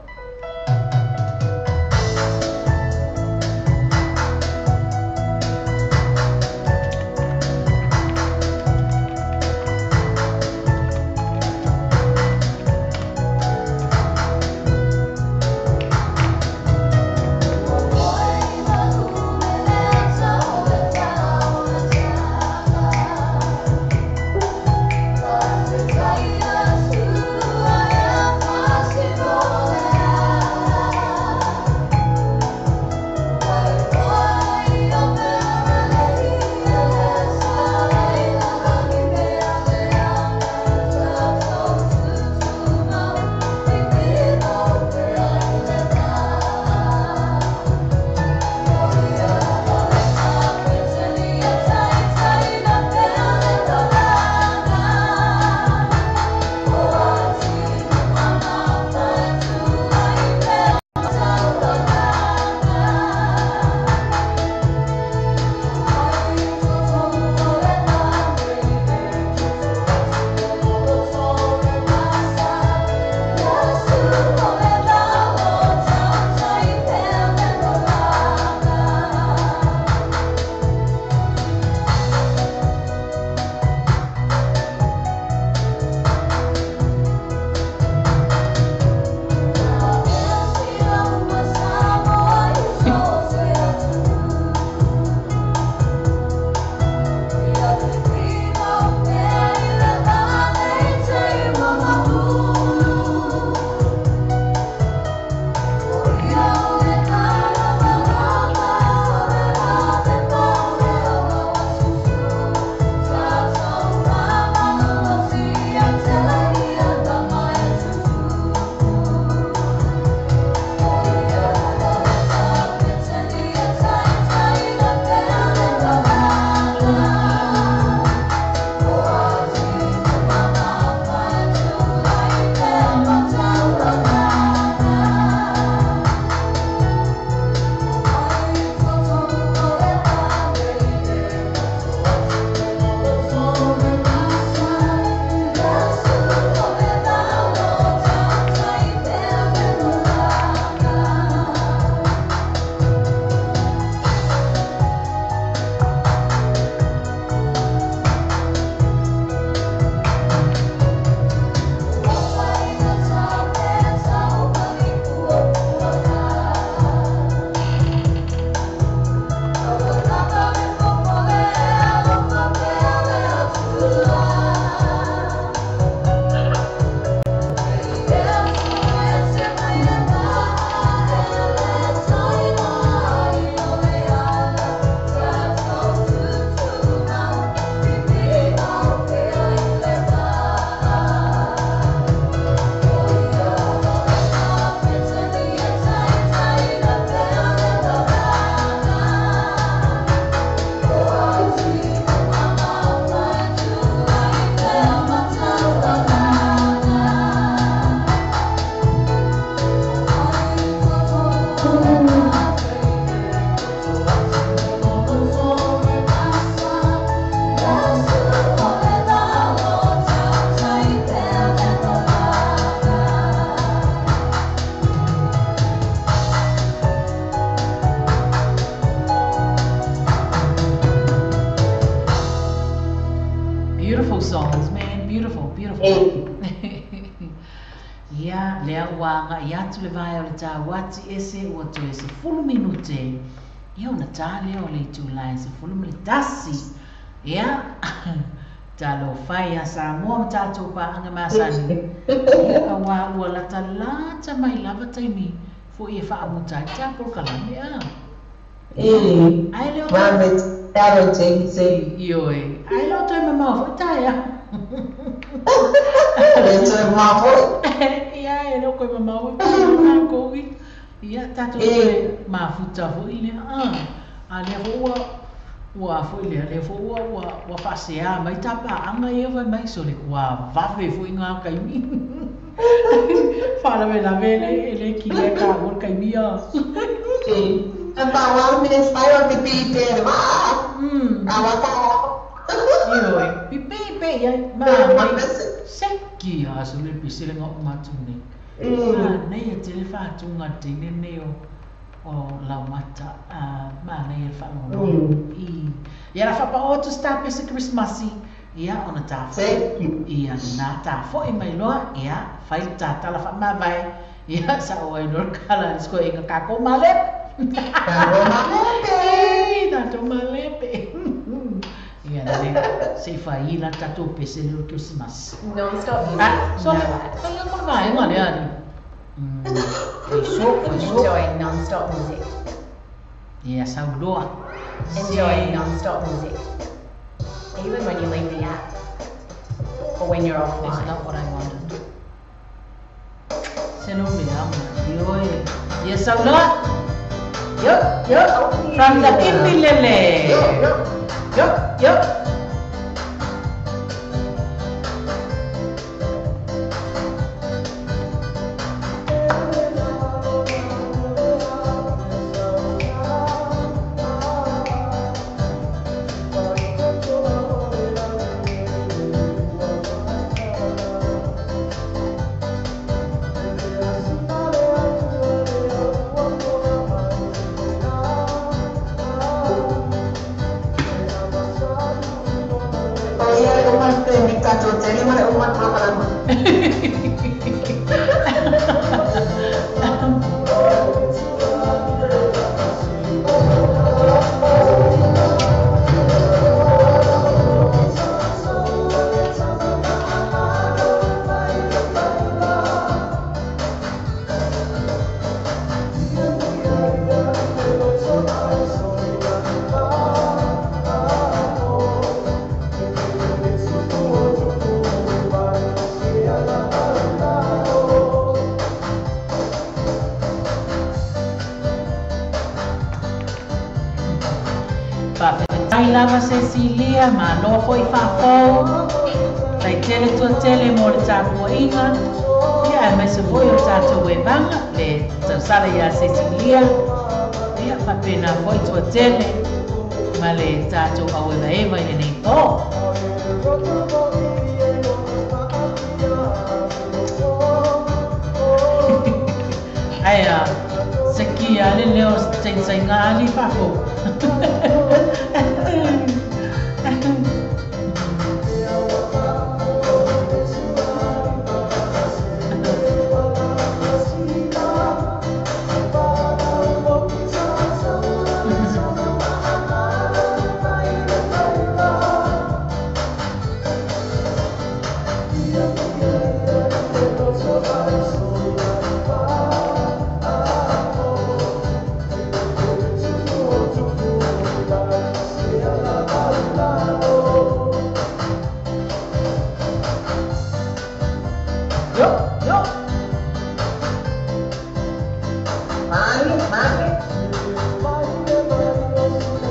Beautiful songs, man. Beautiful, beautiful. Ia, lea ua agai atu le vaea o le tauati ese ua toe 10 minute. Ia ona tā lea o le itula e 11. Ia, Talofa e ia Samoa ma tatou paaga masani. Ia auā ua latalata mai lava taimi fo'i e faamuta ai ta polokalame a. Ia, ae le o toe. Ioe, ae le o toe mamao foi taeao. Ia, e le o koe mamao foi taeao takou i. Ia, tatou toe mafuta foi lea a. A lea foi ua Ua a foi lea, lea foi ua, ua, ua faaseā mai ta paaga ia fai mai, sole, ua vave foi ngā kaimi. Faalavelave e le, e le kilea kāua le kaimi a. E pau lava le mea e fai o le pipii pea i le vaa. A waka. Ioe, pipii pea i ai, ma mai, seki a sole le pese le ngā uma atu nei. Manaia tele faatuga a le teine lenei o, o Laumata, a manaia le faalogologo. I, ia la faapao atu se tapese Kerisimasi, ia ona ta foi, ia lena, ta foi mai loa, ia fai le ta tala faamavae, ia sao ai loa le kala a le sikoiga tatou malepe. Tatou malepe! Ei, tatou malepe! Ia lelei, se i fai la tatou pese lea o le Kerisimasi. Non-stop music, Ah, so, no ads. fai lava ma le vaega lea alii. Fai so, fai so. Enjoy non-stop music. Ia sau loa. Enjoy Se. non-stop music. Even when you leave the app or when you're It's offline. not what I wanted. Se lo mea ma ioe. Ia sau loa. Yo, yo. From the Ipilele. Yo, yo. O ia le uma le taimi tatou tele ma le uma le polokalame. Faafetai lava Cecilia, malo foi faafou. Tai tele tua tele mo le tapuaiga. Ia aemaise foi o le tatou evaga le tausala ia Cecilia. Ia faapena foi tua tele ma le tatou auevaeva i lenei po. Ae a sekia le leo saisaiga ali faafou. Yo, yo. Male, male.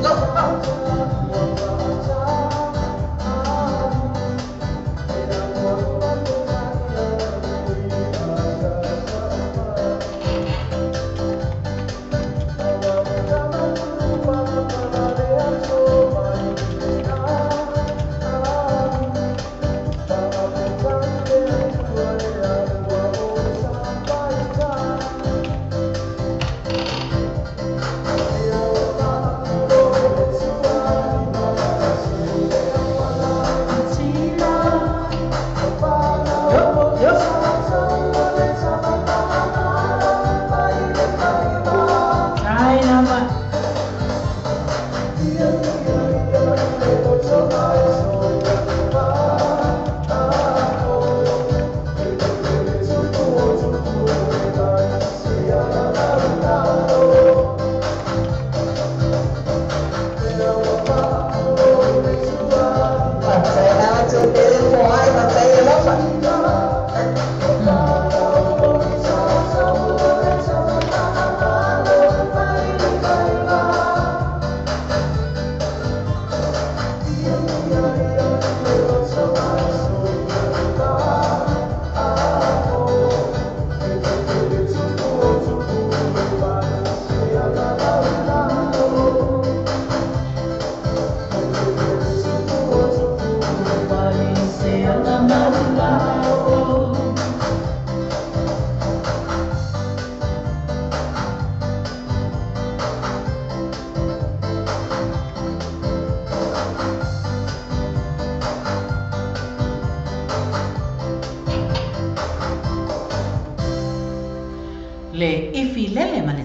Yo, yo.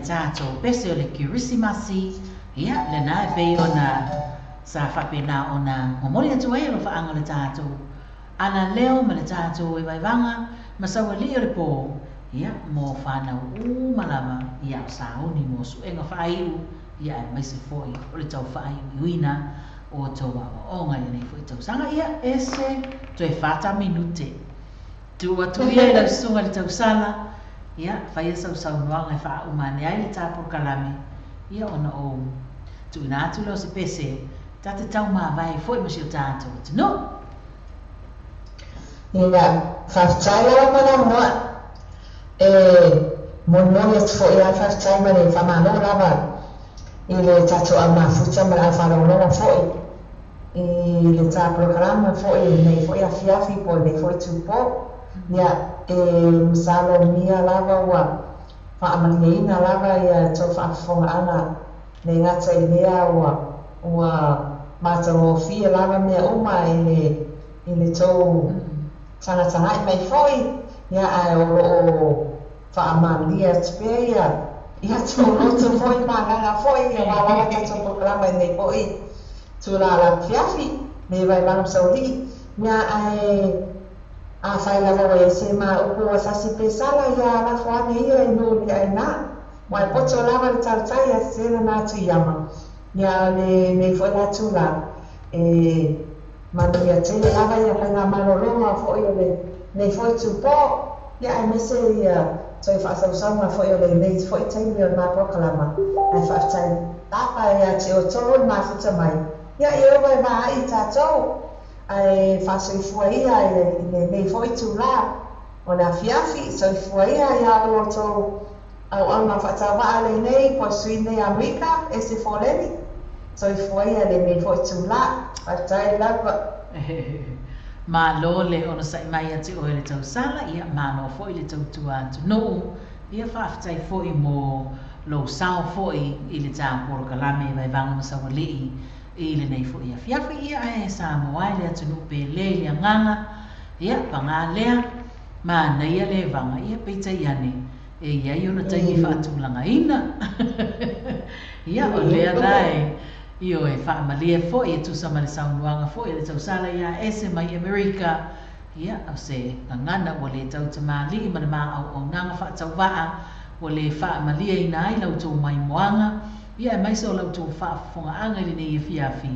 tatou pese o le Kerisimasi, ia lena e pei ona sa faapena ona momoli atu ai alofaaga o le tatou alaleo ma le tatou vaevaevaga ma saualii o le po, ia mo fanau uma lava, ia o sauni mo suega faaiu, ia aemaise foi o le tau faaiuiuina o tou aoaoga i lenei foi tausaga. Ia ese toe 4 minute tuu atu ia i lau susuga i le tausala, ia faia sausaunoaga e faauma ane ai le tapolokalame, ia ona ou tuuina atu lea o se pese ta te taumavae foi ma si o tatou atunuu. Ia, faafetai lava mo le avanoa. E molimoli atu foi lava le faafetai ma le faamalo lava i le tatou aumafuta ma le aufalogologo foi i le tapolokalama foi i lenei foi afiafi po o lenei foi itupo. Ia, e masalo mia lava ua faamalieina lava ia tou faafofogaaga le gata i lea ua matagofie lava mea uma i le tou tagatagai mai foi, ia ae o loo faamalie atu pea ia tou loto foi ma agaga foi aua lava tatou polokalama i lenei foi tula lafiafi le vaevaga ma saualii. Ia ae afai lava ua i ai se ma upu ua sasi pe sala, ia lafo ane ia i nuu le aina ua e poto lava le tautai a sesena na atu iama. Ia lenei foi la tula e manuia tele lava ia faigamalologa foi o lenei foi itupo, ia aemaise ia toe faasausauga foi o lenei foi taimi o le mapolokalama. Ae faafetai lava ia te outou le mafuta mai, ia e ova e vaai i tatou ae faasoifua ia i lenei foi itulā o le afiafi. Soifua ia ia outou auauna faatauvaa lenei po o sui nei Amerika e se foleni. Soifua ia lenei foi itulā. Faafetai lava. Malo le onosai mai ia te oe le tausala, ia malo foi le tautua atunuu, ia faafetai foi mo lou sao foi i le tapolokalame vaevaga ma saualii i lenei foi afiafi. Ia ae Samoa ai le atunuu pele i le agaga, ia pagā lea manaia le vaga, ia peitai ane e iai ona taimi faatulagaina. Ia o lea la e ioe faamalie foi e tusa ma le saunoaga foi a le tausala ia ese mai Amerika, ia o se gagana ua lē tautamalii ma le maauaunaga faatauvaa ua lē faamalieina ai la outou maimoaga, ia aemaise o la outou faafofogaaga i lenei afiafi.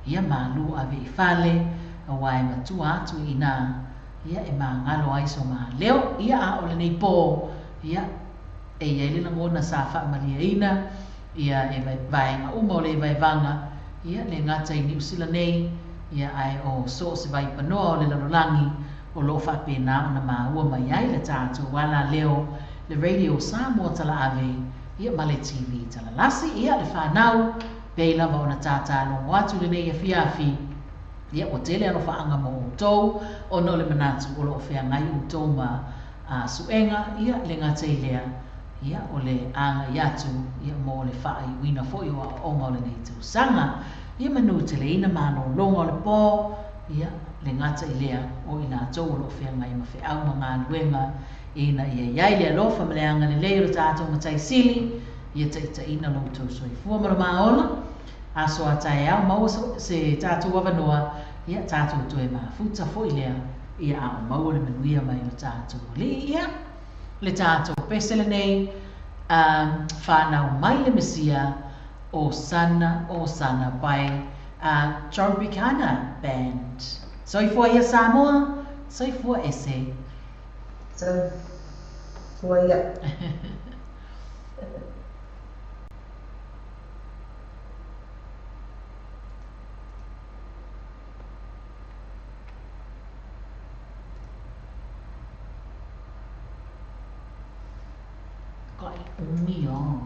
Ia malu ave i fale auā e matua atu iinā, ia e magalo ai so maleo. Ia a o lenei pō, ia e iai le lagona sa faamalieina ia e vaega uma o le vaevaga, ia le gata i Niusila nei, ia ae o so o se vaipanoa o le lalolagi o loo faapena ona maua mai ai le tatou alaleo le Radio Samoa Talaave, ia ma le TV Talalasi. Ia le fanau pei lava ona tatalogo atu lenei afiafi, ia ua tele alofaaga mo outou ona o le manatu o loo feagai outou ma suega, ia le gata i lea, ia o le agai atu ia mo le faaiuina foi o aoaoga o lenei tausaga. Ia manu teleina malologa o le pō, ia le gata i lea o i latou o loo feagai ma feau ma galuega ina ia iai le alofa ma le agalelei o le tatou mataisili, ia taitaiina lo outou soifua ma le maola aso a taeao maua se tatou avanoa, ia tatou toe mafuta foi lea, ia a o maua le manuia mai o tatou alii. Ia le tatou pese lenei, whanau mai le Mesia, Osana, Osana by Tropicana Band. Soifua ia Samoa, soifua ese. Soifua ia. Kai umi o.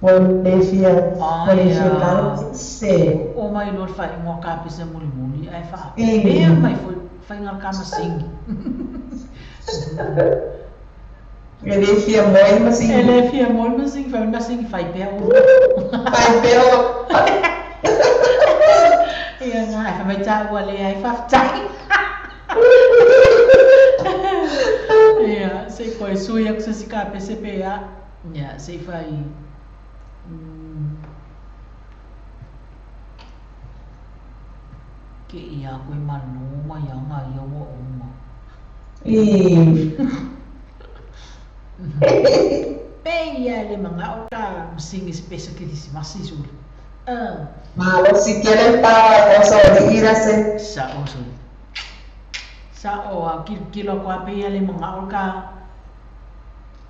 Ua le fia, ua le fia talo se. O mai loa le faaigoa kapese mulimuli ae faapea mai foi faiga le kamasingi. E le fia moe le masingi. E le fia moe le masingi, fai le masingi fai pea o. Fai pea o. Ia ngā, e fai mai tāua le ai faafetai. Ia, se i toe sui atu se isi kapese pe a. Ia, se i fai. Ke ia koe malo mai anga ia ua uma. Pe ia le mangao ka msingi se pesa kirisimasi suli. Malo si tele pa o so ira se. Sa o suli. Sa o a kilo kwa pe ia le mangao ka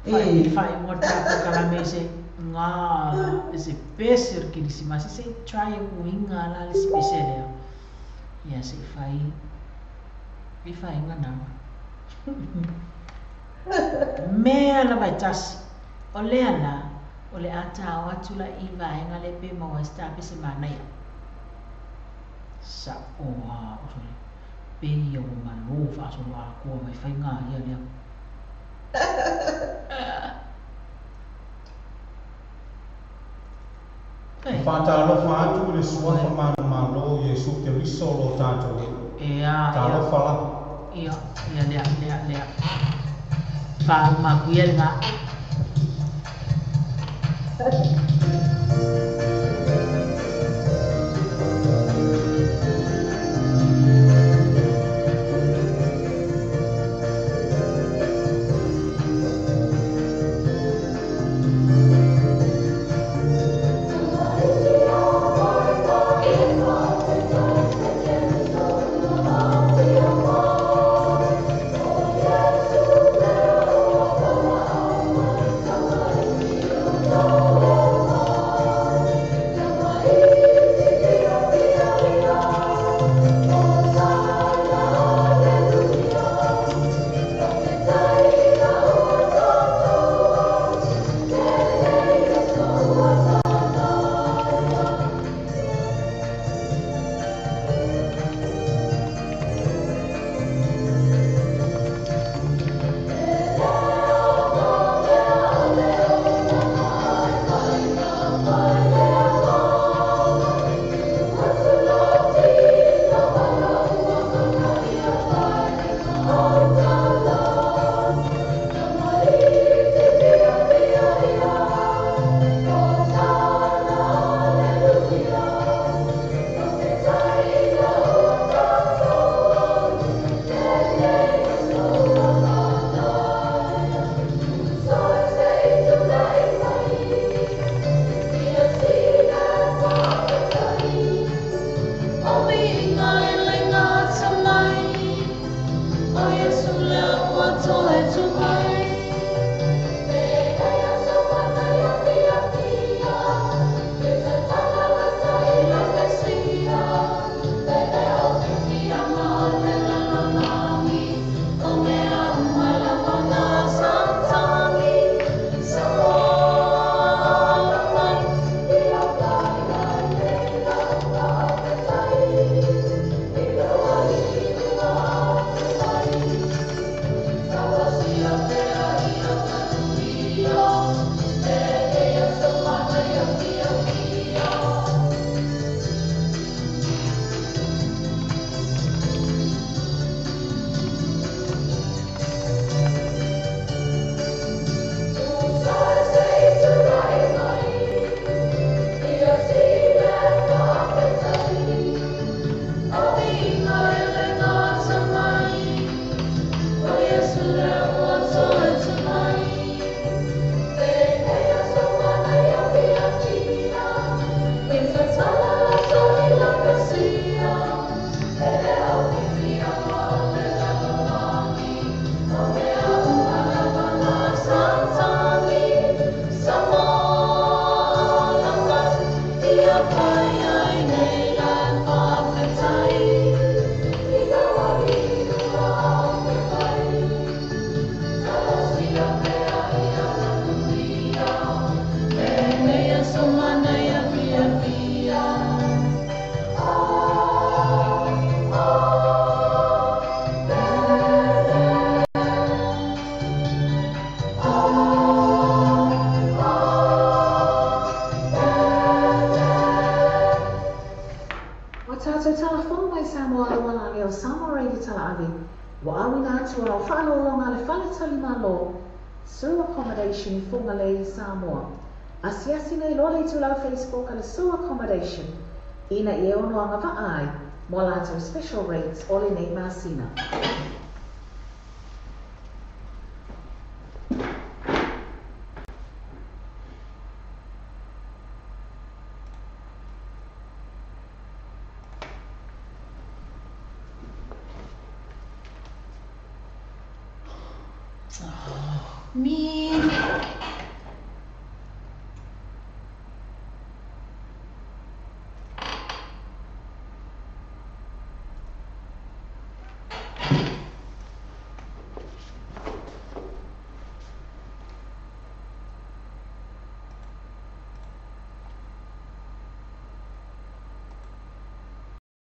fai fai mo ta ko kala se nga se pesa kirisimasi se try ku inga la le pesa le. Ia se fai i fai ngana. Mea la vai tasi. O lea la, o le ata o atu la i vaenga le pe maua se tape se manaia. Sa o a o sole. Pe ia o malo whaasolo a kua mai whai ngā ia lea. Whātālofa atu le suafa manumalo Iesu Keriso lo tātou. Ea, Tālofa la. Ia, ia lea, lea, lea. Whaaumakuia le ngā. Oh, atu ona o faalologa a le faletalimalo Sue Accommodation i Fugalei i Samoa. Asiasi nei loa le itulau Facebook a le Sue Accommodation ina ia ono agavaa ai mo a latou special rates o lenei masina. Me.